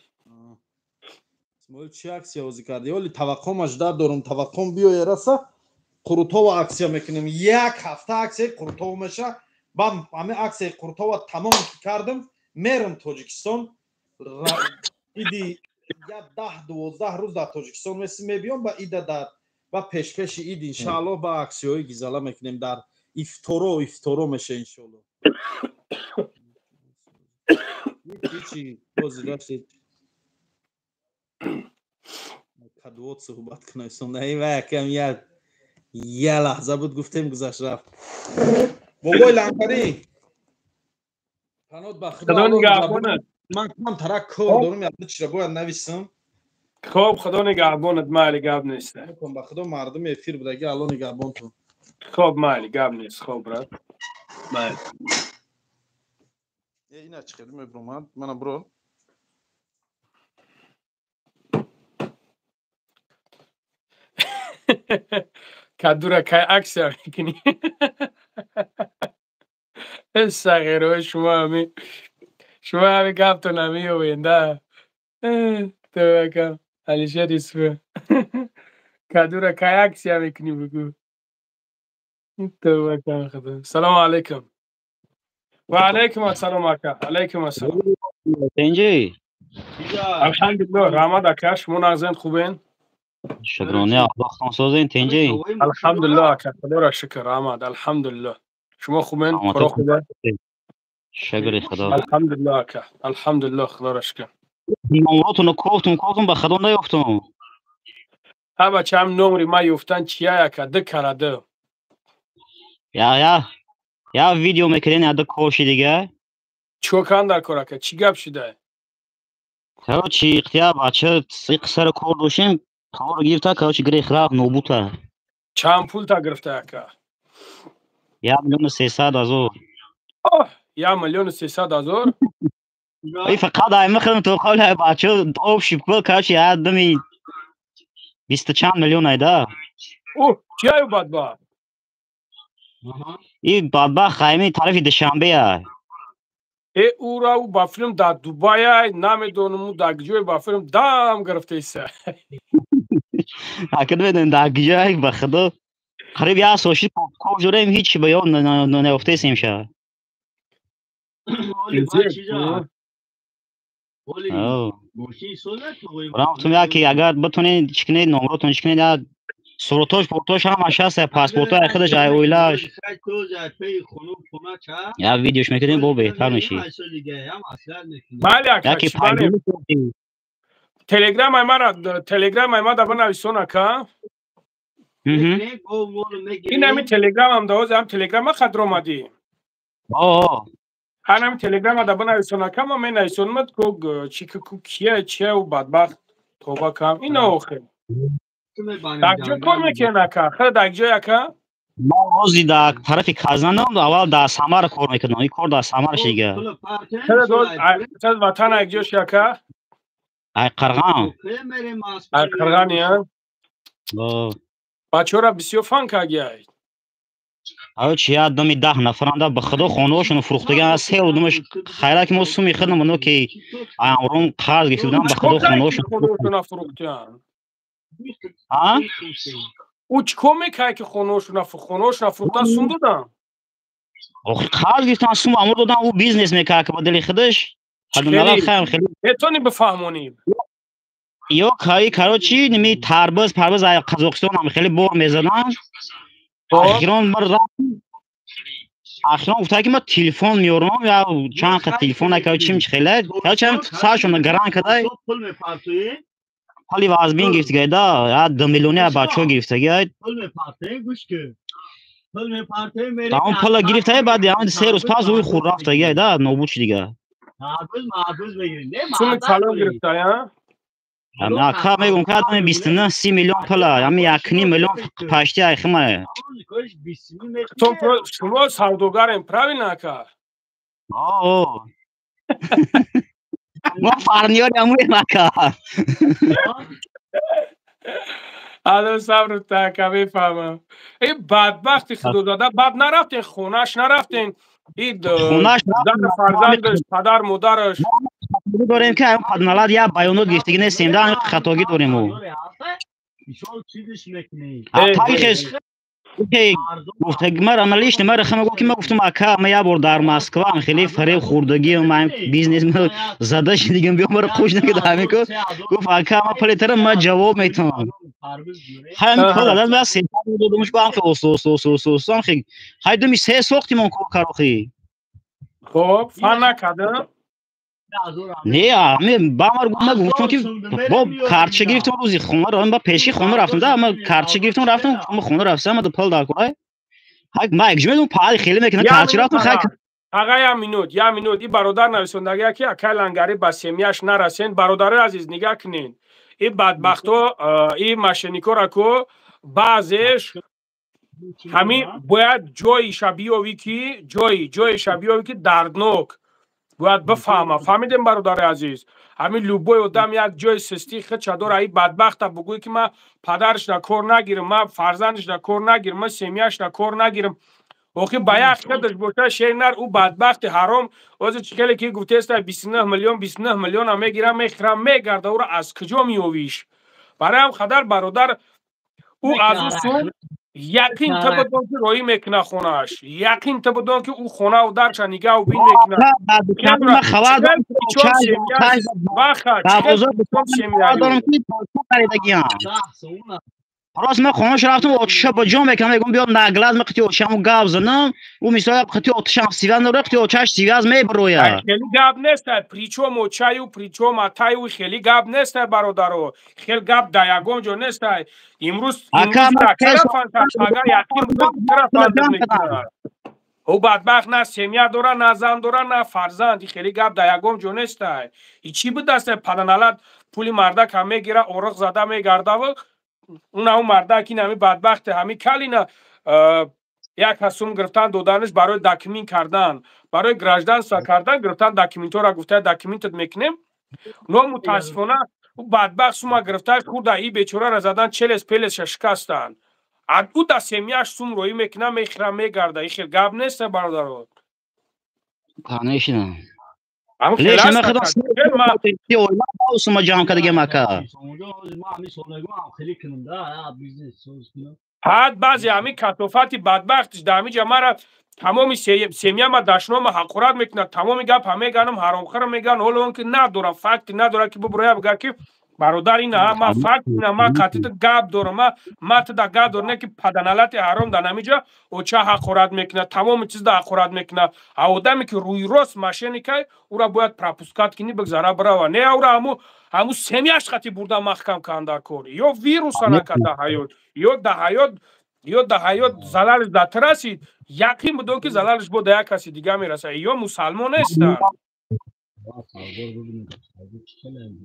Исмоил, чӣ аксия озӣ кардӣ? Оли таваққум аждар дорум, таваққум биёя, раса Қурутова аксия мекунем. Як ҳафта аксияи Қурутова меша. Ба ҳамин аксияи Қурутова тамом кардам, мерам Тоҷикистон. Иди як 10-12 рӯз дар Тоҷикистон месим, мебиём ба ида, дар ба пешпеши ид, иншаалло, ба аксияҳои гизала мекунем, дар ифторо меша, иншоалло. Ҳичи бози гаштед, кадвот суҳбат кунайсон. Ва якам я лаҳза буд, гуфтем, гузашт, рафт. Бобои Лангарӣ, панот ба худо нигаҳбонат. Ман кам тарак кор дорам, як чира бояд нависам. Хоб, худо нигаҳбонат, майли, гап нест. Ба худо, мардуми эфир будаги, Алло нигаҳбонтон. Хоб, майли, гап нест. Хоб, брат, майли. Ина чӣ хеле мебромад, мана бро. Кадура кай аксия мекунӣ? Сағирои шумо, ҳами шумо ҳами гаптон намеёбен да. Товакам Алишер Юсуф, кадура кай аксия мекунӣ, бугӯ. Товакам худо. Салому алайкум. Ва алайкум ассалом, ака, алайкум ассалом. Тинҷӣ? Алҳамдулиллоҳ, раҳмат, ака. Шумо нағзен, хубен? Шукрони Аллоҳ, созен, тинҷӣ? Алҳамдулиллоҳ, ака, худоро шукр, раҳмат, алҳамдулиллоҳ. Шумо хубен, коро хубе? Шукри Худо. Алҳамдулиллоҳ, ака, алҳамдулиллоҳ, худоро шукр. Номротонро кофтум, кофтум, ба худо наёфтум. Ҳа, бачаам, номри ма ёфтан чия, ака, ду кара ду. Я видео мекарден, я ду коши дига. Чикор кардам дар кор, ака, чӣ гап шуда? Короче, ихтияр бача сари кор доштем, кор гирифта, короче, гирифт, рафт нобута. Чанд пул та гирифта, ака? 1 300 000. 1 300 000? И фақат ай мехӯрам то қавли ай бача общий пул, короче, я дами бисту чанд миллион айда. О, чи аю бадбахт? И бадбахт хайми тарафи Душанбе ай. Э, ура у ба филм дар Дубай ай, намедонам, дар ҷое ба филм дам гирифтаиса. Ака, намедонам дар куҷо, ба худо. Қариб як сол шид, кор ҷураем, ҳеҷ ба ёд наёфтаистем ша. Гуфтум, яке агар битонед, чӣ кунед, номротон чӣ кунед, як суротош портош ҳамаш ҳаст, паспортҳои худаш, ай оилааш. Як видеош мекунем, бо беҳтар мешид. Бале, ака, Яке чӣ, бале. Телеграмай мара, телеграмай ма да бинависон, ака. Ин ҳами телеграмам да, ҳозир ҳам телеграма хадр омадӣ. О. Ҳанами телеграма да бинависон, ака, ма менависонмад, ку чи ку кия, чия у бадбахт, тоба кам ина охир. Дар ҷо кор мекунед, ака? Хеле дар ҷой, ака? Ма ҳозир дар тарафи Казанам, аввал дар Самара кор мекардам. Ин кор дар Самара шига. Хеле дод ватан як ҷо ши, ака? Ай Қарған. Ай Қарғани, а? Бачаҳоро бисёр фан кардиай. Короче, як дами 10 нафаранда, ба худо, хонаҳошонро фурӯхтаган, се одамаш хайра ки мо суми худам оно ки амрон қарз гирифта будам, ба худо, хонаҳошон хонаҳошонро фурӯхтиян? А? Ӯ чӣ кор мекард, ки хонаошона фурӯхтан, сум додан? Охи, қарз гирифтан, сум амр додан, ӯ бизнес мекард, ки ба дили худаш. Метавонӣ бифаҳмонӣ? Ё каи, короче, ними тарбиз парбиз ай Қазоқистон ҳам хеле бор мезананд. Ахирон мар ахирон гуфта, ки ма телефон меорам, я чанд қа телефон ака чим хеле. Короче, саршон гаран кадай. Пули вазбин гирифтагай да, я 2 миллиони бачаҳо гирифтагай. Он пула гирифтагай, баъд 3 рӯз пас ӯи хур рафтагай да, нобуд шуд дига. Суми калон гирифтай, а? Ака, мегум, ки адами 29-30 миллион пула, ами 1,5 миллион пашти айхима. Шумо савдогарем, правильно, ака? О. Мо фарниёри амуем, ака. Ало, сабру ака, мефаҳмам. Э, бадбахти худодода, баъд нарафтен хонаш, нарафтен фарзандаш, падар модараш? Дорем, ки падналад як баёнот гирифтагӣ нестем да, хатогӣ дорем. Ӯ таърихес гуфтаги мара, ма лично мара хама гуфт, ки ма гуфтам: ака, ма як бор дар Москва хеле фареб хӯрдагиам, ма бизнес зада шидигам, биё мара қуш накида. Ҳамин ку гуфт: ака, ма палитара ма ҷавоб метавонам. Ҳамин пул дадам, ма 300 додамш, ба ҳам оста оста оста оста оста хе ҳай думи се сохтимон кор карохи. Хоб, фан накарда? Не, ами ба мар ма гуфтам, ки бо картча гирифтам, рӯзи хона ба пеши хона рафтам да, ма картча гирифтам, рафтам хона, рафтам, ма пул дар кор, ма якҷо медонам, паҳали хеле мекунам, картча рафтам, хай. Аға, як минут, як минут. И бародар нависондагия, ки акай Лангарӣ, ба семья ш нарасен. Бародарои азиз, нигаҳ кунед, и бадбахто, и мошенник ора ку баъзеш ҳамин бояд ҷоиша биёвӣ, ки ҷоиша биёвӣ, ки дарднок бояд бифаҳма. Фаҳмидем, бародари азиз? Ҳамин любой одам як ҷои систии худша дора. И бадбахта бугӯй, ки ман падарашда кор нагирам, ман фарзандашда кор нагирам, ман семья шда кор нагирам. Охи, ба як худаш боша, шер нар. Ӯ бадбахти ҳаром ҳозир чӣ хеле ки гуфтеста, 29 миллион, 29 миллиона мегирам, мехӯрам, мегарда. Ӯро аз куҷо меёвиш? Барои ҳам қадар, бародар, ӯ аз ӯ сум яқин та бидон, ки роӣ мекуна хонааш, яқин та бидон, ки ӯ хонаву дарша нигаҳу бин мекунад. Хабар дорам, ки рост ман хонаш рафтам, отиша ба ҷон мекунам, мегӯм: биё наглаз, ма қити очаму гап занам. Ӯ мисол қити отишам связь надора, қити очаш связь мебирояд. Хеле гап неста, причём очаю, причём атаю, хеле гап неста, бародаро, хел гап да ягон ҷо неста. Имрӯз яқин мекунад, ӯ бадбахт на семья дора, на зан дора, на фарзанд. Хеле гап да ягон ҷо неста. И чӣ будаста, паданалат пули мардака мегира, ороқ зада мегардаву уна у мардак ин ҳами бадбахте, ҳами калина як ҳасум гирифтан доданаш барои документ кардан, барои гражданство кардан гирифтан документҳоро, гуфта, документат мекунем. Но мутаассифона, ӯ бадбахт сума гирифта хурда, и бечораро задан, челес пелеша шикастанд. Ӯ да семья ш сум роӣ мекуна, мехӯра, мегарда. И хел гап неста, бародаро. Конечно. Сума ҷамъ кардагиам, ака. Ҳад баъзе ҳамин катофати бадбахтиш дар ҳамин ҷа мара тамоми семья ма дашнома ҳақорат мекунад, тамоми гап ҳа меганам, ҳаромхӯра меган. Ҳоло он ки надорам, факти надорам, ки буброя бигӯяд, ки бародар, ина ма факт, ина ма қатита гап дорам, ма туда гап дорам. Не ки паданалати ҳаром дар ҳамин ҷа оча ҳақорат мекунад, тамоми чизда ҳақорат мекунад. А одаме ки рӯйрост мошенник ай, ӯра бояд пропускать кунӣ, бигзара бирава. Не, ӯра ҳаму семья ш қати бурда маҳкам кунанд дар кор, ё вируса накард дар ҳаёт, ё да ҳаёт залалш да ту расид, яқин бидон, ки залалш бо да як каси дига мерасад. Ё мусалмон нестанд.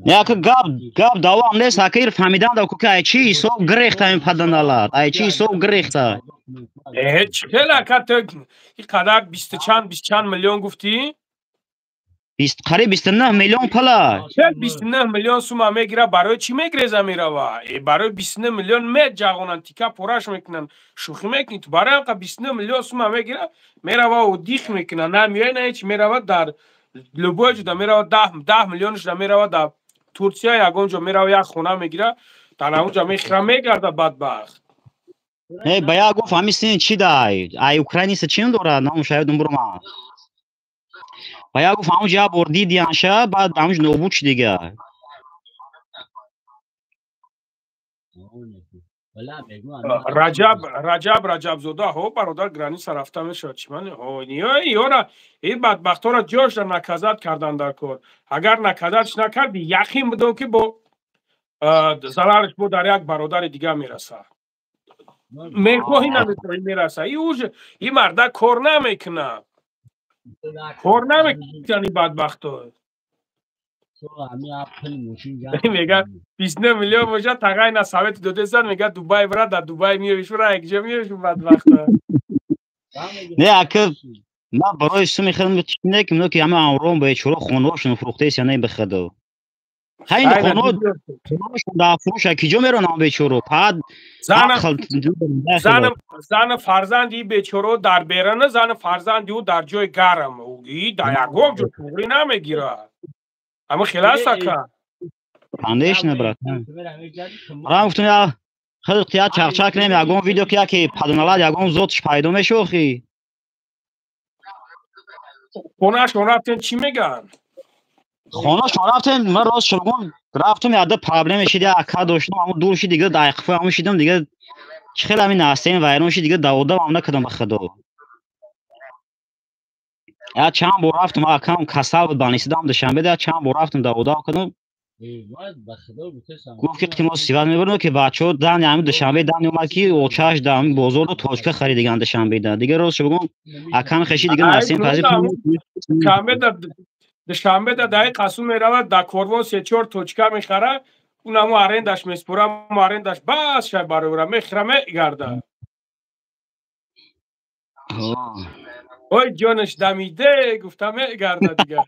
Яка гап давом нест, ака, ир фаҳмидан да ку, ки ай чӣ ҳисоб гирехта ин паданалат, ай чӣ ҳисоб гирехта. Э, чӣ хел, ака, ту ин қадар бисту чанд, 20 чанд миллион гуфтӣ? Қариб 29 миллион пала. 29 миллион сума мегира, барои чӣ мегреза мерава? Э, барои 29 миллион меҷағонанд, тика пораш мекунанд, шӯхӣ мекунӣ ту? Барои анқа 29 миллион сума мегира, мерава, дих мекуна, на меоя, на ҳеч, мерава дар любой ҷода мерава, 10 миллионашда мерава дар Турсия, ягон ҷо мерава, як хона мегира, дар ҳамон ҷо мехӯра, мегарда бадбахт. Не, ба як гуфт ҳамин син чӣ дай? Ай украиниса чӣ дорад? Номаш ёдам буромад. Ба як гуфт ҳамун ҷа бор дидианша, баъд ҳамун нобуд шуд дига. Раҷаб, Раҷаб Раҷабзода, ҳо бародар, граница рафта мешавад. Чӣ мани? Ҳо, ёра, ин бадбахтора ҷошда наказать кардан дар кор. Агар наказать накарди, яқин бидон ки бо зарараш бо дар як бародари дига мерасад. Мехоҳӣ намехоҳӣ мераса. И уже и марда кор намекунад. Кор намекунад ин бадбахто. Мега 29 миллион бошад, тағай на совети додесан, мега Дубай бира, дар Дубай меёвиш, бира якҷо меёвиш бадбахто. Не, ака, ман барои суми хеле не ки ҳама амрон бечора хонаҳошон фурӯхтаест, яъне бихадо. Ҳайн хонаҳошон дар фурӯша киҷо меронам бечоро? Пад зан фарзанди бечоро дар берана, зан фарзанди ӯ дар ҷои гарм. И дар ягон ҷо туғрӣ намегирад. Ама хелас ака. Конечно, брат. Рам гуфтам я хеле қият чақчақ кунем, ягон видео ки яке падоналад, ягон зотш пайдо мешохи. Хонашон рафтем, чӣ мегӯянд? Хонашон рафтем, ман рост шугум, рафтам яда проблема шид, я ака доштам, ҳамун дур шид, дига дайқфа ҳамун шидам, дига чӣ хеле ҳамин настаин вайрон шид, дига даводам накардам ба худо. Я чанд бор рафтам, акам касал буд, банисидам Душанбе, я чанд бор рафтам даводав кардам. Гуфт ки қимот сиват мебарам, ки бачаҳо дан ҳамин Душанбе дан омад, ки очаш дар ҳамин бозорро точка харидиган Душанбе да. Дига рост шугум, акам хеши дига настаин пази. Душанбе да даи қасум меравад, дар корвон се-чор точка мехара, унамо арендаш меспора, арендаш бас шай барои мехара мегарда. Ой ҷонаш дамиде, гуфта мегарда дига.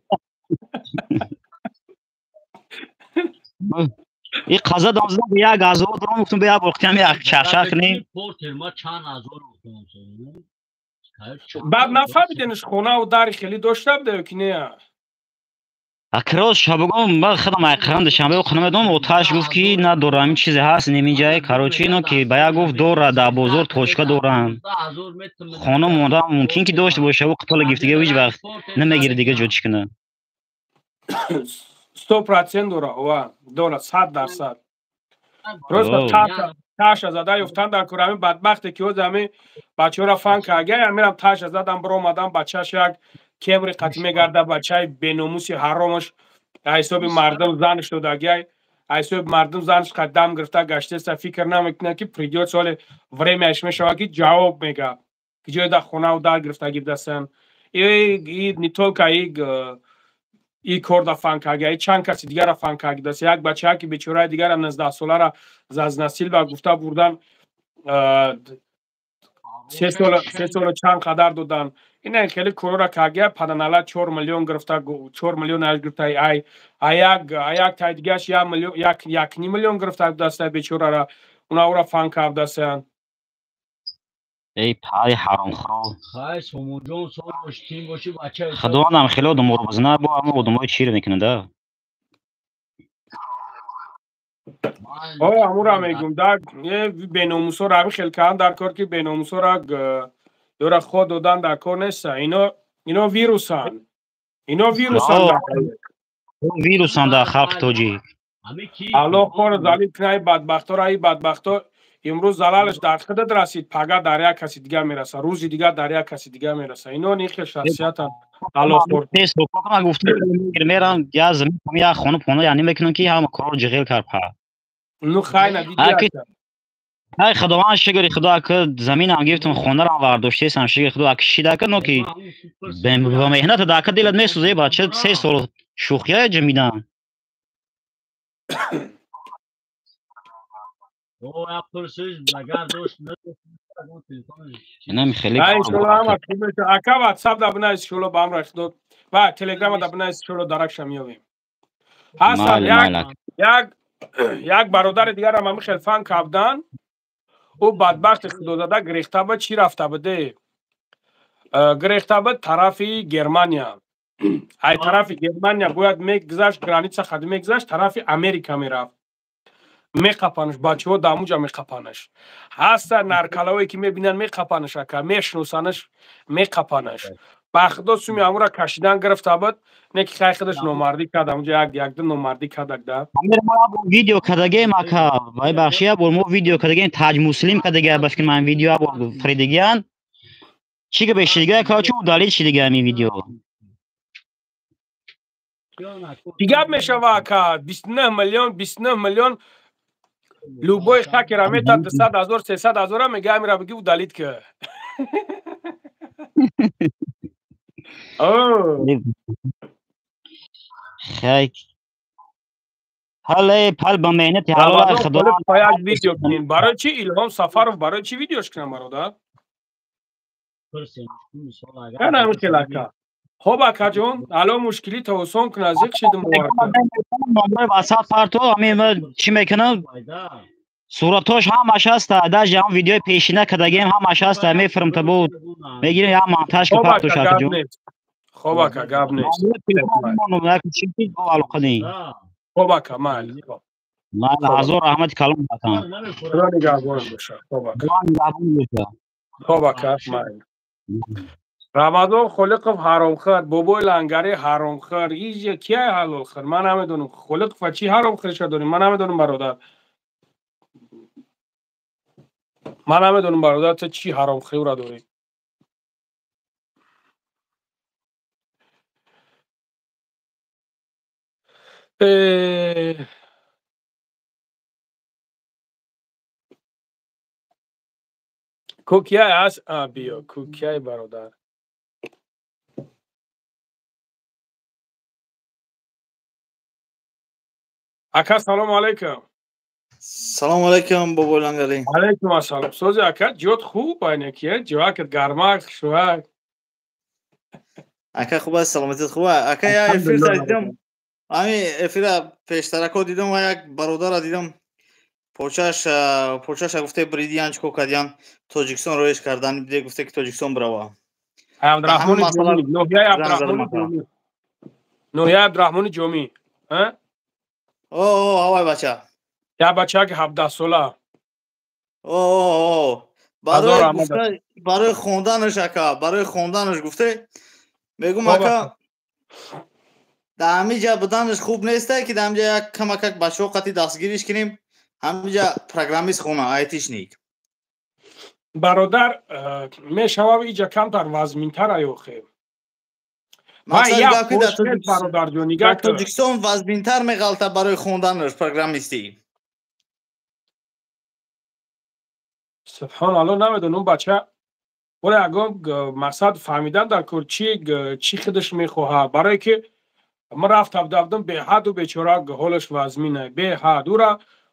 И қаза дам зада як ҳазор дорам, гуфтам бия бор қиям як чақчақ кунем. Баъд нафаҳмиденш хонаву дари хеле дошта буда ё ки не? Акроз шабогом ман худам айқирам Душанбе хона медонам, оташ гуфт ки надорам, ин чизе ҳаст неминҷае, короче, ино ки ба як гуфт дора, дар бозор точка дорам. Хона монда мумкин ки дошта боша, ӯ қитола гифтига ҳеҷ вақт намегири дига ҷо чӣ кунад. 100% дора, ова, дора, 100%. Просто таша зада ёфтан дар кор, ҳамин бадбахте ки ҳоз ҳамин бачаҳоро фан карда, ҳаминам таша задам, биромадам, бачааш як кемри қатӣ мегарда, бачаи беномуси ҳаромаш ҳисоби мардум занш додагиай, ҳисоби мардум занш қадам гирифта гаштеста, фикр намекунад ки придёт соли времяш мешавад ки ҷавоб мега, ки ҷое дар хонаву дар гирифтагӣ будасан. И не только и кор да фан карда, и чанд каси дигара фан кардаст. Як бачае ки бечораи дигара 19 солара зазнасил ба гуфта бурдан, се сола чанд қадар додан. Ина хеле корора карда, паданала 4 миллион гирифта, 4 миллион аш гирифта, ай аяк тай дигаш 1 миллион, 1.5 миллион гирифта даста бечорара, уна ура фан кардасан. Эй пай ҳаромхӯр. Хай Сомонҷон, сол боши, тим боши, бача. Худовандам хеле одаморо бизна, бо ҳама одамои чиро мекунад, да? О, ҳамура мегум, да, беномусоро ҳами хел кардан дар кор, ки беномусоро ёра ход додан дар кор неста. Ино вирусанд. Ино вирусанд. Вирусанд дар халқи тоҷик. Аллоҳ хору залил кунад ин бадбахтора, ин бадбахто имрӯз залалаш дар худат расид, пага дар як каси дига мераса, рӯзи дига дар як каси дига мераса. Ино ин хел шахсиятанд. Аллоҳ хор. Ман гуфтам мерам я замин, я хона пона, яъне мекунам ки ҳама корро ҷиғил кард па. Ну хай надиди. Ай худованд шукри худо, ака заминам гирифтам, хонарам вардоштесам, шукри худо, ака шида ака, но ки ба меҳнат да ака дилат месӯзе, бача 3 сол шӯхия ҷамидан. Инам хеле ака WhatsApp да бинавис, иншоалло ба ҳамроҳи худо ва Telegram да бинавис, иншоалло даракша меёбем. Ҳастан як бародари дигарам ҳамин хел фан кабдан, ӯ бадбахти худозада гирехта буд, чӣ рафта буде? Гирехта буд тарафи Германия. Ай тарафи Германия бояд мегузашт, граница хад мегузашт, тарафи Америка мерафт. Меқапанаш, бачаҳо дамуҷа меқапанаш. Ҳаста наркалавое ки мебинанд, меқапанаш, ака, мешиносанаш, меқапанаш. Ба худо, суми амура кашидан гирифта буд, не ки хай худаш номардӣ кард, амуҷа як якду номардӣ кардак да. Видео кардагем, ака, вай бахшия бор мо видео кардагем, Таҷ Муслим кардага, ба фикр ман видео бор фаридагиян. Чӣ га бешидига, ака, чӣ удалить шидига ҳамин видео? Чӣ гап мешава, ака? 29 миллион, 29 миллион, любой хакера мета 200 ҳазор, 300 ҳазора мега, амира биги удалить ка. Хай. Ҳале пал ба меҳнати ҳалол худо. Як видео кунем. Барои чӣ Илҳом Сафаров, барои чӣ видеош кунам, бародар? Ана мушкил, ака. Хоб, акаҷон, ало мушкилӣ то осон кун, азиқ шидим. Номрои ватсап парто, ҳамин чӣ мекунам? Суратош ҳамаш ҳаста, даже ҳам видеои пешина кардагем ҳамаш ҳаста, мефирм та буд. Мегирем як монтаж ки партош, акаҷон. Хоб, ака, гап нест. Хоб, ака, майли. Майли, ҳазор раҳмати калом батан. Худо нигаҳбон боша. Хоб, ака. Хоб, ака, майли. Рамазон Холиқов ҳаромхӯр, бобои Лангари ҳаромхӯр, иҷа кияй ҳалолхӯр? Ман намедонам. Холиқова чӣ ҳаромхӯриша дорем? Ман намедонам, бародар. Ман намедонам, бародар, ту чӣ ҳаромхӯриро дорӣ? Кукияй аст? Биё, кукияй, бародар. Ака, салому алайкум. Салому алайкум, бобои Лангари. Алайкум ассалом. Сози, ака, ҷот хуб айнакия, ҷоакат гармак, хушвак. Ака, хуб аст, саломатият хуб аст. Ака, як эфирта дидам. Ҳамин эфира пештарако дидам ва як бародара дидам. Почаша гуфте бридиян чико кардиян, Тоҷикистон роиш кардан, биде гуфте ки Тоҷикистон брава. Абдурахмони Ҷомӣ, ноҳияи Абдурахмони Ҷомӣ. Ноҳияи Абдурахмони Ҷомӣ. Ҳа? О, ҳавай бача. Як бачаки 17 сола. О, барои хонданаш, ака, барои хонданаш гуфте, мегум, ака, дар ҳамин ҷа буданаш хуб несте, ки дар ҳамин ҷа як камакак бачаҳо қати дастгириш кунем, ҳамин ҷа программист хона, айтишник. Бародар, мешавад иҷа камтар вазминтар аёхе. Тоҷикистон вазминтар меғалта барои хонданаш программистӣ. Субҳоналло, намедонам, бача оре ягон мақсад фаҳмидан дар кор чӣ худаш мехоҳад, барое ки ман рафта будам, беҳаду бечора ҳолаш вазмина, беҳад ура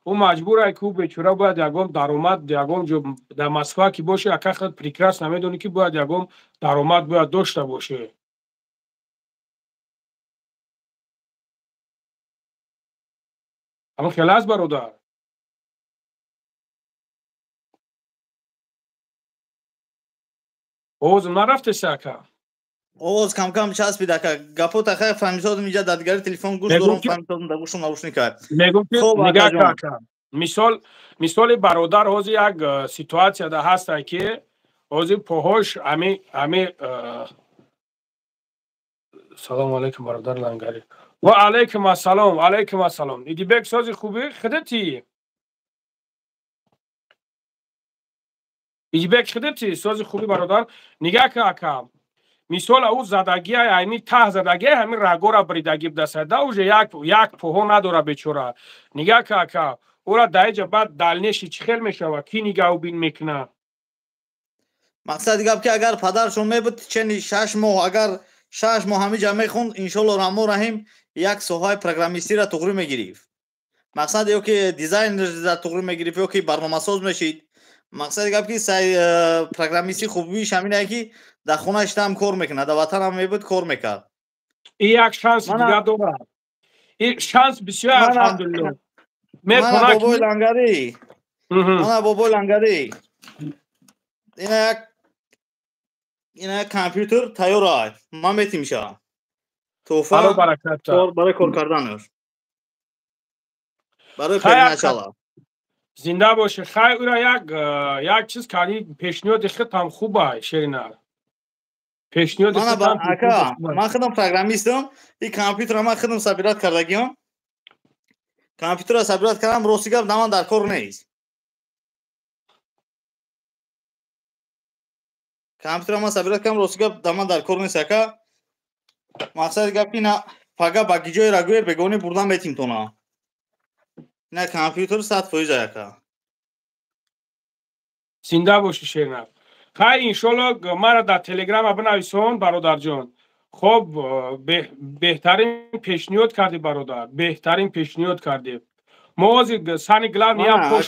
ӯ маҷбур ай ки ӯ бечора бояд ягон даромад ягон ҷо дар Москва ки боше, ака, худ прекрасно медонӣ ки бояд ягон даромад бояд дошта боше. Ҳамин хел аст, бародар. Овозам нарафтеса, ака? Овоз камкам часпид, ака. Гапота хай фаҳмисодам, инҷа дар дигари телефон гӯш дорам, фаҳмисодам, дар гӯшам наушник кард. Мегум ки нигаҳ кун, ака. Мисоли бародар ҳозир як ситуатсияда ҳаста ки ҳозир поҳош ами. Салому алайкум, бародар Лангари. Ва алайкум ассалом, алайкум ассалом. Идибек, сози, хубӣ? Худати? Идибек, худати? Сози, хубӣ, бародар? Нигаҳ кун, ака. Мисол, ӯ задагия, ҳамин таҳ задагия, ҳамин рагора бридагӣ будаса да, уже як поҳо надора бечора. Нигаҳ кун, ака, ӯра дар иҷа баъд дальнейший чӣ хел мешавад, кӣ нигаҳубин мекунад? Мақсади гап ки агар падаршон мебуд, чени 6 моҳ, агар 6 моҳ ҳамиҷа мехонд, иншолло раҳмон раҳим, як соҳаи программистиро туғрӣ мегирифт. Мақсад ё ки дизайнер туғрӣ мегирифт, ё ки барномасоз мешид. Мақсади гап ки программисти хубиш ҳаминае ки дар хона иштаам кор мекунад, дар ватанам мебуд, кор мекард. И як шанси дигар дорад, и шанс бисёр, алҳамдулилло. Мана, бобои Лангарӣ, мана, бобои Лангарӣ, ина як компютер тайёр ай, ман метимша тӯҳфа барои кор карданаш, барои первоначала. Зинда бошӣ. Хай, ура як чиз кардӣ, пешниҳоди худам хуба, Шеринар. Пешниҳоди худам. Ака, ман худам программистам. И компютера ман худам собирать кардагиам. Компютера собирать кардам, рости гап, на ман дар кор нест. Компютера ман собирать кардам, рости гап, да ман дар кор нест, ака. Мақсади гап ки на пага ба гиҷои рагӯе бегони бурдан метимтона. На компютер 100% ака. Зинда бошӣ, Шеринар. Хай, иншолло, мара дар телеграма бинависон, бародарҷон. Хоб, беҳтарин пешниҳод кардӣ, бародар, беҳтарин пешниҳод кардӣ. Мо ҳозир сани главный як пош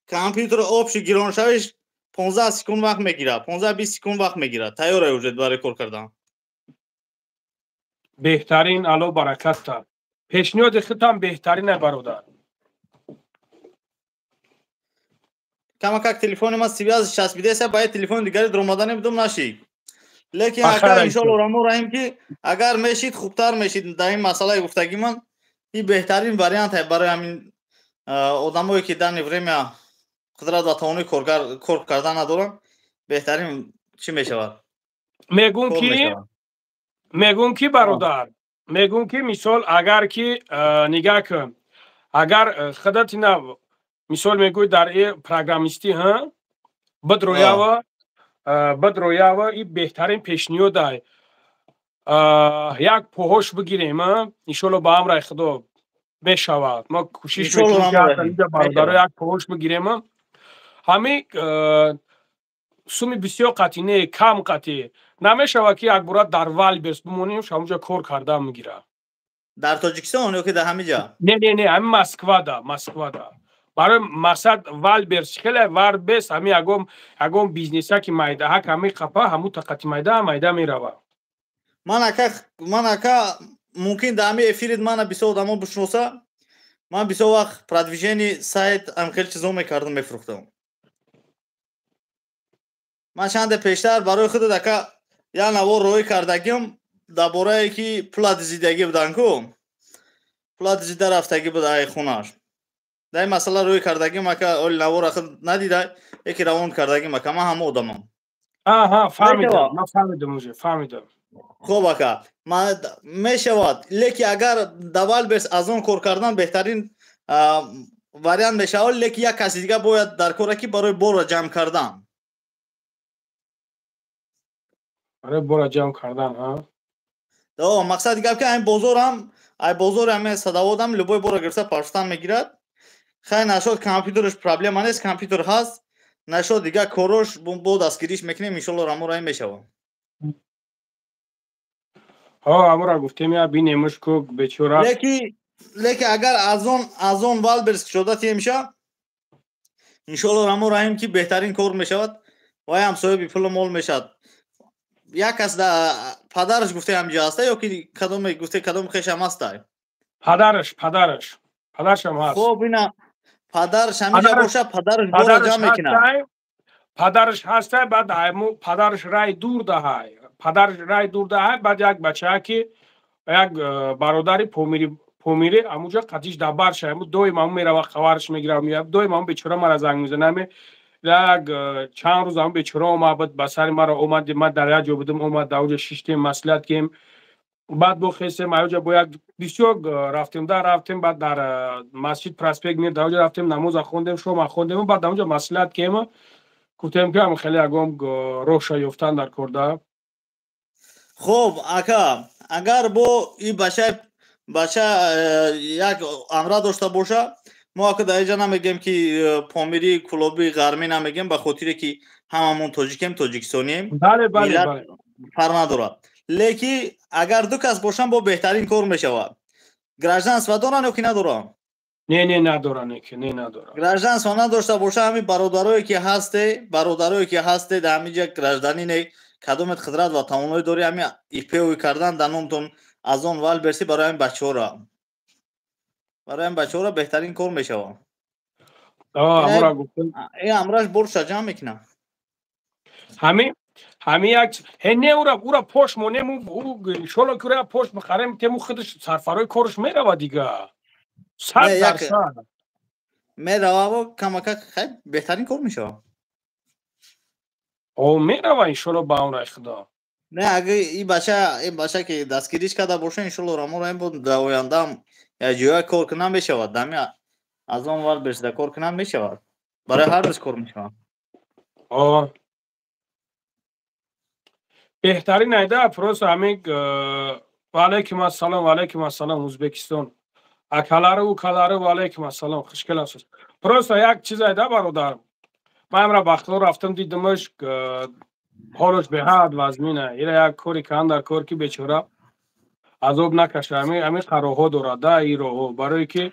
компютер общий гироншавиш 15 секунд вақт мегирад, 15-20 секунд вақт мегирад. Тайёр уже барои кор кардан. Беҳтарин, Алло баракат та. Пешниҳоди худам беҳтарин, бародар. Камакак телефони ма связь часпидеса, ба телефони дигари даромадани будум нашид. Лекин ака, иншоалло раҳмон раҳим, ки агар мешид, хубтар мешид. Дар ин масъалаи гуфтагӣ ман ин беҳтарин вариант барои ҳамин одамое ки данный время қудрат ва тавонои кор кардан надоранд, беҳтарин чӣ мешавад. Мегӯм ки, бародар, мегӯм ки, мисол, агар ки нигаҳ кун, агар худат ина, мисол, мегӯй, дар программистӣ ҳа бидроява, бидроява, и беҳтарин пешниҳодай. Як поҳош бигирем, иншолло, ба амраи Худо мешавад. Мо кӯшиш мекунем, бародаро, як поҳош бигирем. Ҳами суми бисёр қатъӣ не, кам қатъӣ намешавад, ки якбора дар Вайлдберриз бимонем, ҳамунҷо кор кардан мегирад. Дар Тоҷикистон ё ки дар ҳамин ҷа? Не, не, не, ҳами Москвада, Москвада. Барои мақсад Вайлдберриз хеле Вайлдберриз ҳами ягон бизнеса ки майдаҳак ҳами қапа ҳаму тақати майда майда меравад. Ман ака, мумкин дар ҳами эфирит мана бисёр одамо бишноса. Ман бисёр вақт продвижение сайт, ам хеле чизо мекардам, мефурӯхтам. Ман чанде пештар барои худат, ака, як навор роҳӣ кардагим дар борае ки пула дизидагӣ будан ку, пула дизида рафтагӣ буд ай хонаш. Дар ин масъала рӯй кардагим, ака. Оли навора худ надида, яке равон кардагим, ака. Ман ҳама одамам. Аҳа, фаҳмидам, ман фаҳмидам, уже фаҳмидам. Хуб, ака, мешавад, леки агар дар Вайлдберриз аз он кор кардан беҳтарин вариант мешавад, леки як каси дига бояд дар кора ки барои борро ҷамъ кардан. Барои борро ҷамъ кардан, а? О, мақсади гап ки айн бозорам, ай бозори ҳами Садоводам любой борро гирифта партофтан мегирад. Хай, нашод компютерш проблема нест, компютер ҳаст. Нашод дигар корош бо дастгириш мекунем, иншолло, рамораи мешавад. Ҳо, амура гуфтем, я бинемш ку бечора. Леки агар аз он Вайлдберриз кушода тиемша, иншолло раҳмон раҳим, ки беҳтарин кор мешавад. Вай ҳам соҳиби пулу мол мешавад. Як кас падараш гуфте ҳамҷа ҳаста ё ки кадоме гуфте, кадом хешам ҳастай? Падарашам ҳаст. Хоб, ина падараш ҳамиҷа боша, падараш бора ҷамъ мекунад. Падараш ҳастай, баъд падараш рай дур даҳай, падараш рай дур даҳай. Баъд як бачаа ки як бародари помири амуҷа қатиш дабар шай, аму доим аму мерава, хабараш мегира, меяд доим. Аму бечора мара занг мезана. Ами як чанд рӯз аму бечора омад ба сари мара омад. Ман дар як ҷо будам, омад, дар оҷа шиштем, маслиҳат кем. Баъд бо хестем, аёҷа бо як бисёр рафтем, да рафтем, баъд дар масҷид Проспект Мир, дар оҷа рафтем, намоза хондем, шома хондем. Баъд дар оҷа маслиҳат кем, гуфтем ки ам хеле ягон роҳша ёфтан дар кор да. Хуб, ака, агар бо и бача як амра дошта боша, мо, ака, дар инҷа намегем ки помирӣ, кулобӣ, ғармӣ намегем, ба хотире ки ҳамамон тоҷикем, тоҷикистонием. Фарқ надорад. Леки агар ду кас бошанд, бо беҳтарин кор мешавад. Гражданство доранд ё ки надоранд? Не, не, надоранд, не, надоранд. Гражданство надошта боша, ҳамин бародарое ки ҳасте, дар ҳамин ҷа гражданине, кадомет қудрат ва тавоноӣ дори, ҳамин ИП-ӯй кардан дар номтон аз он Вайлдберриз барои ҳамин бачаҳора беҳтарин кор мешавад. Ин амраш борша ҷамъ мекунам. Ҳами як не, ура пош монем, иншолло ки ура пош бихарем, тему худаш сарфарои кораш мерава дига, 100%. Мерава камака хай беҳтарин кор мешавад. О, мерава иншолло ба амраи Худо. Не, агар ин бача ки дастгириш карда боша, иншолло раморо ин буд дар ояндаам як ҷоя кор кунам мешавад. Дами аз он вар бешда кор кунам мешавад. Барои ҳар рӯз кор мешавад. О. Беҳтарин айда просто ҳамин. Ва алайкум ассалом, ва алайкум ассалом, Ӯзбекистон. Акалары, укалары, ва алайкум ассалом, хуш келасиз. Просто як чиз айда бародар. Ман имра Бахтиёр рафтам дидимаш, ҳолаш беҳад вазмина. Ира як кори кан дар кор ки бечора азоб накаша. Ҳамин қароҳо дорад да ин роҳҳо. Барое ки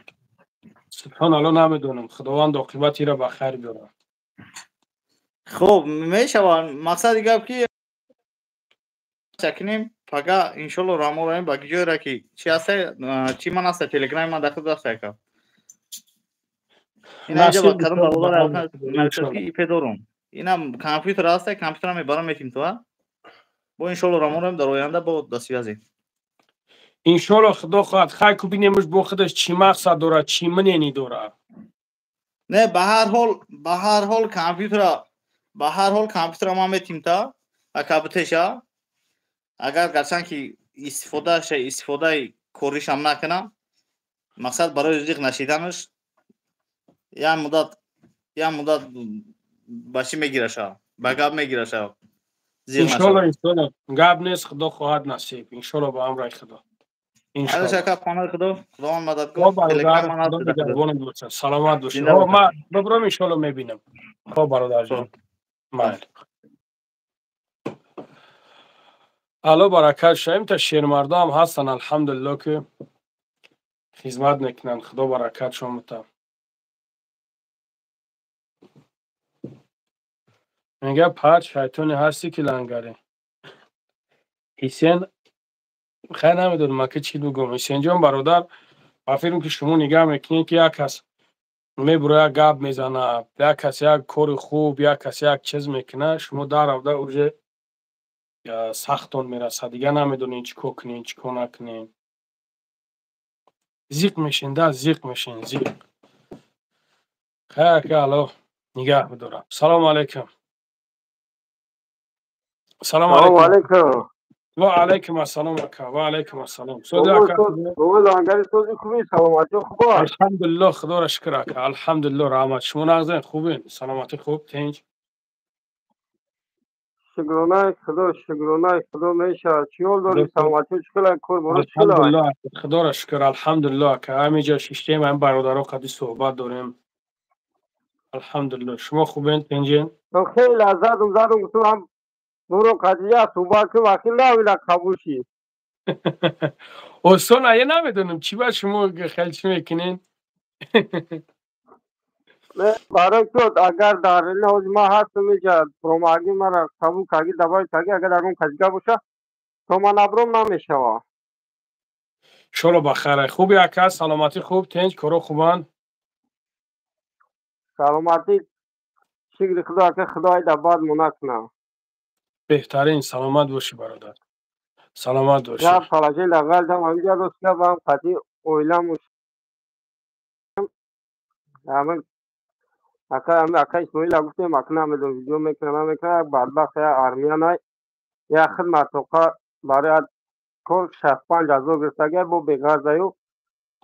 субҳоналло намедонам, Худованд оқибат ира ба хайр биёрад. Хуб, мешавад. Мақсади гап ки кунем пага иншолло рамораем ба ҷойра ки чи ҳаста, чи ман ҳаста телеграми ман дахл даста яка. Ина инҷа ба кадом бародар навиштааст ки ИП дорум. Инам компютер ҳаста, компютерам мебарам метим ту, а? Бо иншолло рамораем дар оянда бо дастсвязи. Иншолло Худо хоҳад, хай ку бинемш бо худаш чӣ мақсад дорад, чӣ мнени дорад. Не, ба ҳар ҳол компютера, ба ҳар ҳол компютера ман метим та, ака битеша. Агар гарчанд ки истифодаи коришам накунам, мақсад барои зиқ нашиданаш як муддат ба чӣ мегираша, ба гап мегираша. Иншолло, иншолло, гап нест, Худо хоҳад насиб. Иншолло ба амраи Худо. Иншолло. Ака хонаи Худо, Худованд мададгор. Саломат бошед. Ман бибром иншолло мебинам. Хоб бародарҷон. Майли. Алло баракат шавем та шермардо ҳам ҳастанд, алҳамдулилло ки хизмат мекунанд. Худо баракатшон битад. Мега пар шайтоне ҳастӣ ки лангаре. Ҳисен хай намедонам ака чӣ бигӯм. Ҳисенҷон бародар, ба фикрам ки шумо нигаҳ мекунед ки як кас мебура як гап мезанад, як кас як кори хуб, як кас як чиз мекунад, шумо даравда уже сахтон мерасад. Дигар намедонед чӣ кор кунед, чӣ кор накунед. Зиқ мешин да, зиқ мешин, зиқ. Хай ака, Аллоҳ нигаҳ бидорад. Салому алайкум. Салому алайкум. Ва алайкум ассалом ака, ва алайкум ассалом. Сози ака. Алҳамдулилло, Худоро шукр ака. Алҳамдулилло, раҳмат. Шумо нағзен, хубен? Саломатӣ хуб, тинҷ? Шукронаи Худо, шукронаи Худо мешавад. Чӣ ҳол дорӣ? Саломатӣ чӣ хел кор боро чӣ хел? Алҳамдулилло, Худоро шукр, алҳамдулилло ака. Ҳаминҷо шиштем, ҳам бародаро қади суҳбат дорем. Алҳамдулилло. Шумо хубен, тинҷен? Хеле лаззатум задум, гуфтам ҳам буро қадия суҳбат кунем, ахир навила қабул шид. Осон ая намедонам чӣ ба шумо хеле чӣ мекунен? Барои ки агар дар ҳози ман ҳастам инҷа промаги мара қабул карди, давай карди, агар дар он касига боша, то ман набром намешава. Иншолло ба хайр. Хуби ака, саломатӣ хуб, тинҷ, коро хубанд? Саломатӣ, шукри Худо ака, Худо айда бад мо накунад. Беҳтарин, саломат бошӣ бародар. Саломат бошӣ. Я фалаҷи лағал дам ҳаминҷа рост гап ҳам қатъи оилам ҳамин ака, ака Исмоила гуфтем, ака намедонам видео мекунам намекунам, бадбахт я армия най, я хидмат тоқа барои кор 65 000 гирифтагия, бо беғарзаю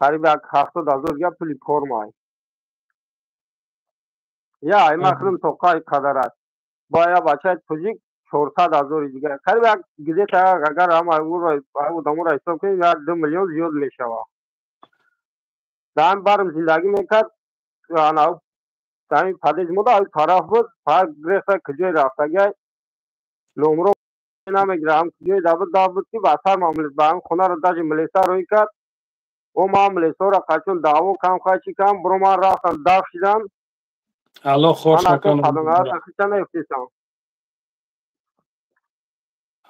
қариб як 70 000 дига пули кор май. Я ай ман худам тоқа қадар аст. Бо я бачаи тоҷик 400 000 дигар. Қариб як где-то агар ҳама одаморо ҳисоб кунем, як 2 миллион зиёд мешавад. Дар барм зиндагӣ мекард, ҳамин падез мода тараф буд, фақат гирехта куҷое рафтагиай номро намегирад, ҳам куҷое дабуд даб буд ки ба сар ба ҳам хонаро даже милиса рӯй кард. О ман милисаро қачон даъво кам хай чӣ кам буро ман рафтам даф шидам. Аллоҳ хош накунад. Наёфтесам.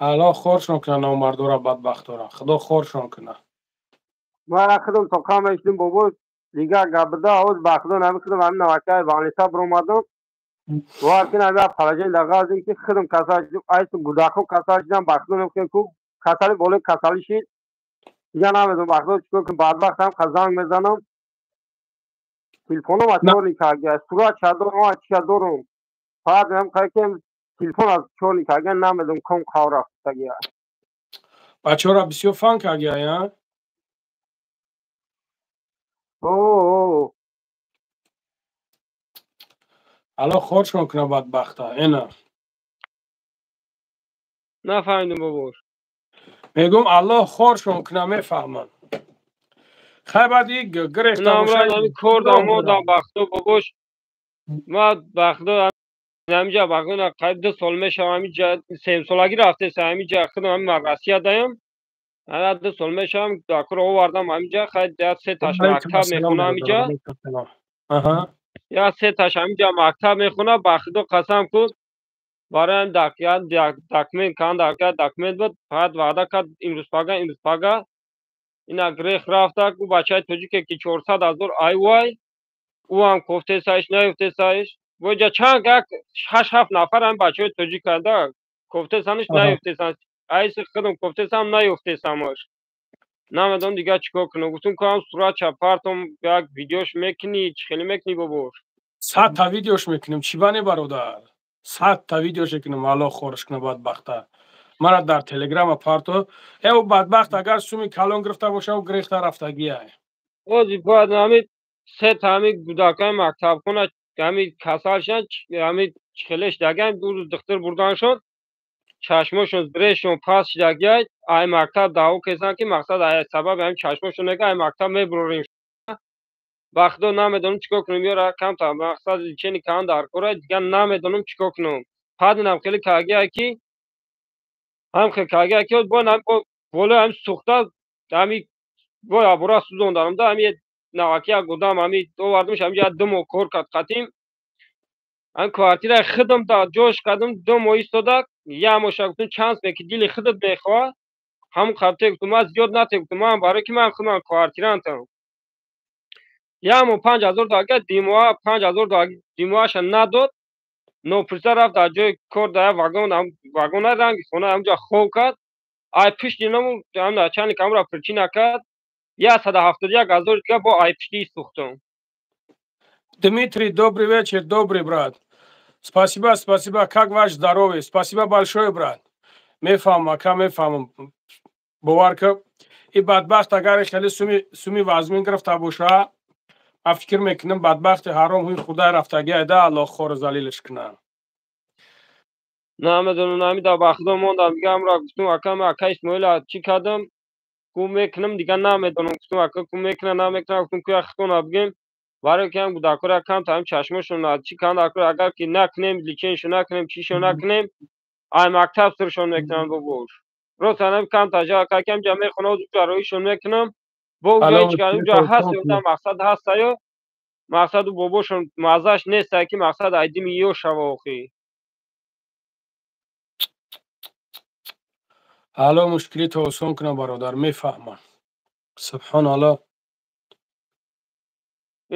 Аллоҳ хоршон кунад номардора, бадбахтора. Худо хоршон кунад. Ман худам тоқа мешидим бобо, дигар гапбида оз ба худо намекунам, ҳамин навакаи балниса биромадам. Бовар кун, ҳамин положение дағазим ки худам касал шудам, айсу гудахо касал шудам, ба худо намекунам ку касали болои касалӣ шид. Дигар намедонам ба худо чикор кунам, бадбахт ҳам занг мезанам. Телефоном чорни карга, сурат чадорам, чия дорам. Фақат ҳам қайкем телефон аз чорни карга намедонам ком қав рафтагия. Бачаҳоро бисёр фан карга, я? О. Алло хоршон кунад бадбахта, эна. Нафаҳмидам бобош. Мегӯм Аллоҳ хоршон кунад, мефаҳманд. Хай баъд и гирехта бошад. Кор дамодам бахто бобош. Ма бахто ҳамиҷа бахто қариб 2 сол мешавам ҳамиҷа 3 солагӣ рафтеса ҳамиҷа худам ҳами Россия даям. Ҳана 2 сол мешавам дакуро овардам ҳамиҷа хай я се таш мактаб мехона ҳамиҷа. Я се таш ҳамиҷа мактаб мехона ба худо қасам ку барои документ кан документ буд фақат ваъда кард имрӯз пага имрӯз пага ина грех рафта ку бачаи тоҷике ки 400 000 ай вай ӯ ҳам кофтесаиш наёфтесаиш боҷа чанд як шаш ҳафт нафар ҳам бачаҳои тоҷиканда кофтесаниш наёфтесан айси худам кофтесам наёфтесамаш намедонам дигар чӣ кор кунам гуфтум ку ҳам суратча партом як видеош мекунӣ чӣ хеле мекунӣ бобош. 100 та видеош мекунем чӣ бане бародар 100 та видеош мекунем Аллоҳ хорш кунад бадбахта мара дар телеграма парто э бадбахт агар суми калон гирифта боша гирехта рафтагия. Ози бояд ҳами се та ҳами кӯдакои мактабхона ҳами касал шан ҳами хеле шидагиам ду рӯз духтур бурданшон чашмошон зрешон паст шидагиай ай мактаб даъво кесан ки мақсад ай сабаби ҳами чашмошон нега ай мактаб мебурорем ба худо намедонам чӣ кор кунам ёра камта мақсад лечение кан дар кора дигар намедонам чӣ кор кунам падинам хеле кагиай ки ҳам хел кагиай ки болои ҳами сӯхта ҳами бо абура сӯзонданам да ҳами наваки як одам ҳами овардамш ҳамиҷа 2 моҳ кор кард қатим ҳами квартираи худам да ҷош кардам 2 моҳ истода як моҳша гуфтам чанд ки дили худат мехоҳад ҳамон қабте гуфтам ман зиёд нате гуфтам ман барои ки ман худам квартирантам як моҳ 5000 дага димоа 5000 димоаша надод нопурса рафт дар ҷои кор дар вагон вагона ранги хона ҳамҷа хоб кард ай пишти наму начальник ҳамра причина кард 171 000 дига бо ай пишти сӯхтам. Дмитрий, добрый вечер, добрый брат. Спасибо, спасибо. Как ваше здоровье? Спасибо большое, брат. Мефаҳмам, ака, мефаҳмам. Бовар ка, и бадбахт агар хеле суми суми вазмин гирифта боша, ман фикр мекунам бадбахти ҳаром ҳуи худай рафтагӣ айда Аллоҳ хору залилш кунад. Намедонам ҳами дар ба худо мондам дига ҳамра гуфтум ака ман ака Исмоила чӣ кардам ку мекунам дига намедонам гуфтум ака ку мекуна намекуна гуфтум ку як хитона бигем барои ки ҳам кӯдакҳоро камта ҳам чашмошон чӣ канд агар ки накунем лечение шо накунем чишо накунем ай мактаб сиршон мекунам бобош рост ҳанам камта жа кам ҷа мехона ҷа роишон мекунам бо ҷа ҳаст одам мақсад ҳастаю мақсаду бобошон маззаш нестай ки мақсад айдими ё шава охи. Алло мушкилито осон кунам бародар мефаҳмам субҳоналло.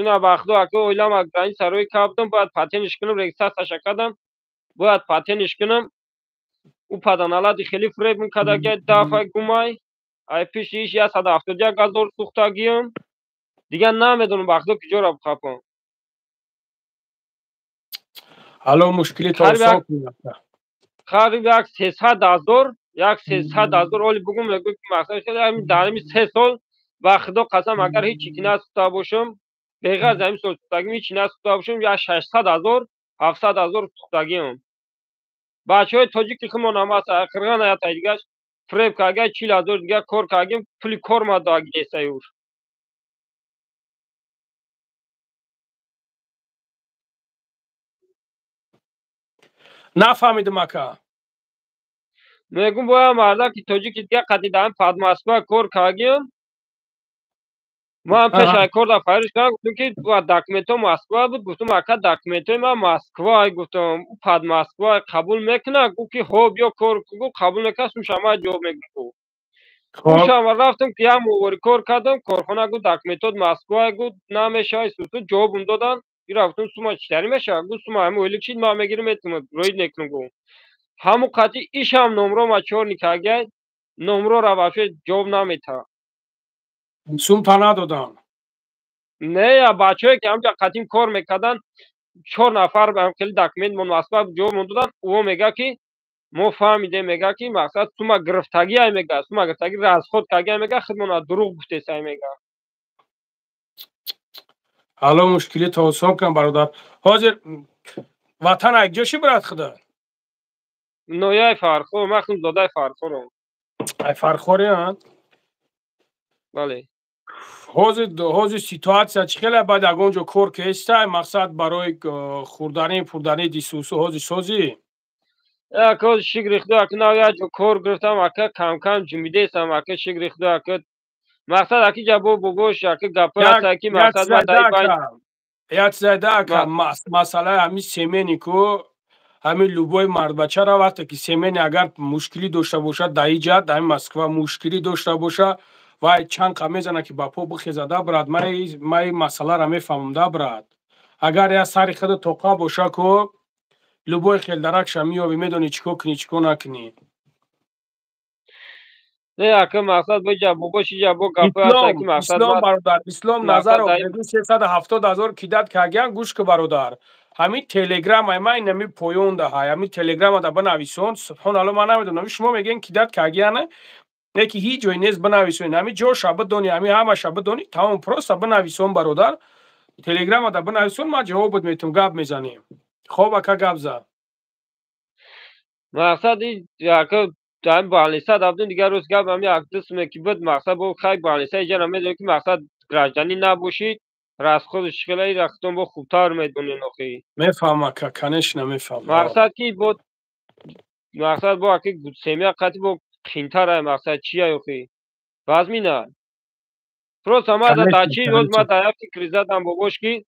Ина ба худо ака оилам граница рӯй кардам бояд патентиш кунам регистрацияша кардам бояд патентиш кунам ӯ паданалади хеле фиреб мекардаги дафъа гумай ай пиши иш 171 000 сӯхтагиам дигар намедонам ба худо куҷоро бихапам. Алло мушкилито осон кунам. Қариб як 300 000 як 300 000 оли бугум мегӯ ки мақсад дар ҳами 3 сол ба худо қасам агар ҳеҷ чи ки насӯхта бошам беғарз ҳамин сол сӯхтагим ҳеҷ чи насӯхта бошам як 600 000 700 000 сӯхтагиам бачаҳои тоҷики худмон ҳам аст қирған аятай дигаш фиреб карга 40 000 дигар кор кардем пули кор ма дагнесаюш. Нафаҳмидам ака. Мегум боя мардаки тоҷики дига қати дар под Москва кор кардем ман пеш ай кор дар фариш кардам гуфтам ки документҳо Москва буд гуфтам ака документҳои ман Москва гуфтам под Москва қабул мекунад гуфт ки хо биё кор гуфт қабул мекунад сумша ман ҷавоб мегӯм гуфт рафтам ки як моҳвори кор кардам корхона гуфт документҳот Москва гуфт намешавад сусу ҷавобум доданд ира гуфтам сума читари мешавад гуфт сума ҳами ойлик шид ман мегирам метунам роид мекунам гуфт ҳамун қатъи ишам номро ма чор никагай номрора вообще ҷавоб наметаҳад. Сумта надодам. Не, я бачаҳое ки ҳамҷа қатим кор мекарданд, чор нафар хеле документ мон Москва ҷо додан, ӯ мега ки мо фаҳмидем, мега ки мақсад сума гирифтагиай, мега сума гирифтаги расход кардагиай, мега худмона дурӯғ гуфтесай, мега. Алло, мушкили то осон кун, бародар. Ҳозир ватан якҷо ши, брат, худа? Нояй Фархор, ман худм зодаи Фархорам. Ай Фархори, а? Бале. Ҳозир ситуация чӣ хеле? Баъд ягон ҷо кор кестай, мақсад барои хӯрдани пурдани дисусу ҳозир созӣ? Ака, шукри худо, ака, нав як ҷо кор гирифтам, ака, камкам ҷумидесам, ака, шукри худо, ака. Мақсад, аки ҷабо бобош, ака, гапҳое ҳаста ки мақсад ман дар байн як чизайда, ака, масъалаи ҳамин семени ку, ҳамин любой мардбачара вақте ки семени агар мушкилӣ дошта бошад, дар иҷа, дар Москва мушкилӣ дошта боша, вай чанд қа мезана ки ба по бихезада, брат. Ман ин масъаларо мефаҳмам да, брат. Агар як сари худа тоқа боша ку, любой хелдаракша меёбӣ, медонӣ чӣ кор кунӣ, чӣ кор накунӣ. Не, ака, мақсад бо бобош иҷа бо гапҳое ҳаста ки мақсад Ислом, бародар, Ислом Назаров 370 000 кидать кардиян. Гӯш ку, бародар, ҳамин телеграмай ман инами поён даҳай, ҳамин телеграма да бинависон. Субҳоналло, ман намедонам, шумо мегӯен кидать кардияна, не ки ҳеҷ ҷое нест. Бинависон, ҳамин ҷоша бидонӣ, ҳамин ҳамаша бидонӣ, тамом, просто бинависон, бародар, телеграма да бинависон, ман ҷавобот метавам, гап мезанем. Хоб, ака, гап зад. Мақсад, ака, ҳамин больница дафтем, дигар рӯз гап ҳами як дусме ки буд, мақсад бо хай больница иҷа намедонем ки мақсад гражданин набошид, расходш хеле рахтон бо хубтар медонен охи. Мефаҳмам, ака, конечно, мефаҳмам. Мақсад ки бо мақсад бо аки семья қати бо қинтара, мақсад чия охи, вазмина. Просто ма да чи роз ма да як фикри задам, бобош, ки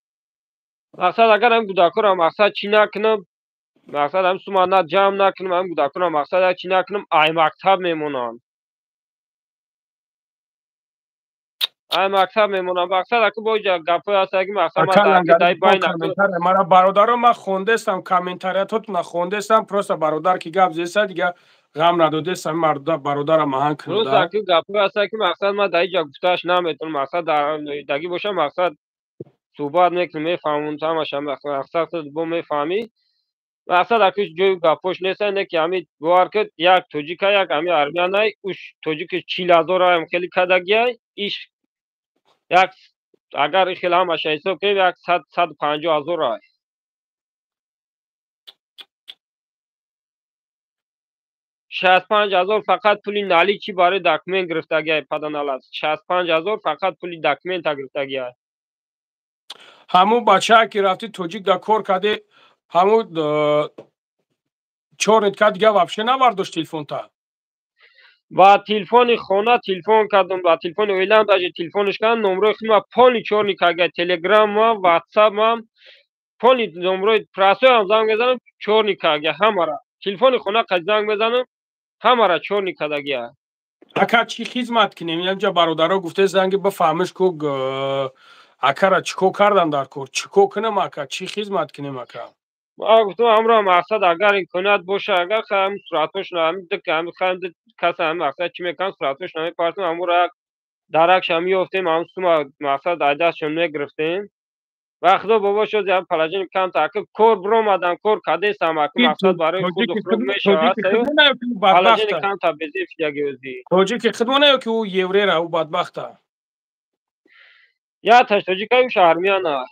мақсад агар ҳамин кӯдакҳоро мақсад чӣ накунам, мақсад ҳамин сума на ҷамъ накунам, ҳамин кӯдакҳоро мақсад як чӣ накунам, ай мактаб мемонанд, ай мактаб мемонам. Мақсад, аку бо гапҳое ҳаста ки мақсад Мара, бародаро, ман хондестам, комментариятотона хондестам. Просто бародар ки гап зеста, дига ғам надодестам, бародарам маҳан. Кунда аку гапҳое ҳаста ки мақсад ман дар иҷа гуфтааш наметавонам. Мақсад даги бошам, мақсад суҳбат мекунем, мефаҳмам ҳамаша, мақсад бо мефаҳмӣ. Мақсад, аку ҷои гапҳош неста, не ки ҳами бовар кунед, як тоҷика, як ҳами армянай, уш тоҷики 40 000-аам хеле кадагиай иш, як агар хеле ҳамаша ҳисоб кунем, як 150 000 ай. 65 000 фақат пули наличный барои документ гирифтагиай, паданалат, 65 000 фақат пули документа гирифтагиай. Ҳамун бачае ки рафти тоҷик да кор кардӣ, ҳамун чорнитка дига вообще навардошт телефонта? Ба телефони хона телефон кардам, ба телефони оилаам даже телефонш кардам, номрои худма полный чёрный карда, телеграмма, ватсапам полный, номрои прасоям занг мезанам, чёрный карда ҳамара, телефони хона қад занг мезанам, ҳамара чёрный кардагия. Ака, чӣ хизмат кунем? Инҷа бародаро гуфте занги бифаҳмиш ку, акара чӣ кор кардан дар кор, чӣ кор кунам, ака, чӣ хизмат кунем, ака? Ма гуфтам, ҳамро мақсад агар имконият боша, агар ҳам суратҳошон ҳами каса ҳами мақсад чӣ мекунам, суратҳошон мепартам, ҳамуро як даракша меёфтем, ҳам сума мақсад ай дастшон мегирифтем. Ва худо бобо шуд, ям положение камта, ака, кор биромадам, кор кадесам, ака, мақсад барои худу хурӯк мешавад, положение камта безеб шудаги ӯзи. Тоҷики худмона ё ки ӯ еврера, ӯ бадбахта? Я таш тоҷика, уш армяна.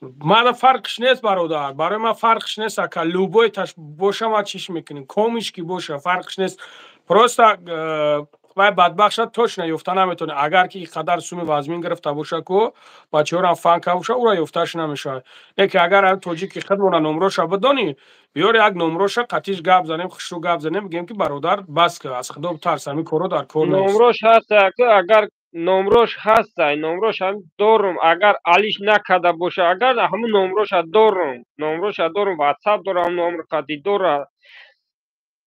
Мана фарқш нест, бародар, барои ман фарқш нест, ака, любой таш боша, ма чиш мекунем, комиш ки боша, фарқш нест. Просто вай бадбахт точно ёфта наметавонад, агар ки қадар суми вазмин гирифта боша ку, бачаҳорам фан боша, ӯра ёфташ намешавад. Не ки агар тоҷики худмона номроша бидонӣ, биёр, як номроша қатиш гап занем, хушрӯ гап занем, бигем ки бародар, бас ки, аз худо битарс, ҳамин корро дар кор нест. Номрош ҳаст, агар номрош ҳаста, номрош ҳам дорум, агар алиш накарда боша, агар ҳамун номроша дорум, номроша дорум, ватсап дорам, номр қати дора,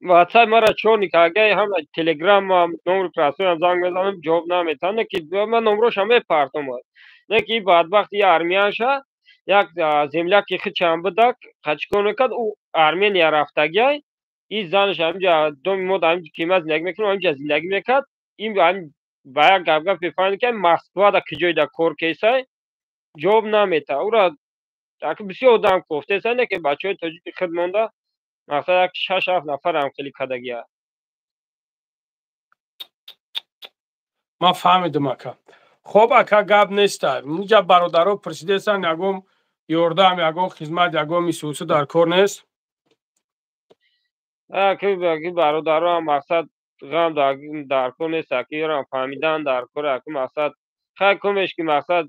ватсап мара чёрный карда ҳама, телеграмам, номри прасоям занг мезанам, ҷавоб наметавам, не ки ман номроша мепартом, не ки бадбахти я армянша, як земляки хичам будак, қачикор мекард, ӯ Армения рафтагиай, и занаш ҳаминҷа доми мо ҳаминҷа ки ман зиндагӣ мекунам, ҳаминҷа зиндагӣ мекард, ин Ба як гап-гап мефаҳмидем, ки Москвада киҷоида кор кесай, ҷавоб намета. Ура ака бисёр одам кофтесай, не ки бачаҳои тоҷики худ монда, мақсад як 6-7 нафар ҳам хеле кардагия. Ман фаҳмидам, ака. Хоб, ака, гап неста. Инҷа бародаро пурсидестанд, ягон ёрдам, ягон хизмат, ягон мисусу дар кор нест? Аки бародаро ҳам мақсад ғам дар кор нест, аки ёрам фаҳмидан дар кор, аки мақсад хай комеш ки мақсад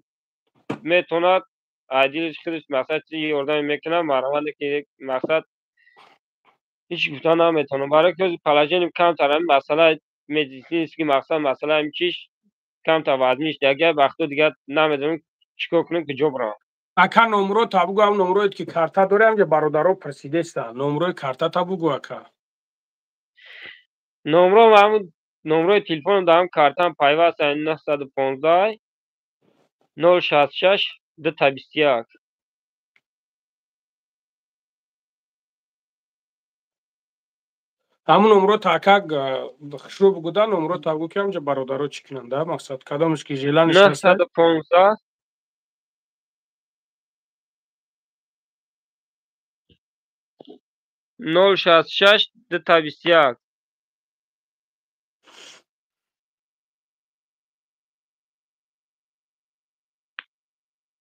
метонад айдилиш худаш мақсад чи ёрдаме мекунад, мараванде ки мақсад ҳеҷ гуфта наметавонам. Барои ки положение камтар ҳамин масъалаи медицинский мақсад масъалаи ҳамин чиш камтар вазниш дагар вақто дигар намедонам чӣ кор кунем, куҷо бирам. Ака, номро та бугӯ, ҳам номроет ки карта дорӣ, ҳамҷа бародаро пурсидестанд. Номрои карта та бугӯ, ака. Номро ҳамун номрои телефоном дар ҳам картам пайваст 915 066 221. Ҳамун номро та, ака, хушрӯ бугӯ, да номро та бугӯ, ки ҳамҷа бародаро чӣ кунанд, да мақсад кадомаш ки желаниш ҳаста. 915 066 221.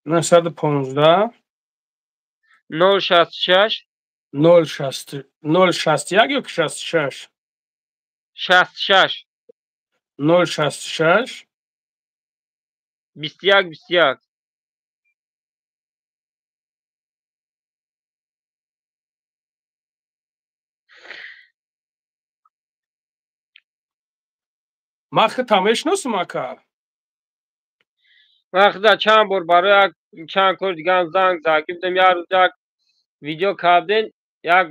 915 066 0 0 61 ё ки 66? 66. 066 21 21. Ман худта мешиносам, ака? Ман худа чанд бор барои як чанд кори дигарам занг задагӣ будам. Як рӯз як видео кардем, як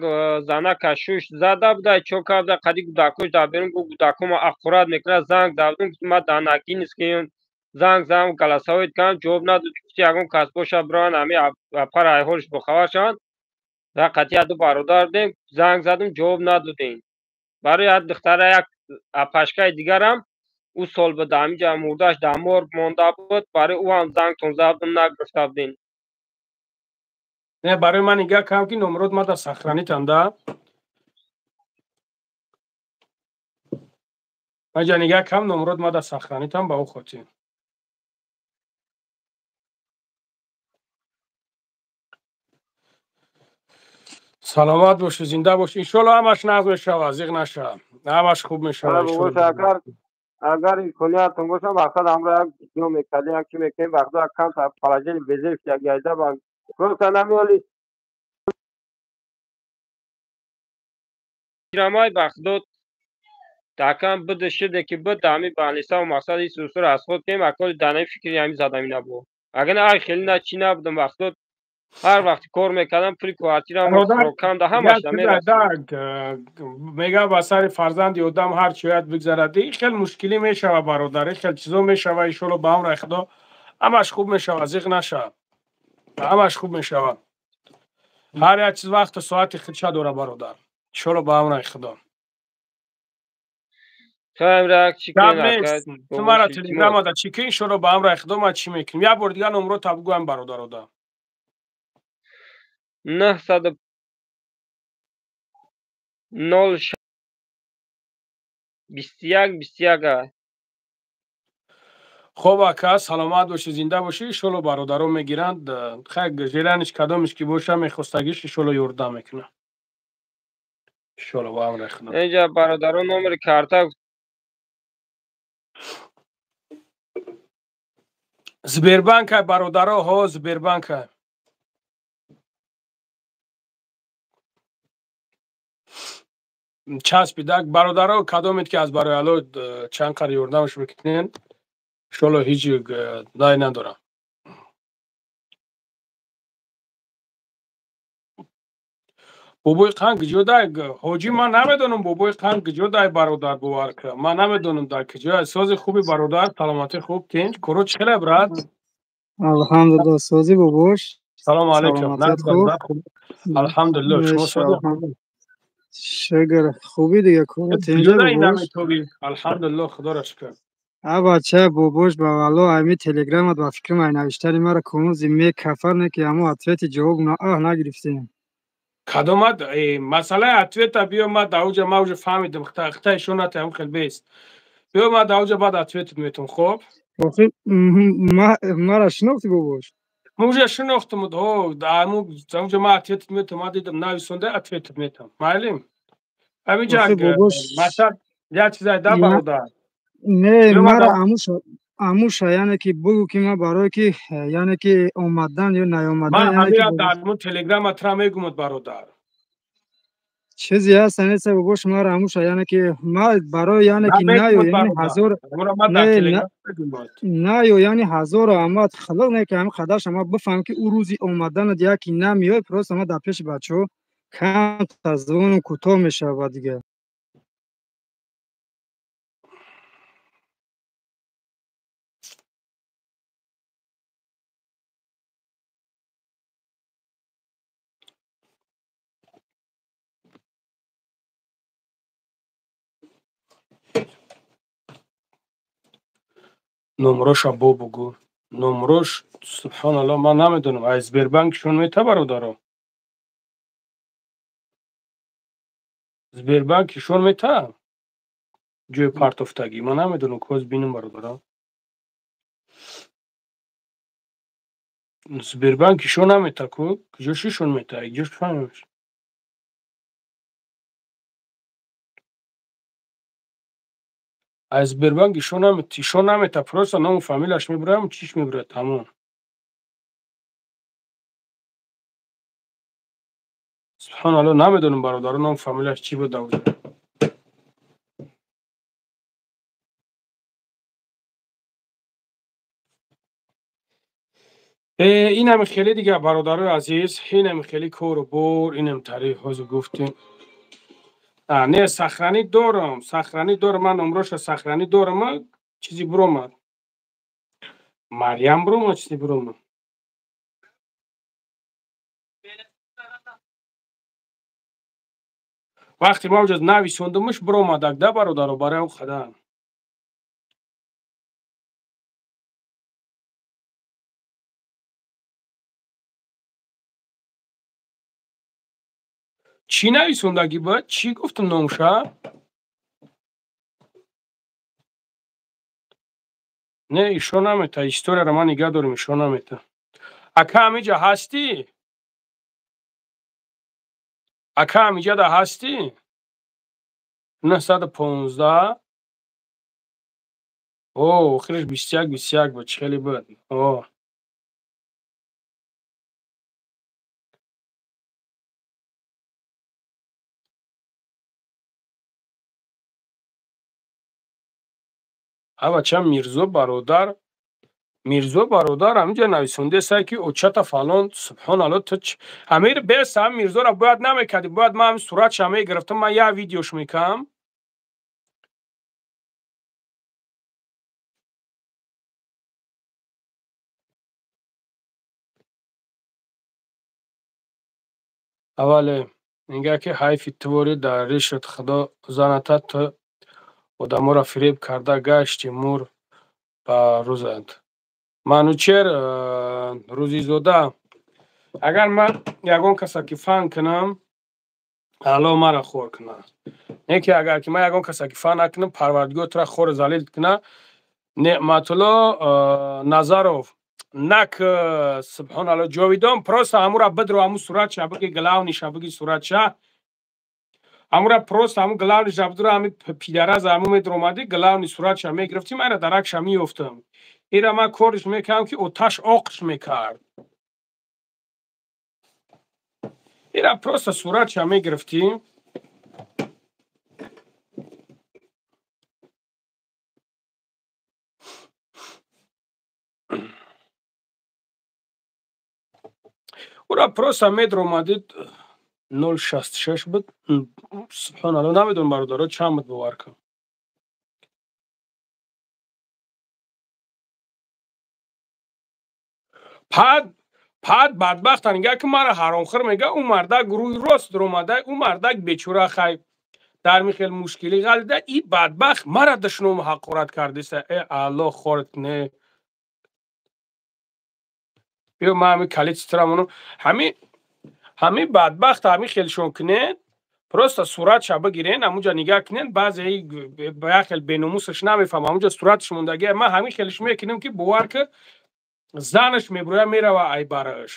занака шуш зада буда, чо карда, қади гудакош дар берун гу гудакома аққурат мекунад. Занг задам, гуфтам ман дар Нагинис ки занг задам, голосовой кардам, ҷавоб надод. Гуфти ягон кас боша, биранд ҳами апар айҳолш бохабар шаванд. Ва қатъи як ду бародар будем, занг задам, ҷавоб надодем. Барои як духтара, як апашкаи дигарам ӯ сол буд ҳаминҷа мурдаш дар морг монда буд, барои ӯ ҳам зангтон задам, нагирифта будем. Не, барои ман нигаҳ кардам, ки номрот мада сохранитам, да маҷа нигаҳ кардам, номрот мада сохранитам, ба ӯ хотир. Саломат бошӣ, зинда бошӣ, иншолло ҳамаш нағз мешавад, зиқ наша, ҳамаш хуб мешавад. Агар агар имкониятон боша, мақсад ҳамро як видео мекардем, як чӣ мекардем, вақто як камтар положение безеб як яйда ба просто намеоли. Рамай бахдод дакам буд шуде ки буд ҳами балисаву мақсад ис усур аз худ кем аколи данаи фикри ҳами задами набуд. Агар на ай хеле на чӣ набудам, вақтод ҳар вақти кор мекардам, пули квартираам рокам да ҳамаш намерасид. Мега ба сари фарзанди одам ҳар чӣ бояд бигзарад. И хел мушкилӣ мешава, бародар, и хел чизо мешава. Иншолло, ба амри Худо ҳамаш хуб мешава, зиқ наша, ҳамаш хуб мешава. Ҳар як чиз вақту соати худша дора, бародар. Иншолло, ба амри Худо. Ту мара телеграмада чӣ ки, иншолло, ба амри Худо ман чӣ мекунем. Як бор дигар номро та бугӯям бародарода. 900 21 21. Хоб, ака, саломат бошӣ, зинда бошӣ. Иншолло, бародарон мегиранд. Хай, желаниш кадомиш ки боша, мехостагиш, иншолло, ёрдам мекунам, иншолло, ба амри Худо. Инҷа бародарон номери карта. Сбербанка, бародаро, ҳо, Сбербанка. Часпидак, бародаро, кадомед ки аз барои Алло чанд қадр ёрдамаш мекунен, иншолло, ҳеҷ дай надорам. Бобои қанд куҷо дай, ҳоҷӣ? Ман намедонам, бобои қанд куҷо дай, бародар, бовар кар, ман намедонам дар куҷо. Сози хуби, бародар, саломатӣ, хуб, тинҷ, коро чӣ хеле, брат? Алҳамдулилла, сози, бобош. Салому алайкум. Алҳамдулилло, шумо сози? Шукр, хуби, дига кора тинҷа, бобош? Алҳамдулилло, худоро шукр. А бача бобош ба валло ами телеграмат ба фикрам ай навиштани мара конузи мекафар не ки ҳамо ответи ҷавоб аҳ нагирифтем. Кадомад масъалаи ответа биё ма дар уҷа ма уже фаҳмидам хитаи шонате ҳам хел бест. Биё ма дар уҷа баъд ответат метум, хоб? Охир мара шинохтӣ бобош? Ма уже шинохтам, ҳо, уҷа ма ответат метум, ма дидам нависонда ответат метам. Майли? Ҳаминҷа масал як чизай да бародар. Не, мара амуша, яъне ки бугӯ ки ма барое ки яъне ки омадан ё наёмадан. Ман ҳамира дар телеграма тра мегумад бародар. Чизе ҳаст нест бобош, мара амуша, яъне ки ма барои яъне ки наё яъне ҳазор наё яъне ҳазору ама хилоқ не ки ҳами қадарша ма бифаҳмам ки ӯ рӯзи омаданат яки намеояд, просто ма дар пеши бачаҳо камтар забонам кӯтоҳ мешавад дигар. Номроша бо бугӯ. Номрош субҳоналло ман намедонам. Аз Сбербанкшон мета бародаро? Сбербанкишон мета? Ҷои партофтагӣ. Ман намедонам, коз бинам бародаро. Сбербанкишон намета ку? Куҷошишон мета? Ҷош фаҳмиш. Аз Сбербанк ишон намета, просто ному фамилияш мебурам, чиш мебурад, тамом. Субҳоналло, намедонам бародаро, ному фамилияш чӣ буд дар. Инам хеле дига бародарои азиз, инам хеле кору бор, инам тариқ ҳозир гуфтем. Не, сохранӣ дорам, сохранӣ дорам, ман номроша сохранӣ дорам, чизи буромад. Марьям буромад, чизи буромад. Вақте ма уҷа нависондумуш буромадак да бародаро, барои он қадар. Чӣ нависондагӣ буд? Чӣ гуфтам номша? Не, ишон намета. Историяро ман нигаҳ дорам, ишон намета. Ака ҳамиҷа ҳастӣ? Ака ҳамиҷада ҳастӣ? 915. О, охираш 21 21 буд, чӣ хеле буд. О. Авача Мирзо бародар, Мирзо бародар ҳаминҷа нависондеса ки очата фалон, субҳоналло, ту ҳамир бес ҳам Мирзоро бояд намекардӣ, бояд ман ҳамин суратша мегирифтам, ман як видеош мекардам. Аввале мегӯяд ки ҳайфи туворӣ дар решат худо заната, ту одаморо фиреб карда гашти мур ба рӯзанд. Манучер Рӯзизода, агар ман ягон каса ки фан кунам, Алло мара хор кунад. Не ки агар ки ман ягон каса ки фан накунам, Парвардигор тура хору залил кунад. Неъматулло Назаров, нак субҳоналло ҷовидон, просто ҳамура бидро, ҳаму суратша биги, главниша биги суратша. Ҳамура просто ҳаму главниша бидро, ҳами пидараза ҳаму медромадӣ, главни суратша мегирифтӣ, ман ира даракша меёфтам. Ира ман кориш мекардам ки оташ оқш мекард. Ира просто суратша мегирифтӣ. Ура просто медромадид 066 буд. Субҳоналло, намедонам бародаро чанд буд, бовар кун. Пад бадбахта нигаҳ ки мара ҳаромхӯр мега, ӯ мардак рӯи рост дуромада, ӯ мардак бечура хай. Дар михел мушкилӣ ғалида и бадбахт мара душному ҳақорат кардеса. Э Аллоҳ хорат не. Биё ман ҳами калититра монам. Ҳами бадбахт ҳами хелшон кунед, просто суратша бигирен, ҳамунҷа нигаҳ кунед, баъзе ба як хел беномусаш намефаҳмам, ҳамунҷа сураташ мондагия. Ман ҳамин хелш мекунем ки бовар ки занаш меброя мерава ай бараш.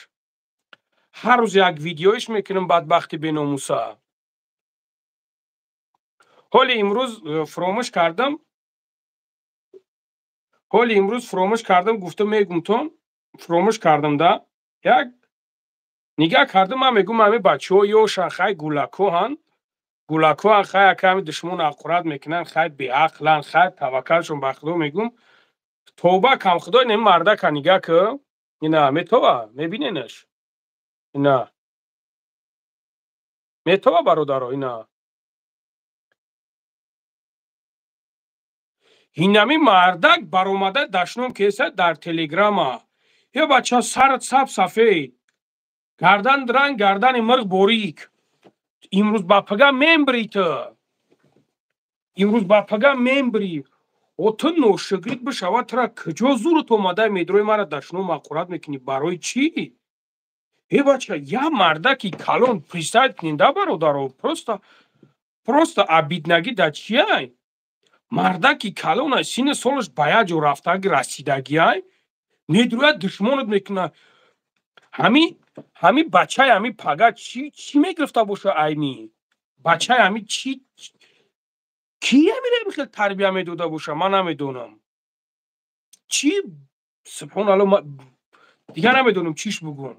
Ҳар рӯз як видеоиш мекунем бадбахти беномуса. Ҳоли имрӯз фуромӯш кардам. Ҳоли имрӯз фуромӯш кардам, гуфта мегумтон, фуромӯш кардам да. Як нигаҳ кардам, ман мегум ҳами бачаҳо ёшан, хай гулакоҳан. Гулакоҳан, хай аками душмон ақурат мекунанд, хай беақлан, хай таваккалшон ба Худо мегум. Тавба кам Худо ин мардака нигаҳ ки, ина метова, мебиненаш. Ина. Метова бародаро, ина. Инами мардак баромада дашном кеса дар телеграма. Е бача сарат саб сафед. Гардан ранг гардани мирғ борик. Имрӯз ба пага мембри ту. Имрӯз ба пага мембри. О ту ношукрит бишава тура куҷо зурут омада медрои мара дашном ақурат мекунӣ? Барои чӣ? Е бача, я мардаки калон представить кунед да бародаро, просто обиднагӣ да чиай? Мардаки калон ай сини солаш ба як ҷо рафтаги расидагиай, медрояд душмонат мекунад. Ҳами бачаи ҳами пага чӣ мегирифта боша айни? Бачаи ҳами чӣ ки ҳамира хел тарбия медода боша? Ман намедонам. Чӣ субҳоналло, дигар намедонам чиш бугум.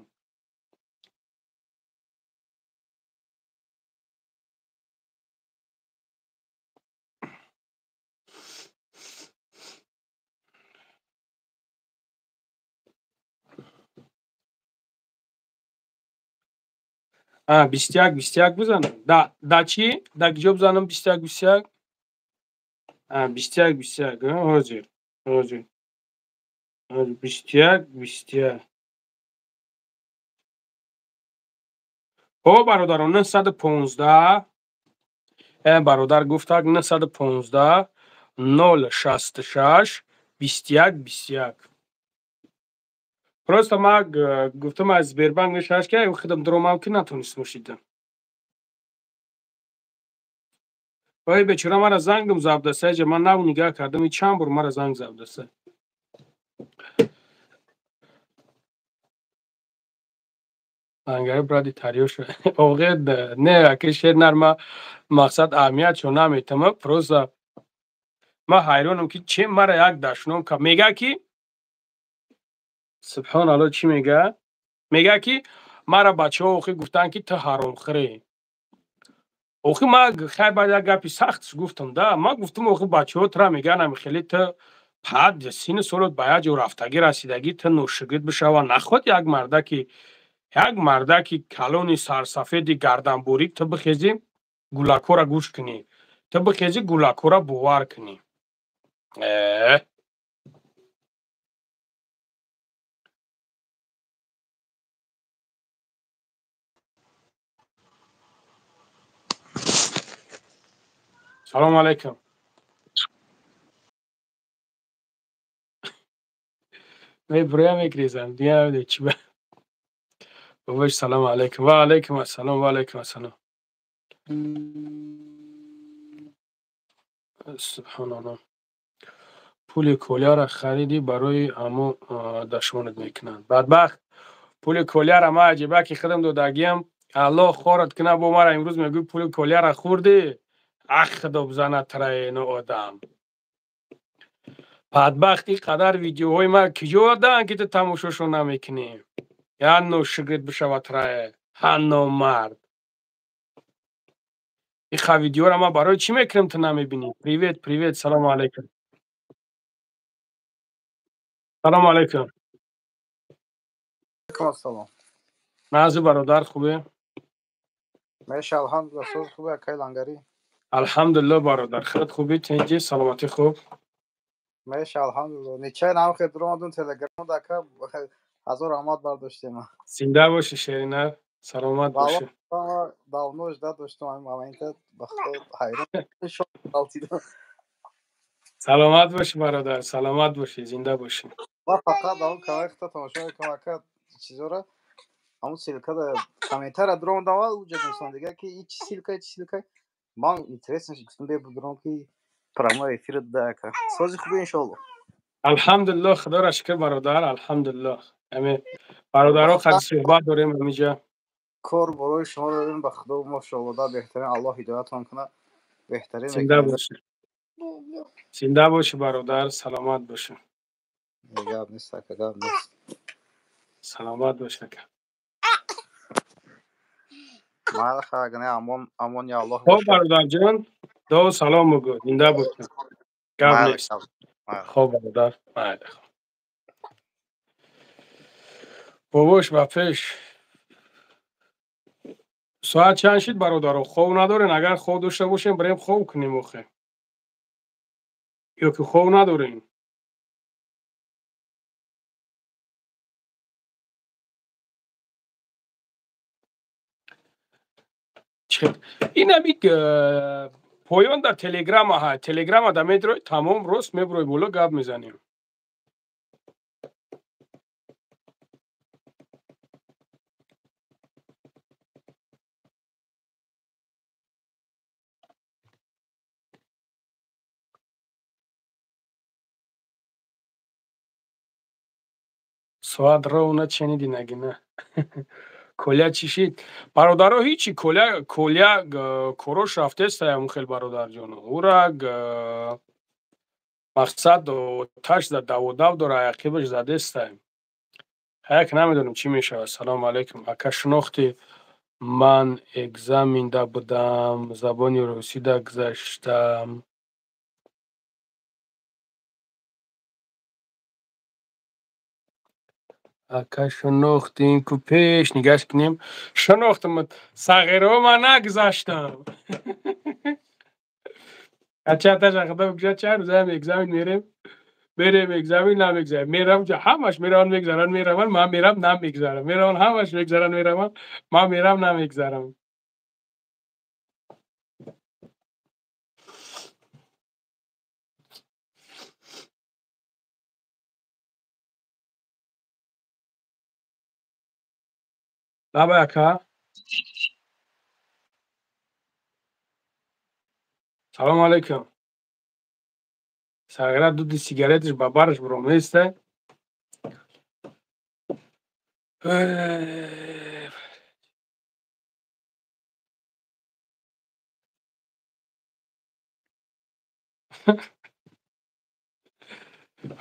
А, 21, 21 бизанам. Да чӣ? Да киҷо бизанам 21, 21? А, 21, 21. Ҳозир. Ҳозир. Ҳозир 21, 21. Хоб бародарон, 915. Бародар гуфтак 915 066 21 21. Просто ма гуфтам аз Сбербанк мешаваш ки худам дуромам ки натонистам шидам. Ой бечора мара зангам забдаса, эҷа ман нав нигаҳ кардам, и чанд бор мара занг забдаса. Ангари бради тариёша. Оғе не, аки шер нарма мақсад аҳамият чо наметама, просто ман ҳайронам ки че мара як дашном ка мега ки субҳоналло чӣ мега? Мега ки мара бачаҳо охи гуфтанд ки ту ҳаромхӯрӣ. Охи ман хай баъд як гапи сахтш гуфтам да, ман гуфтам охи бачаҳо тура мегӯянд ами хеле ту пад сину солот ба як ҷо рафтагӣ расидагӣ ту ношукрит бишава, наход як мардаки калони сарсафеди гарданборик ту бихези гулакҳоро гӯш кунӣ, ту бихези гулакҳоро бовар кунӣ. Салом алейкум. Меброя мекрезам. Дигар чӣ ба. Бобош салом алейкум. Ва алейкум ассалом, ва алейкум ассалом. Субҳоналлоҳ. Пули колияро харидӣ барои ҳамо дашмонат мекунанд. Бадбахт, пули колияро ман аҷиба ки худам додагиам, Аллоҳ хорат кунад, бо мара имрӯз мегӯй пули колияро хӯрдӣ? Ах худо бизанад траену одам. Бадбахт, ин қадар видеоҳои ман киҷо доданд ки ту тамошошон намекунӣ? Я ношукрит бишава трае, ҳа номард. Иха видеоро ман барои чӣ мекунам ту намебинӣ? Привет, привет, салому алейкум. Салому алейкум. Алейкум ассалом. Назу бародар хубе? Меша алҳамдулилла, соз хубе акай Лангарӣ? Алҳамдулилла бародар, хеле хубӣ, тинҷӣ, саломатӣ хуб. Меша алҳамдулилла. Нечай нам хел дуромадум телеграм дака, ҳазор раҳмат бардоштем. Зинда бошӣ шерина. Саломат бошӣ. Давно ждать доштам ҳамин момента, ба худо ҳайрон шод ғалтидам. Саломат бошӣ, бародар, саломат бошӣ, зинда бошӣ. Ман фақат ҳамон канали худта тамошо мекунам, ака, чизора ҳамон ссылкада комментария дурондам, уҷа дӯстон дига ки и чи ссылка, чи ссылка, ман интересно гуфтам бебудурам ки прямой эфир да, ака. Сози хубе, иншоалло. Алҳамдулиллоҳ, худоро шукр, бародар, алҳамдулиллоҳ. Ҳами бародаро қад суҳбат дорем ҳамиҷа. Кор барои шумо дорем, ба худо, мошоалло, да беҳтарин, Аллоҳ ҳидоятон кунад, беҳтарин. Зинда бошӣ. Зинда бошӣ, бародар, саломат бошӣ. Гап нест, ака, гап нест. Саломат бош, ака. Майли, хайр, амон, амон, я Аллоҳ. Хоб, бародарҷон, дуо салом бигӯ, зинда бошӣ. Гап нест. Хоб, бародар, майли. Бобош ба пеш. Соат чанд шид, бародаро? Хов надорен? Агар хов дошта бошем, бирем хов кунем охе. Ё ки хов надорем? Инами поён дар телеграма ҳа, телеграма да медрои, тамом, рост меброи боло, гап мезанем. Соат ровно чениди нагина. Коля чӣ шид? Бародаро, ҳичи, Коля, Коля корош рафтеста, ҳамун хел, бародарҷоно. Ура мақсад оташ зад, даводав дора, ақибаш задеста. Як намедонам чӣ мешавад. Салому алайкум. Ака, шинохти, ман экзаменда будам, забони русида гузаштам. Ака, шинохтем ку, пеш нигаш кунем. Шинохтам, сағиро ман нагузаштам. Ачаташа худо бикушад, чанд рӯзаам экзамен мерем. Мерем экзамен, намегзарем. Мерам ҷа ҳамаш мераванд, мегзаранд, мераванд, ман мерам, намегзарам. Мераванд, ҳамаш мегзаранд, мераванд, ман мерам, намегзарам. Лабай, ака. Салому алайкум. Сағира дуди сигареташ ба бараш буроместа.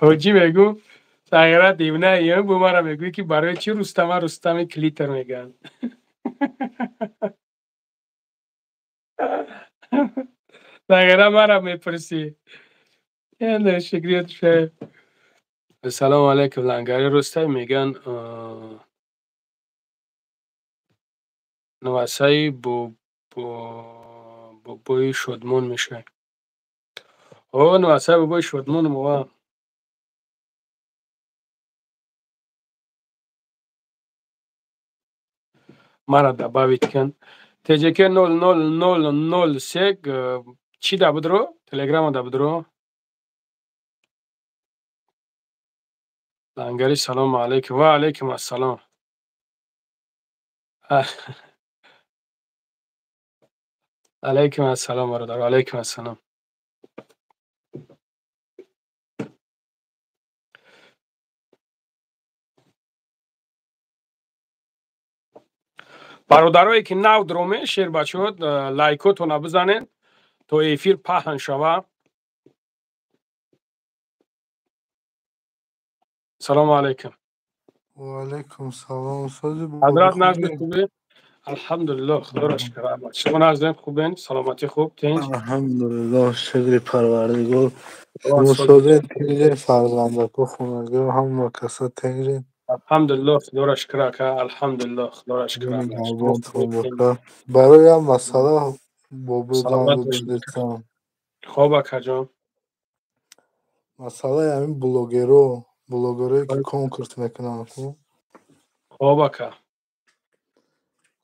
Ҳоҷӣ мегӯ, сағира дивна ем, бу мара мегӯй ки барои чӣ Рустама Рустами клитер мегӯянд. Сағира мара мепурсӣ. Шукрият шоиб. Салому алайкум, лангари Рустай мегӯянд навасаи бобои Шодмон мешавад. О, навасаи бобои Шодмон мова. Мара добавить кун. ТЖК 00003 чӣ да будро? Телеграма да будро? Лангари, салому алайкум. Ва алайкум ассалом. Алайкум ассалом, бародар. Алайкум ассалом. Бародарое ки нав дроме, шербачаҳо, лайкотона бизанед, то эфир паҳн шава. Салому алайкум. Ва алайкум салом. Сози ҳазрат, назди хубе? Алҳамдулиллоҳ, худоро шукр. Шумо наздем хубен? Саломатӣ хуб, тинҷ? Алҳамдулиллоҳ, шукри Парвардигор. Шумо созед, тинҷен, фарзандако, хонагиҳо, ҳама каса тинҷен? Алҳамдулиллоҳ, худоро шукр, ака, алҳамдулиллоҳ, худоро шукр. Барои як масъала бобо занг додистам. Хоб, акаҷон. Масъалаи ҳамин блогеро, блогерое ки конкурс мекунанд. Хоб, ака.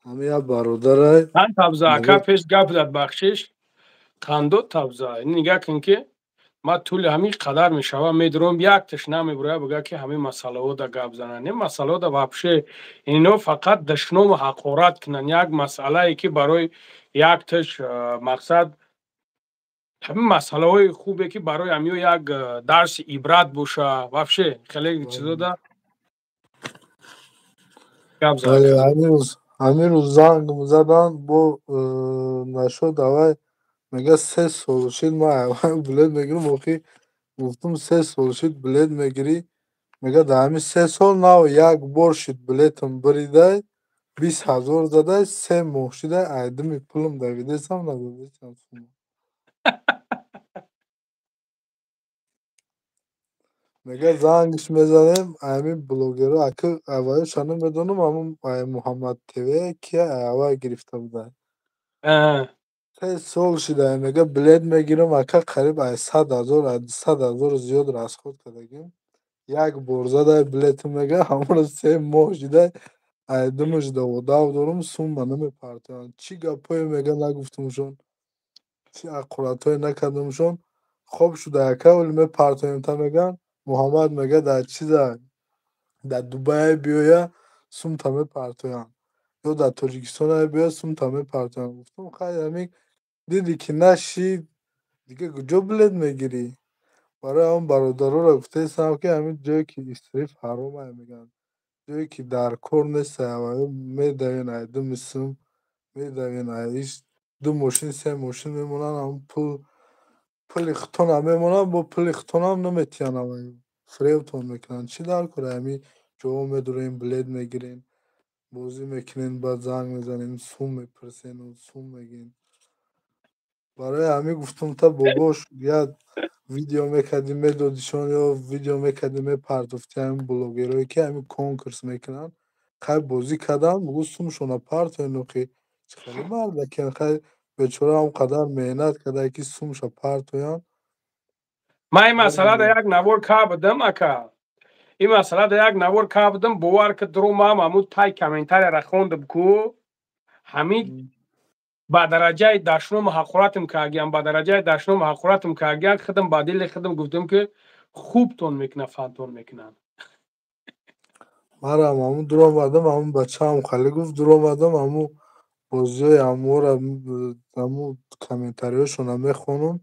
Ҳами як бародарай. Қанд табза, ака, пеш гап зад, бахшиш. Қандо табза. Нигаҳ кун, ки ман тӯли ҳамин қадар мешава медурам, якташ намебуроя, буга ки ҳамин масъалаҳо да гап зананд. Ин масъалаҳо да вообще ино фақат дашному ҳақорат кунанд. Як масъалае ки барои якташ мақсад, ҳамин масъалаҳои хубе ки барои ҳамиё як дарси ибрат боша, вообще хеле чизо да гап зад. Ҳамин рӯз занг заданд, бо нашуд. Авай мега, 3 сол шид, ман билет мегирам. Охи, гуфтум, 3 сол шид билет мегирӣ. Мега, дар ҳамин 3 сол нав як бор шид билетам биридай, 20 000 задай, 3 моҳ шидай, айдими пулам давидесам, надодесам. Мега, зангш мезанем, ҳамин блогерро, ака, аввалиша намедонам, ҳамун Муҳаммад ТВ кия, аввал гирифта будай. 3 сол шидай, мега, билет мегирам, ака, қариб ай 100 000, ай 200 000 зиёд расход кардагим. Як бор задай билетам, мега, ҳамонро 3 моҳ шидай, айдимаш даводав дорам, сумма намепартоянд. Чӣ гапҳое, мега, нагуфтамшон, чӣ ҳақоратҳое накардамшон. Хоб шуда, ака, вале мепартоем та, меган. Муҳаммад, мега, дар чиза, дар Дубай биёя, сумта мепартоянд, ё дар Тоҷикистон биёя, сумта мепартоянд. Гуфтам, хай, ҳамин дидӣ ки нашид, дига куҷо билет мегирӣ? Барои ҳамон бародароро гуфтаистам, ки ҳамин ҷое ки исриф ҳаромае, мегӯянд, ҷое ки дар кор нестае, медавен ай думи сум, медавен ай иш, ду мошин, се мошин мемонанд, ҳамон пул, пули худтонам мемонанд, бо пули худтонам наметиҳанд, фиребтон мекунанд. Чӣ дар кора ҳамин ҷоҳо медурем, билет мегирем, бозӣ мекунем, баъд занг мезанем, сум мепурсену сум мегӯем. Барои ҳамин гуфтум, та бобош як видео мекардӣ, медодишон, ё видео мекардӣ, мепартофтӣ, ҳамин блогерое ки ҳамин конкурс мекунанд, хай, бозӣ карданд, бугӯ, сумшона партоен. Охи, чӣ хеле мардакиянд, хай, бечора он қадар меҳнат кардае, ки сумша партоянд. Ман ин масъалада як навор кабудам, ака, ин масъалада як навор кабудам. Бовар ки, дурумам, ҳамун тай комментарияра хондам ку, ҳамин ба дараҷаи дашному ҳақоратам кардагиям, ба дараҷаи дашному ҳақоратам кардагиям. Худам ба дили худам гуфтам, ки хубтон мекунад, фантон мекунанд. Марам ҳамун дуромадам, ҳамун бачаам хеле гуфт, дуромадам, ҳамун бозиҳои ҳамора, ҳамун комментариҳошонро мехонам.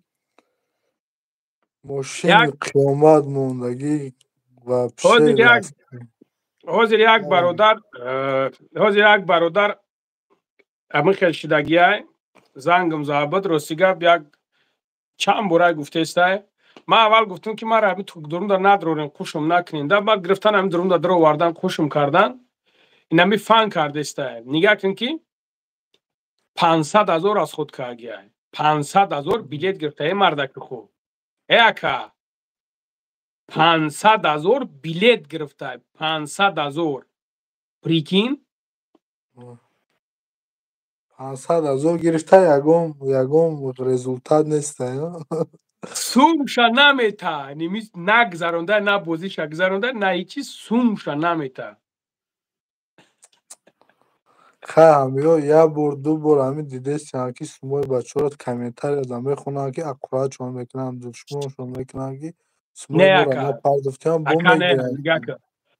Мошини қиёмат мондагӣ вообще. Ҳозир як бародар ҳамин хел шидагиай, зангам забад. Рости гап, як чанд бора гуфтестай. Ман аввал гуфтам, ки мара ҳамин дурунда надрорем, қушум накунем да. Баъд гирифтан, ҳамин дурунда даровардан, қушум кардан, инами фан кардестай. Нигаҳ кун, ки 500 000 аз худ кардагиай, 500 000 билет гирифта. Э, мардаки хуб, э, ака, 500 000 билет гирифта, 500 000, прикинь. 500 000 гирифта, ягон результат неста. Сумша намета, ними нагзаронда, на бозиша гузаронда, на ҳичи, сумша намета. Хай, ҳамиё як бор, ду бор ҳамин дидестиям, ки сумои бачаҳоро комментарияда мехонанд, ки аққуратшон мекунанд, душмоншон мекунанд, ки Не, ака, не,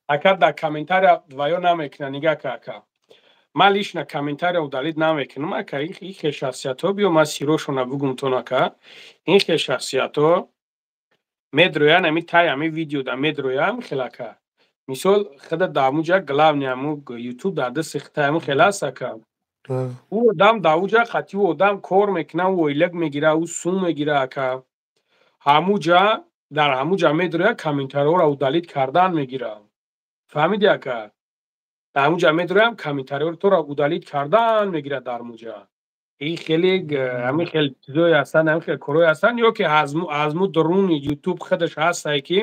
ака, дар комментария ваё намекунанд. Нигаҳ ка, ака, ман лично комментария удалить намекунам, ака. Ин хел шахсиятҳо, биё ман сирошона бугумтон, ака, ин хел шахсиятҳо медроянд, ами тай ами видеода медроям хел, ака. Мисол, худа дар ҳамуҷа главный ҳаму ютуб дар дасти хитай ҳаму хел аст, ака. Ӯ одам дар уҷа хати, ӯ одам кор мекуна, ӯ ойлик мегира, ӯ сум мегира, ака. Ҳамуҷа, дар ҳамуҷа медроя, комментариҳоро удалить кардан мегира. Фаҳмиди, ака? Дар ҳамуҷа медроям, комментариҳоро туро удалить кардан мегирад. Дар муҷа ин хеле ҳамин хел чизое ҳастанд, ҳамин хел корҳое ҳастанд, ё ки азму дуруни ютуб худаш ҳастае, ки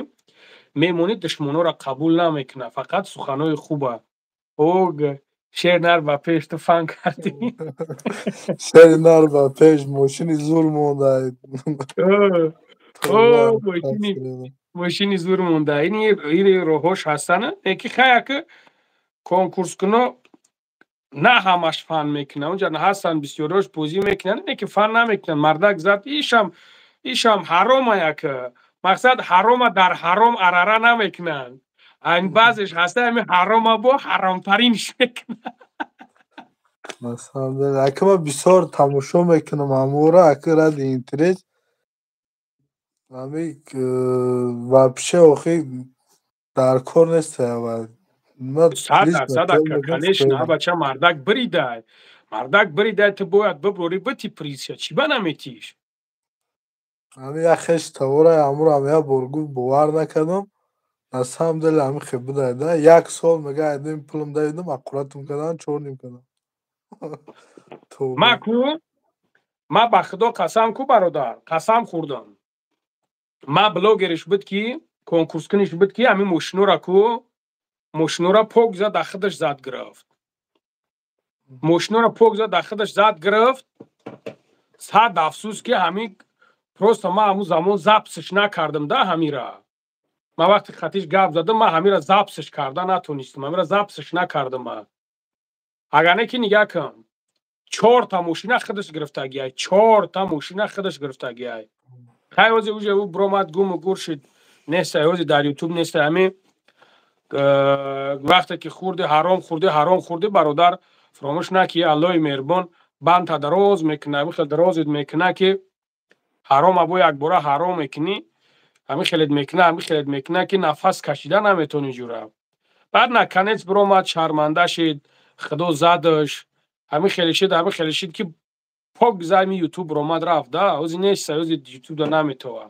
мемонӣ, душмонҳоро қабул намекунад, фақат суханҳои хуба. О, шер нар ба пеш, ту фан кардӣ. Шери нар ба пеш, мошини зур монда. Мошини зур монда. Ини роҳҳош ҳастанд, ки хаяк конкурскуно. На ҳамаш фан мекунад, унҷа ҳастанд бисёриҳош бозӣ мекунанд, не ки фан намекунанд. Мардак зад, ишам ҳарома, як мақсад ҳарома дар ҳаром арара намекунанд. Айн баъзеш ҳаста ҳами ҳарома бо ҳаромтаринш мекунанд. Масалан, ака, ман бисёр тамошо мекунам ҳамора, ака, ради интерес. Ҳами вообще охи дар кор нест. 100%, ака, конечно, бача, мардак биридай, мардак биридай, ту бояд биброри бити призша, чӣ ба наметиш? Ҳами як хеш тавора ҳамурам як бор гуфт, бовар накардам. На самом деле ҳами хел будай да. Як сол мега айдем пулам давидам, аккуратум кардам, чор ним кардам. Ма ку, ма ба худо қасам ку, бародар, қасам хӯрдам. Ма блогериш буд ки конкурскуниш буд, ки ҳамин мошинора ку, мошинора пок зад, дар худаш зад гирифт. Мошинора пок зад, дар худаш зад гирифт. Сад афсӯс, ки ҳамин просто ма ҳамун замон записш накардам да. Ҳамира ма вақти хатиш гап задам, ма ҳамира записш карда натонистам, ҳамира записш накардам ма. Агар не ки, нигаҳ кун, чорта мошина худаш гирифтагиай, чорта мошина худаш гирифтагиай. Хай, ҳози уже ӯ биромад, гуму гур шид, нестай, ҳози дар Ютуб нестай. Ҳамин вақте ки хӯрди, ҳаром хӯрди, ҳаром хӯрди, бародар, фаромӯш наки, Аллоҳи меҳрубон банта дароз мекуна, ҳамин хел дарозит мекуна, ки ҳаром або якбора ҳаром мекунӣ, ҳамин хелет мекуна, ҳамин хелет мекуна, ки нафас кашида наметонӣ ҷура. Баъд наконец биромад, шарманда шид, худо задаш, ҳамин хеле шид, ҳамин хеле шид, ки пок займи Ютуб биромад, рафт да. Ҳози неста, ҳози Ютубда наметова.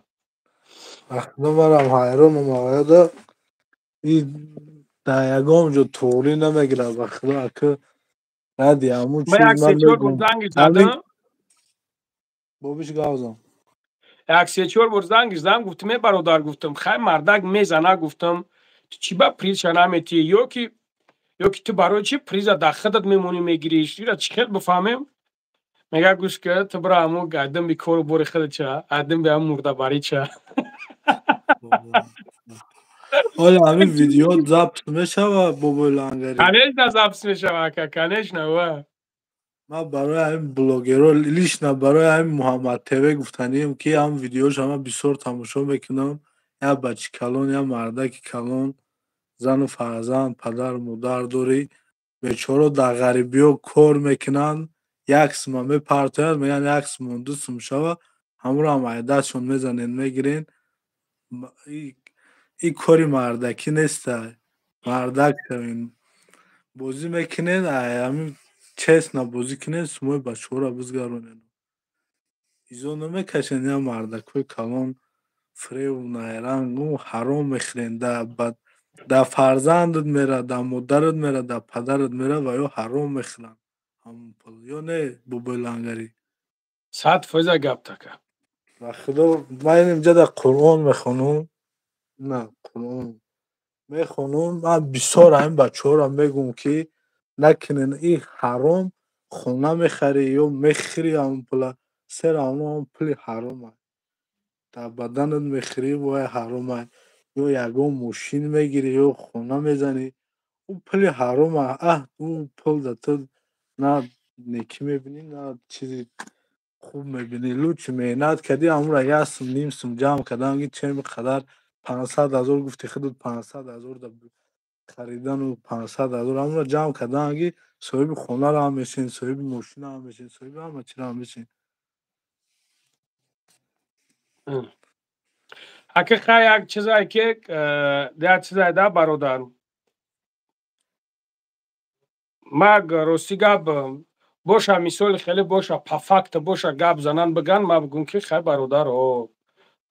Худо, манам ҳайронам, ояда и дар ягон ҷо туғрӣ намегирад, ба худо, ака, ради ҳамун. Ма як се-чор бор занги задам. Бобиш гавзам. Як се-чор бор занги задам, гуфтам: «Е бародар, — гуфтам, — хай, мардак мезана, — гуфтам, — ту чӣ ба призша наметиҳӣ, ё ки ту барои чӣ приза дар худат мемонӣ, мегириш? Ира чӣ хел бифаҳмем?» Мега: «Гӯш ка, ту бира ҳаму айдимби кору бори худат ча, айдимби ҳаму мурдабарӣ ча». Оля, ҳамин видео запись мешава, бобои лангари? Конечно, запись мешава, ака, конечно, ва. Ман барои ҳамин блогерро, лично барои ҳамин Муҳаммад ТВ гуфтанием, ки ҳам видеоша ман бисёр тамошо мекунам. Як бачи калон, як мардаки калон, зану фарзанд, падару модар дорӣ. Бечоро дар ғарибиҳо кор мекунанд, як сума мепартояд, мегӯянд як сумон ду сум шава, ҳамуро ҳам айдастшон мезанед, мегирен. И кори мардакӣ неста. Мардак шавем, бозӣ мекунед, ҳамин честно бозӣ кунед, сумои бачаҳоро бизгаронед, изо намекашед. Я мардакҳои калон фиребу найрангу ҳаром мехӯрен, да фарзандат мера, да модарат мера, да падарат мера, ва ё ҳаром мехӯранд ҳамон пул, ё не, бобои лангарӣ? 100% гап така. Ба худо, ман инҷа дар Қуръон мехонам, на Қуръон мехонам, ман бисёр ҳамин бачаҳоро мегӯм, ки накунен и ҳаром. Хона мехарӣ ё мехӯрӣ ҳамон пула, сер ҳамон пули ҳарома дар баданат мехӯрӣ, вай ҳарома. Ё ягон мошин мегирӣ, ё хона мезанӣ, ӯ пули ҳарома. Аҳ, ӯ пул да ту на некӣ мебинӣ, на чизи хуб мебинӣ. Лучше меҳнат кардӣ, ҳамонро як сум, ним сум ҷамъ кардан, ки чем қадар 500 000 гуфти худат, 500 000 да харидану 500 000 ҳамонро ҷамъ кардан, ки соҳиби хонаро ҳам мешин, соҳиби мошина ҳам мешин, соҳиби ҳама чиро ҳам мешин. Ака, хай, як чизае ки як чизае да, бародар, ма рости гап боша, мисоли хеле боша, по факту боша, гап занан биган, ма бигӯм, ки хай, бародар, о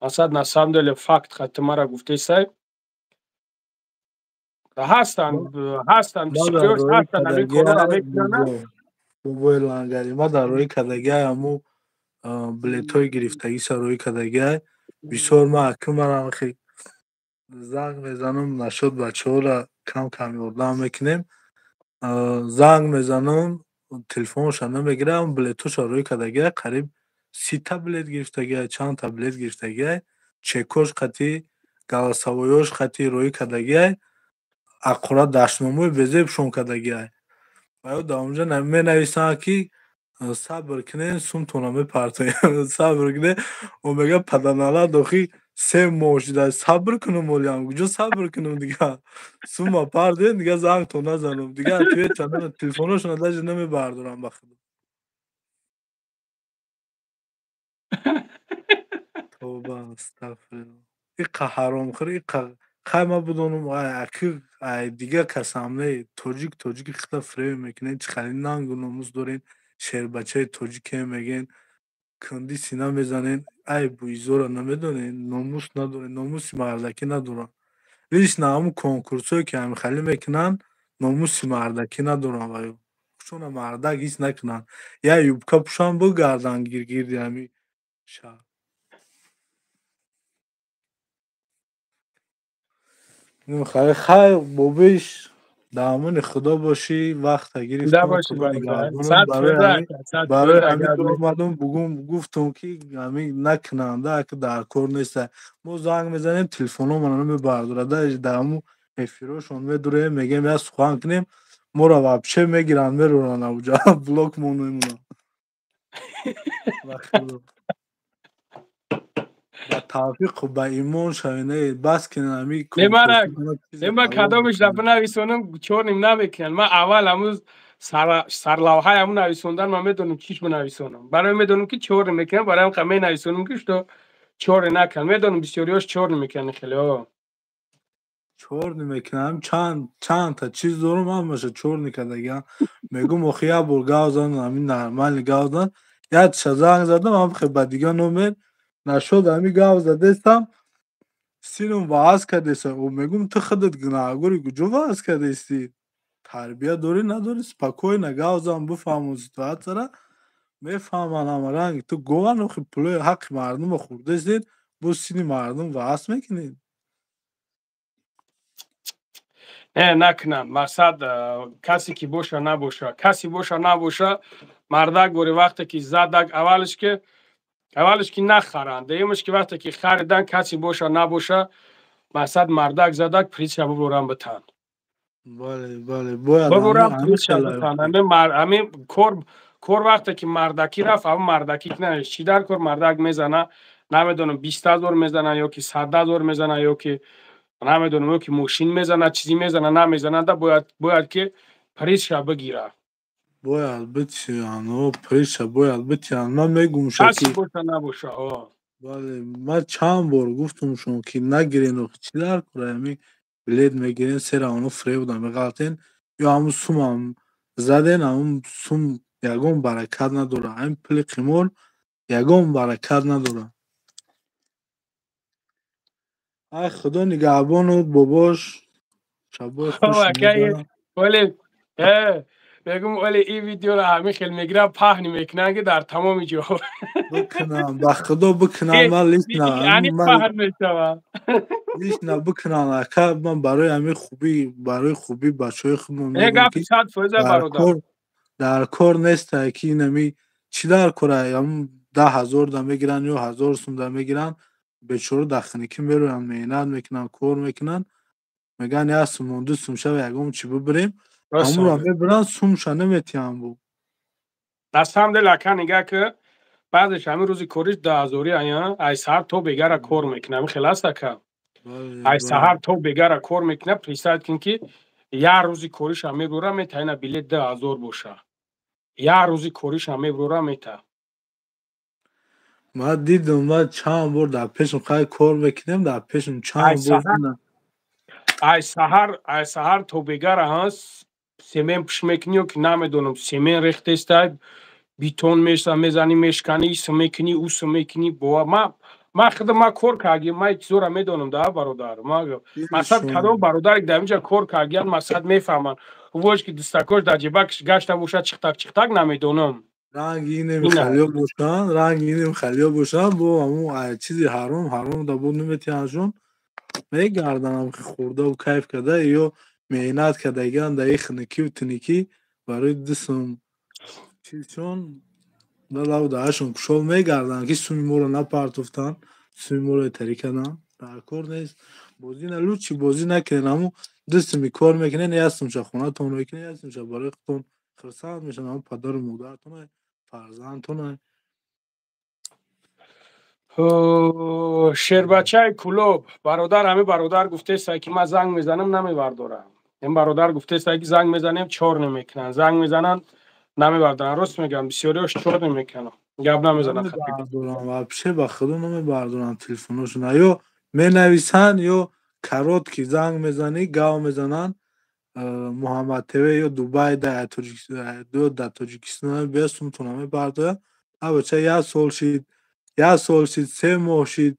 масалан, на самом деле факт хати мара гуфтесай, ҳастанд, ҳастанд, бисёр ҳастанд, ҳамин корро мекунанд. Бобои лангари, ма дар роҳи кардагиай ҳамун билетҳои гирифтагиша роҳӣ кардагиай бисёр. Ма аки марам занг мезанам, нашуд, бачаҳоро кам кам ёрдам мекунем. Занг мезанам, телефонша намегирам. Билетҳоша роҳӣ кардагиай, қариб 30-та билет гирифтагиай, чандта билет гирифтагиай, чекош қатӣ, голосовойош қатӣ роҳӣ кардагиай, аққурат дашномҳои безебшон кардагиай. Ва ё дар онҷа менависанд, ки сабр кунед, сумтона мепартоем, сабр кунед. О мега паданалат, охи 3 моҳ шуда, сабр кунам, олиам куҷо сабр кунам? Дига сума партоед, дига зангтон назанам, дига ответ телефоношона даже намебардорам, ба худо. Тоба, астағфирулло, иқа ҳаромхӯр, иқа хай ман бидонам, аки ай дига касам не, тоҷик тоҷики хита фиреб мекунед. Чӣ қадр нангу номус дорен, шербачаи тоҷике мегӯен, кунди сина мезанен, айбу изора намедонен, номус надорен, номуси мардакӣ надоранд. Лично ҳамун конкурсҳое, ки ҳамихалӣ мекунанд, номуси мардакӣ надоранд ва ё худшона мардак ҳис накунанд. Як юбка пӯшанд, бигарданд гиргирди ҳами шаҳр. Хайр, бобиш, дар амони худо бошӣ, вақта Зинда гирифтам. бошӣ, Худо бародар. нигаҳбонам. Сад Барои фоиза ҳамин ака, сад барои фоиза ҳамин гап нест. омадам, бугум гуфтам, ки ҳамин накунанда, ака дар кор неста. Мо занг мезанем, телефономона намебардорад, даже дар ҳамун эфирошон медуроем, мегӯем як сухан кунем, моро вообще мегиранд, мероранд авҷа, блок мемонанд. Ба худо. Ба тавфиқу ба имон шавед, не бас кунед ҳамин Не, мара конкурсҳо, чизи не, ман ҳалол кадомаш ра мекунед. бинависонам, чорним намекунанд. Ман аввал ҳамун сарлавҳаи ҳамун нависондан, ман медонам чиш бинависонам. Барои медонам, ки чорни мекунам, барои ҳам менависонам, ки что чорни накунанд. Медонам, бисёриҳош чорни мекунанд хеле о. Чорни мекунам, чанд чандта чиз дорам, ҳамаша чорни кардагиам. Мегӯм, охи як бор гав занам, ҳамин нормально гав зан. Якша занг задам, ҳам хе ба дига номер нашуд, ҳамин гав задестам, синум ваъз кардеса. О мегӯм, ту худат гунаҳгори, куҷо ваъз кардести? Тарбия дорӣ, надорӣ, спокойно гав зан, бифаҳмон ситуатсияра. Мефаҳманд ҳама ранг. Ту гован, охи пулои ҳаққи мардумро хӯрдастед, боз сини мардум ваъз мекунед. Не, накунанд. Мақсад, касе ки боша набоша, касе боша набоша, мардак бори вақте ки задак, аввалаш ки нахаранд, дуюмаш ки вақте ки харидан, касе боша набоша, мақсад, мардак задак, призша бубурам битан. Бале, бале, бояд бубурам ҳамин призша хела. битан. Ҳамин кор вақте ки мардакӣ рафт, ҳамин мардакӣ на чӣ дар кор мардак мезана, намедонам, 20 000 мезана ё ки 100 000 мезана, ё ки намедонам, ё ки мошин мезана, чизе мезана, намезанада, бояд ки призша бигира. Бояд битиҳанд, о, призша бояд битиҳанд. Ман мегӯмша, касе ки боша набоша, о. Бале, ман чанд бор гуфтамшон, ки нагирен, охи чӣ дар кора ҳамин билет мегирен, сера оно фиреб меғалтен, ё ҳамун сумам заден, ҳамун сум ягон баракат надорад. Ҳамин пули қимор ягон баракат надорад. Ай, худо нигаҳбону бобош, шабои хуш мегузарад. Вале мегум, вале ин видеоро ҳамин хел мегирам, паҳн мекунанд, ки дар тамоми ҷо. Бикунам, ба худо бикунам, ман лично яъне паҳн мешавад. Лично бикунам, ака, ман барои ҳамин хубӣ, барои хубии бачаҳои худмон не мегӯям, гап ки 100% бародар. Дар кор нестае, ки инами чӣ дар кора, ҳамун 10 000 да мегиранд ё 1000 сум да мегиранд, бечора дар хиникӣ мероянд, меҳнат мекунанд, кор мекунанд, мегӯянд як сумон, ду сум шава, ягон чӣ бибирем, ҳамонро мебиранд, сумша наметиҳанд бу. На самом деле, ака, нигаҳ ки баъзеш ҳамин рӯзи кориш 10 000-ӣ, ай саҳар то бегара кор мекунад, ҳамин хел аст, ака, ай саҳар то бегара кор мекунад. Представить кун, ки як рӯзи кориша мебурра, мета, ина билет 2000 боша, як рӯзи кориша мебурра, мета. Ман дидам, ман чанд бор дар пешам, хай кор мекунем, дар пешам чанд бор. Ай саҳар то бегара ҳа семен пуш мекунӣ ё ки намедонам, семен рехтестай, бетон мезанӣ, мешканӣ, исм мекунӣ, усм мекунӣ. Бова, ман худам ман кор кардем, ман чизоро медонам да, бародар. Масалан, кадом бародаре дар инҷа кор кардиян, масалан, мефаҳманд. Вош ки дастакош дар ҷебакш гашта бошад, чиқтак чиқтак, намедонам. Ранги инем халиё бошанд, ранги инем халиё бошанд, бо ҳамун чизи ҳаром ҳаром да бо наметиҳандшон, мегарданд хӯрдаву кайф карда ё меҳнат кардагиан дар хиникию тиникӣ барои ду сум чизшон лаву даҳашон кушод мегарданд, ки суми моро напартофтанд, суми моро этарӣ карданд. Дар кор нест, бозӣ на, лучше бозӣ накунед. Ҳамун ду суми кор мекунед, як сумша хонатон мекунед, як сумша барои худтон. Хурсанд мешаванд, ҳамун падару модаратона, фарзандтона. Шербачаи Кулоб, бародар, ҳамин бародар гуфтеста, ки ман занг мезанам, намебардорам. Ин бародар гуфтеста, ки занг мезанем, чор намекунанд, занг мезананд, намебардоранд. Рост мегӯям, бисёриҳош чор намекунанд, гап намезананд. Намебардорам, вообще ба худо намебардорам телефоношона. Ё менависанд, ё короткий занг мезанӣ, гав мезананд. Муҳаммад ТВ ё Дубай да Тоҷикистон биё, сумтона мебардорад. Абача, як сол шид, як сол шид, 3 моҳ шид,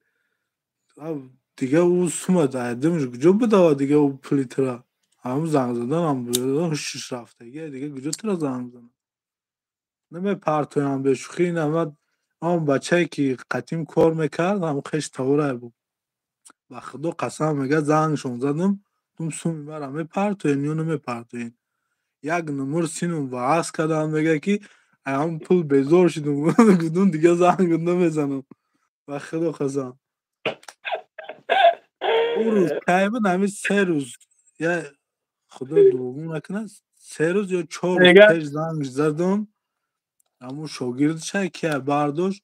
дига ӯ сума димш куҷо бидавад? Дига ӯ пули тира ҳамун занг заданам ҳушиш рафтагия, дига куҷо тира занг мезанам? Намепартоям, бешӯхӣ. Ина он бачае ки қатим кор мекард, ҳамун хеш таворае буд, ба худо қасам, мега, зангшон задам, гуфтум: «Суми мара мепартоен ё намепартоен?» Як нумур синум ваъз кардам, мега, ки ҳамун пул безор шудум, гуфтум, дига занг намезанам, ба худо қасам. Ӯ рӯз кай буд? Ҳамин 3 рӯз, я худо дурӯғ накунад, 3 рӯз ё 4 рӯз пеш занг задам. Ҳамун шогирдша ки бардошт,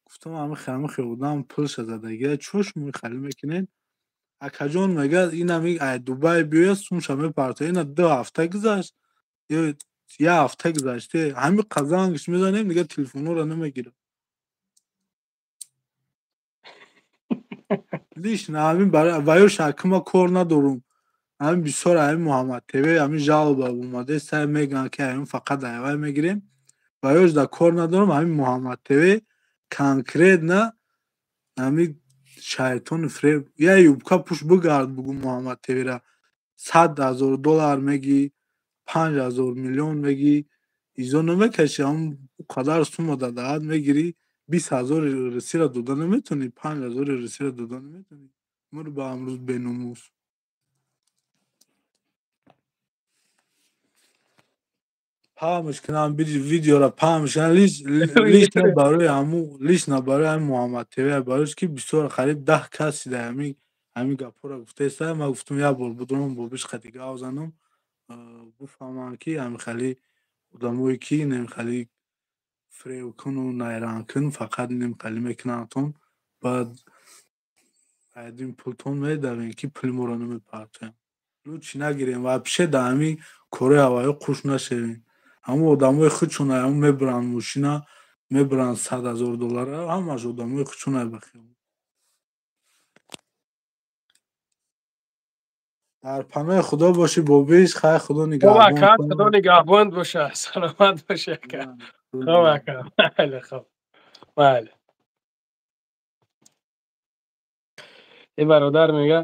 гуфтам: «Ҳами хиёбонам пулша задагия, чо шумо хали мекунед, акаҷон?» Мега, инами ай Дубай биёяд, сумша мепартояд. Ина 2 ҳафта гузашт ё як ҳафта гузаште, ҳами зангш мезанем, дига телефонҳоро намегирад. Лично ҳамин ва ё шакима кор надорум. Ҳамин бисёр ҳамин Муҳаммад ТВ ҳамин жалоба омаде, сай мегӯянд, ки ҳамин фақат айвай мегирем. Ва ёш да кор надорам. Ҳамин Муҳаммад ТВ конкретно ҳамин шайтони фиреб. Я юбка пӯш, бигард, бугӯ Муҳаммад ТВра 100 000 доллар мегӣ, 5000 миллион мегӣ, изо намекашӣ. Ҳамн қадар сума дадаҳат мегирӣ, 20 000 русиро дода наметавонӣ, 5000 русиро дода наметавонӣ. Мур ба амрӯз беномус. Паҳмш кунам, видеора паҳмш кунам. Лично барои ҳамун, лично барои ҳамин Муҳаммад ТВ, барои ки бисёр, қариб 10 кас шида ҳамин гапҳоро гуфтаиста. Ман гуфтам, як бор будурам, бобиш қати гав занам, бифаҳманд, ки ҳамин хали одамое ки инем хали фиребкуну найрангкун, фақат инем хали мекунандтон, баъд айдин пултон медавем, ки пули моро намепартоям. Лучше нагирем вообще, дар ҳамин кораи ҳавоӣ қуш нашавем. Ҳамун одамои худшон ҳамун мебаранд, мошина мебаранд, 100 000 доллара, ҳамаш одамои худшон ба хиёл. Дар паноҳи Худо бошӣ, бобиш, хайр, Худо нигаҳбон. Худо нигаҳбон боша, саломат боша, ака. Хоб, ака, майли, хоб, майли. Ин бародар мега,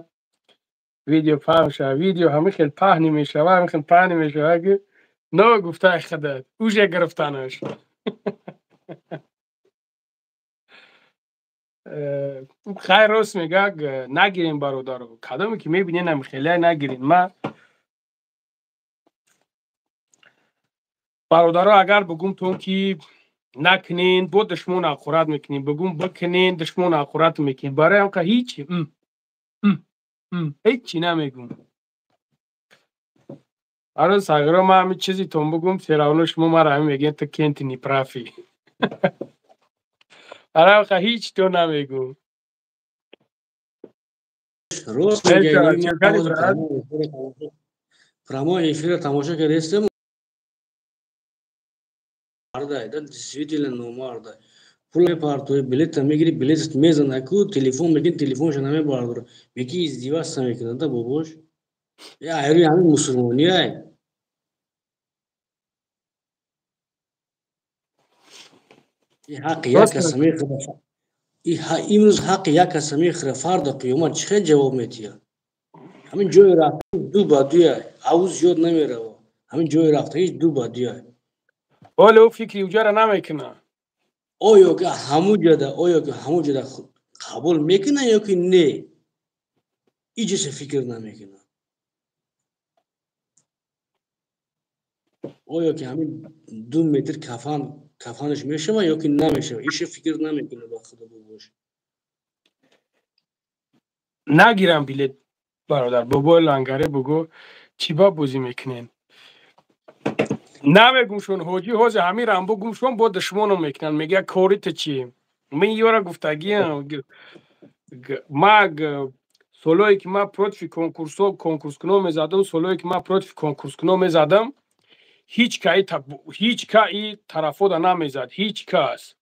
видео паҳн шава. Видео ҳамин хел паҳни мешава, ҳамин хел паҳни мешава, ки ногуфтаи худат уже гирифтанаш. Хайр, рост мега, нагирем, бародаро. Кадоме ки мебинен, ҳами хеле нагирем. Ма, бародаро, агар бугум тон, ки накунен, бо душмон ҳақорат мекунем, бугум бикунен, душмон ҳақорат мекунем. Барои ҳамқа ҳичи ҳичи намегум. Аро сағиро, ман ҳамин чизитон бугум, всё равно шумо мара ҳамин мегӯед: «Ту кенти неправ ӣ». Барои ҳамқа ҳеч то намегум. Рост мегӯӣ. Прямой эфирро тамошо кардастем, действительно номарда. Пул мепартои, билета мегири, билетат мезана ку, телефон мекунӣ, телефонша намебардора, меги издеваться мекунад да бобош. Айрӯи ҳамин мусулмониай. Ҳаққи як каса мехӯра, имрӯз ҳаққи як каса мехӯра, фарда қиёмат чӣ хел ҷавоб метиҳад? Ҳамин ҷои рафта ду ба дуя, ҳавуз зиёд намерава. Ҳамин ҷои рафтагиш ду ба дуя. Оле, ӯ фикри уҷара намекунад. Оё ки ҳамун ҷода, оё ки ҳамун ҷода қабул мекунад ё ки не, иҷоша фикр намекунад. Оё ки ҳамин 2 метр кафан кафанаш мешавад ё ки намешавад, иша фикр намекунад, ба худо бобош. Нагирам билет, бародар. Бобои Лангаре, бугӯ, чӣ ба бозӣ мекунем? Намегумшон ҳоҷӣ, ҳози ҳамин рамбо гумшон, бо душмоном мекунанд, мега кори ту чи? Мин ёра гуфтагиам, ма солое ки ма против конкурсо конкурскуно мезадам, солое ки ма против конкурскуно мезадам, ҳеҷ ка и тарафода намезад, ҳеҷ кас.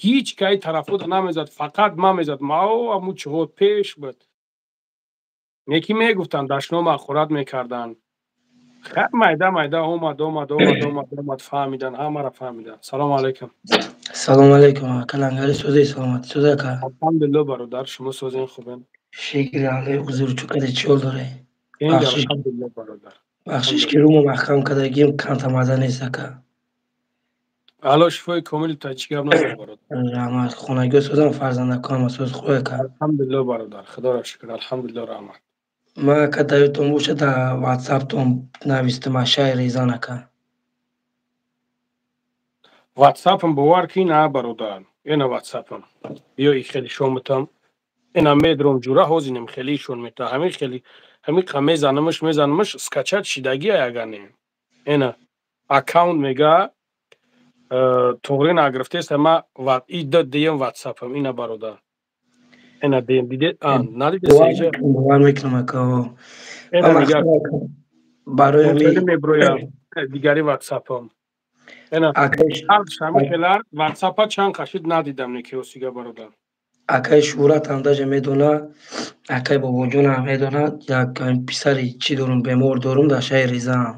Ҳеҷ ка и тарафода намезад, фақат ма мезад. Мао аму чиҳо пеш буд. Неки мегуфтанд, дашном ахорат мекарданд. Хай майда майда омад, омад, омад, омад, омад, фаҳмидан, ҳамаро фаҳмидан. Салому алайкум. Салому алайкум, ака Лангари, сӯзаи саломат, сӯза ака. Алҳамдулилло бародар, шумо сӯзен хубен? Шикри Аллоҳи ҳузур, чӯ каде чиёл дорӣ? Бахшиш, алҳамдулилло бародар. Бахшиш ки рӯмо маҳкам кардагим, камта маза нест ака. Алло шифои комили та, чӣ гап надор бародар. Раҳмат, хонагиҳо сӯзам, фарзандакон ҳама сӯз хуб ака. Алҳамдулилло бародар, худоро шукр, алҳамдулилло, раҳмат. Ман ака даётон боша, дар ватсаптон навистам ашаи Резан ака. Ватсапам бовар ки на бародар, ина ватсапам. Биё и хеле шон метам. Ина медром ҷура ҳозинем хеле шон мета. Ҳамин хеле ҳамин қа мезанамаш, мезанамаш скачать шидагӣ ягане. Ина аккаунт мега туғри нагирифтест, ма и дм ватсапам ина бародар. Ина дм диде, а надиде сеҷа. Бовар мекунам ака. Ина нигар. Барои ҳамин меброя дигари ватсапам. Ина ҳамин хелар ватсапа чанд қашид надидам неки осига бародар. Акаи Шӯҳратам даже медона, акаи Бобоҷонам медона, як писари чӣ дорум, бемор дорум дар шаҳри Ризаам.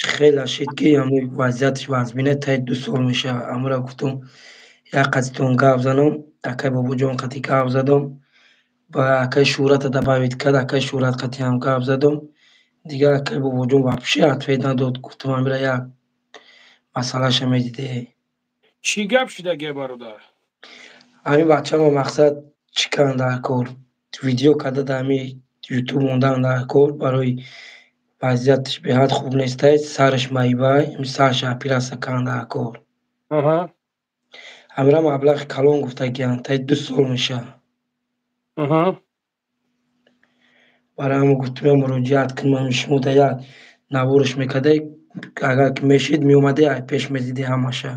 Хеле шид ки ҳамун вазъияташ вазмина, таи 2 сол мешавад. Амура гуфтум як қатитон гап занам, акаи Бобоҷон қати гап задам, ба акаи Шӯҳрата добавить кард, акаи Шӯҳрат қати ҳам гап задам. Дигар акаи Бобоҷон вообще ответ надод, гуфтум амира як масъалаша медиде. Чӣ гап шидаге бародар? Ҳамин бачамо мақсад чӣ карданд дар кор? Видео карда дар ҳамин ютуб мондан дар кор, барои вазъияташ беҳад хуб нестай, сараш маибай, сараш оператсия карданд дар кор. Ҳамира маблағи калон гуфтагиянд, таи 2 сол мешавад. Барои ҳамин гуфтум я муроҷиат кунам, шумо да як навораш мекардай, агар ки мешид меомаде, ай пеш медиди ҳамаша.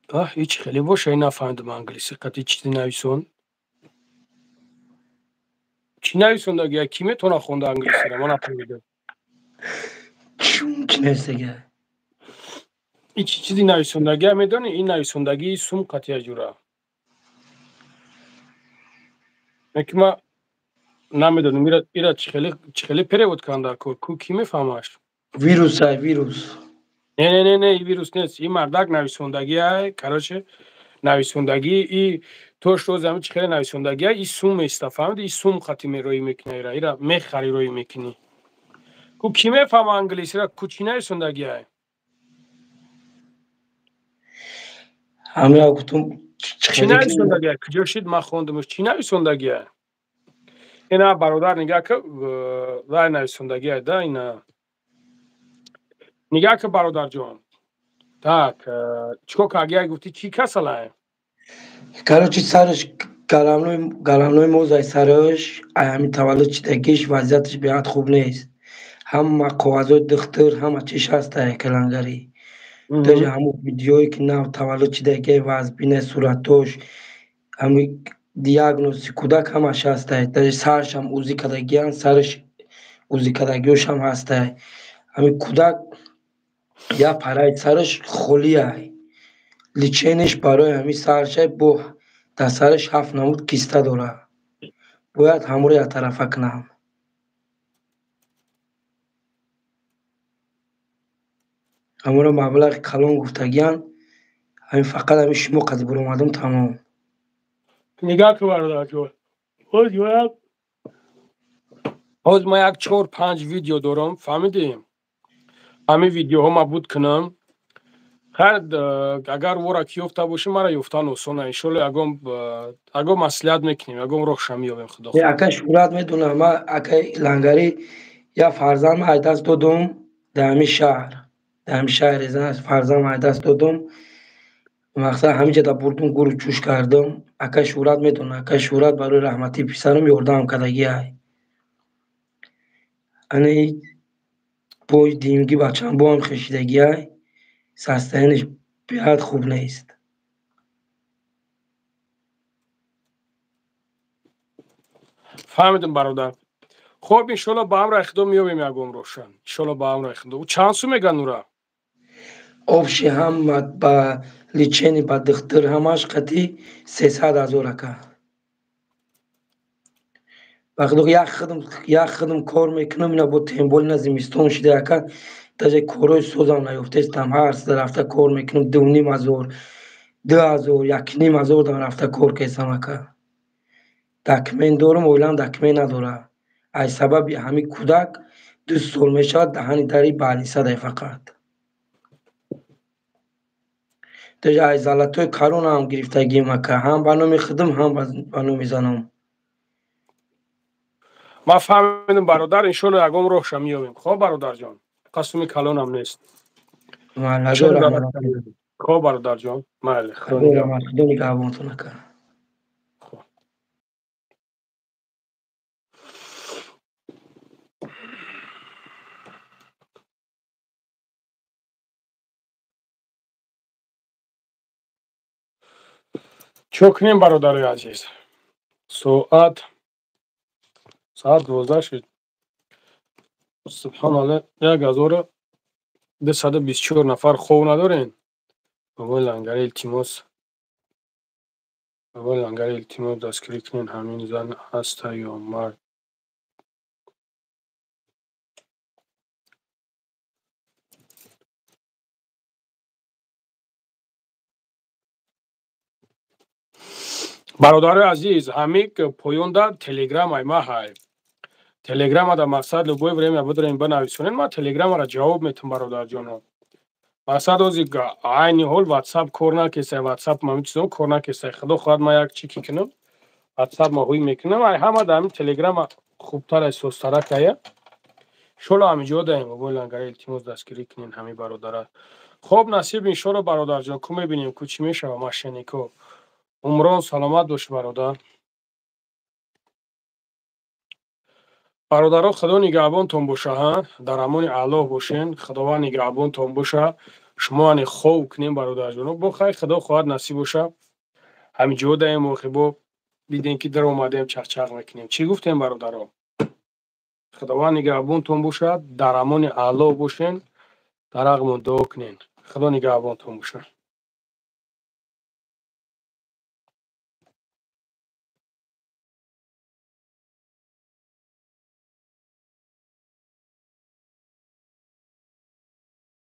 Аҳ, ҳеҷ хеле боша, нафаҳмидам англиси қати чизи нависон. Чӣ нависондаги? Ки метавона хонда англисиро? Ман нафаҳмидам. Чун чӣ нависдага? И чӣ чизи нависондагия медонӣ? Ин нависондагии сум қатия ҷура. Ки ма намедонам ира чӣ хеле перевод карданд дар кор. Ку ки мефаҳмаш? Вирус ай, вирус. Не, не, не, не, и вирус нест. И мардак нависондагия, короче, нависондагӣ и то что зами чӣ хеле нависондагия, и сум еста, фаҳмиди? И сум қати мероӣ мекунӣ ира, ира мехари роӣ мекунӣ. Ку ки мефаҳма англисиро, ку чӣ нависондагия? Ҳамира гуфтум чӣ нависондагия? Куҷо шид ман хондумш? Чӣ нависондагия? Ина бародар нигаҳ ки вай нависондагия да ина. Нигаҳ ки бародарҷон. Так, чикор кардия гуфтӣ чӣ касалае? Короче, сараш головной мозг сараш, ай ҳамин таваллуд шидагиш вазъияташ беҳад хуб нест. Ҳама коғазҳои духтур, ҳама чиш ҳаст ай калангарӣ. Даже ҳамун видеое ки нав таваллуд шидагиай вазбина суратош, ҳамин диагнози кӯдак ҳамаш ҳастай. Даже сарашам УЗИ кардагиянд, сараш УЗИ кардагиёшам ҳастай. Ҳамин кӯдак як параи сараш холиай. Лечениеш барои ҳамин сарашай бо дар сараш 7 намуд киста дорад. Бояд ҳамонро яктарафа кунам. Ҳамонро маблағи калон гуфтагиянд, ҳамин фақат ҳамин шумо қади буромадум тамом. Нигаҳ кун бародарҷон. Ҳоз ман як 4-5 видео дорам, фаҳмидӣ? Ҳамин видеоҳо ма буд кунам. Хайр, агар вора ки ёфта бошӣ, мара ёфтан осона. Иншолло ягон маслиҳат мекунем, ягон роҳша меёбем, худо хоҳад. Ака Шӯҳрат медонам, ман акаи Лангарӣ як фарзанд ай даст додум дар ҳамин шаҳр. Дар ҳамин шаҳри Резан фарзанд ай даст додум. Мақсад ҳамин ҷода бурдум, гуру чӯш кардум. Акаи Шӯҳрат медонад, акаи Шӯҳрат барои раҳматии писарам ёрдам кардагиай. Ана пои димги бачам бо ҳам хешидагиай, состояниш беҳад хуб нест. Фаҳмидам, бародар. Хоб, иншолло ба ҳамраи худо меёбем ягон рошан. Иншолло ба ҳамраи худо. Чанд сум меган ура? Общий ҳама ба лечение, ба духтур ҳамаш қати 300 ҳазор, ака. Ба худо, як худам кор мекунам, ина бо тембол, ина зимистон шида, ака, даже корҳои созам наёфтаистам. Ҳар сда рафта кор мекунам, 2,5 ҳазор, 2000, 1,5 ҳазор дам рафта кор кесам, ака. Документ дорам, оилам документ надорад. Аз сабаби ҳамин кӯдак 2 сол мешавад, даҳани дари балисадай фақат. Даже аз золотой коронаам гирифтагим, ака, ҳам ба номи худам, ҳам ба номи занам. Ман фаҳмидам, бародар, иншолло ягон роҳша меёбем. Хоб, бародарҷон, қасуми калонам нест. Хоб, бародарҷон, майли. Худо нигаҳбонтон, ака. Чо кунем, бародарои азиз? Соат 12 шуд. Субҳоналло, 1224 нафар хов надорен. Бобои Лангари, илтимос, бобои Лангари, илтимос, дастгирӣ кунен. Ҳамин зан ҳаста ё мард? Бародарои азиз, ҳамик поёнда телеграмай ма ҳай. Телеграма да мақсад любое время бидорем, бинависонед, ман телеграмаро ҷавоб метам, бародарҷоно. Мақсад, ози айни ҳол ватсап кор накесай, ватсап ма чизо кор накесай. Худо хоҳад, ман як чӣ ки кунам, ватсап ма ҳуй мекунам. Ай ҳама да ҳамин телеграма хубтар, созтаракая. Иншолло ҳамиҷо даем. Бобои Лангари, илтимос, дастгирӣ кунен ҳами бародара. Хоб, насиб, иншолло, бародарҷон, ку мебинем, ку чӣ мешава. Мошеннико. Умрон, саломат бош, бародар. Бародаро, худо нигаҳбонтон боша, ҳа, дар амони Аллоҳ бошен. Худованд нигаҳбонтон боша. Шумо ани хов кунем, бародарҷоно. Бо хай, худо хоҳад, насиб боша, ҳамиҷо даем. Охи бо дидем, ки даромадем, чақчақ мекунем. Чӣ гуфтем, бародаро? Худованд нигаҳбонтон бошад, дар амони Аллоҳ бошен, дар ҳаққмон дуо кунен. Худо нигаҳбонтон бошад.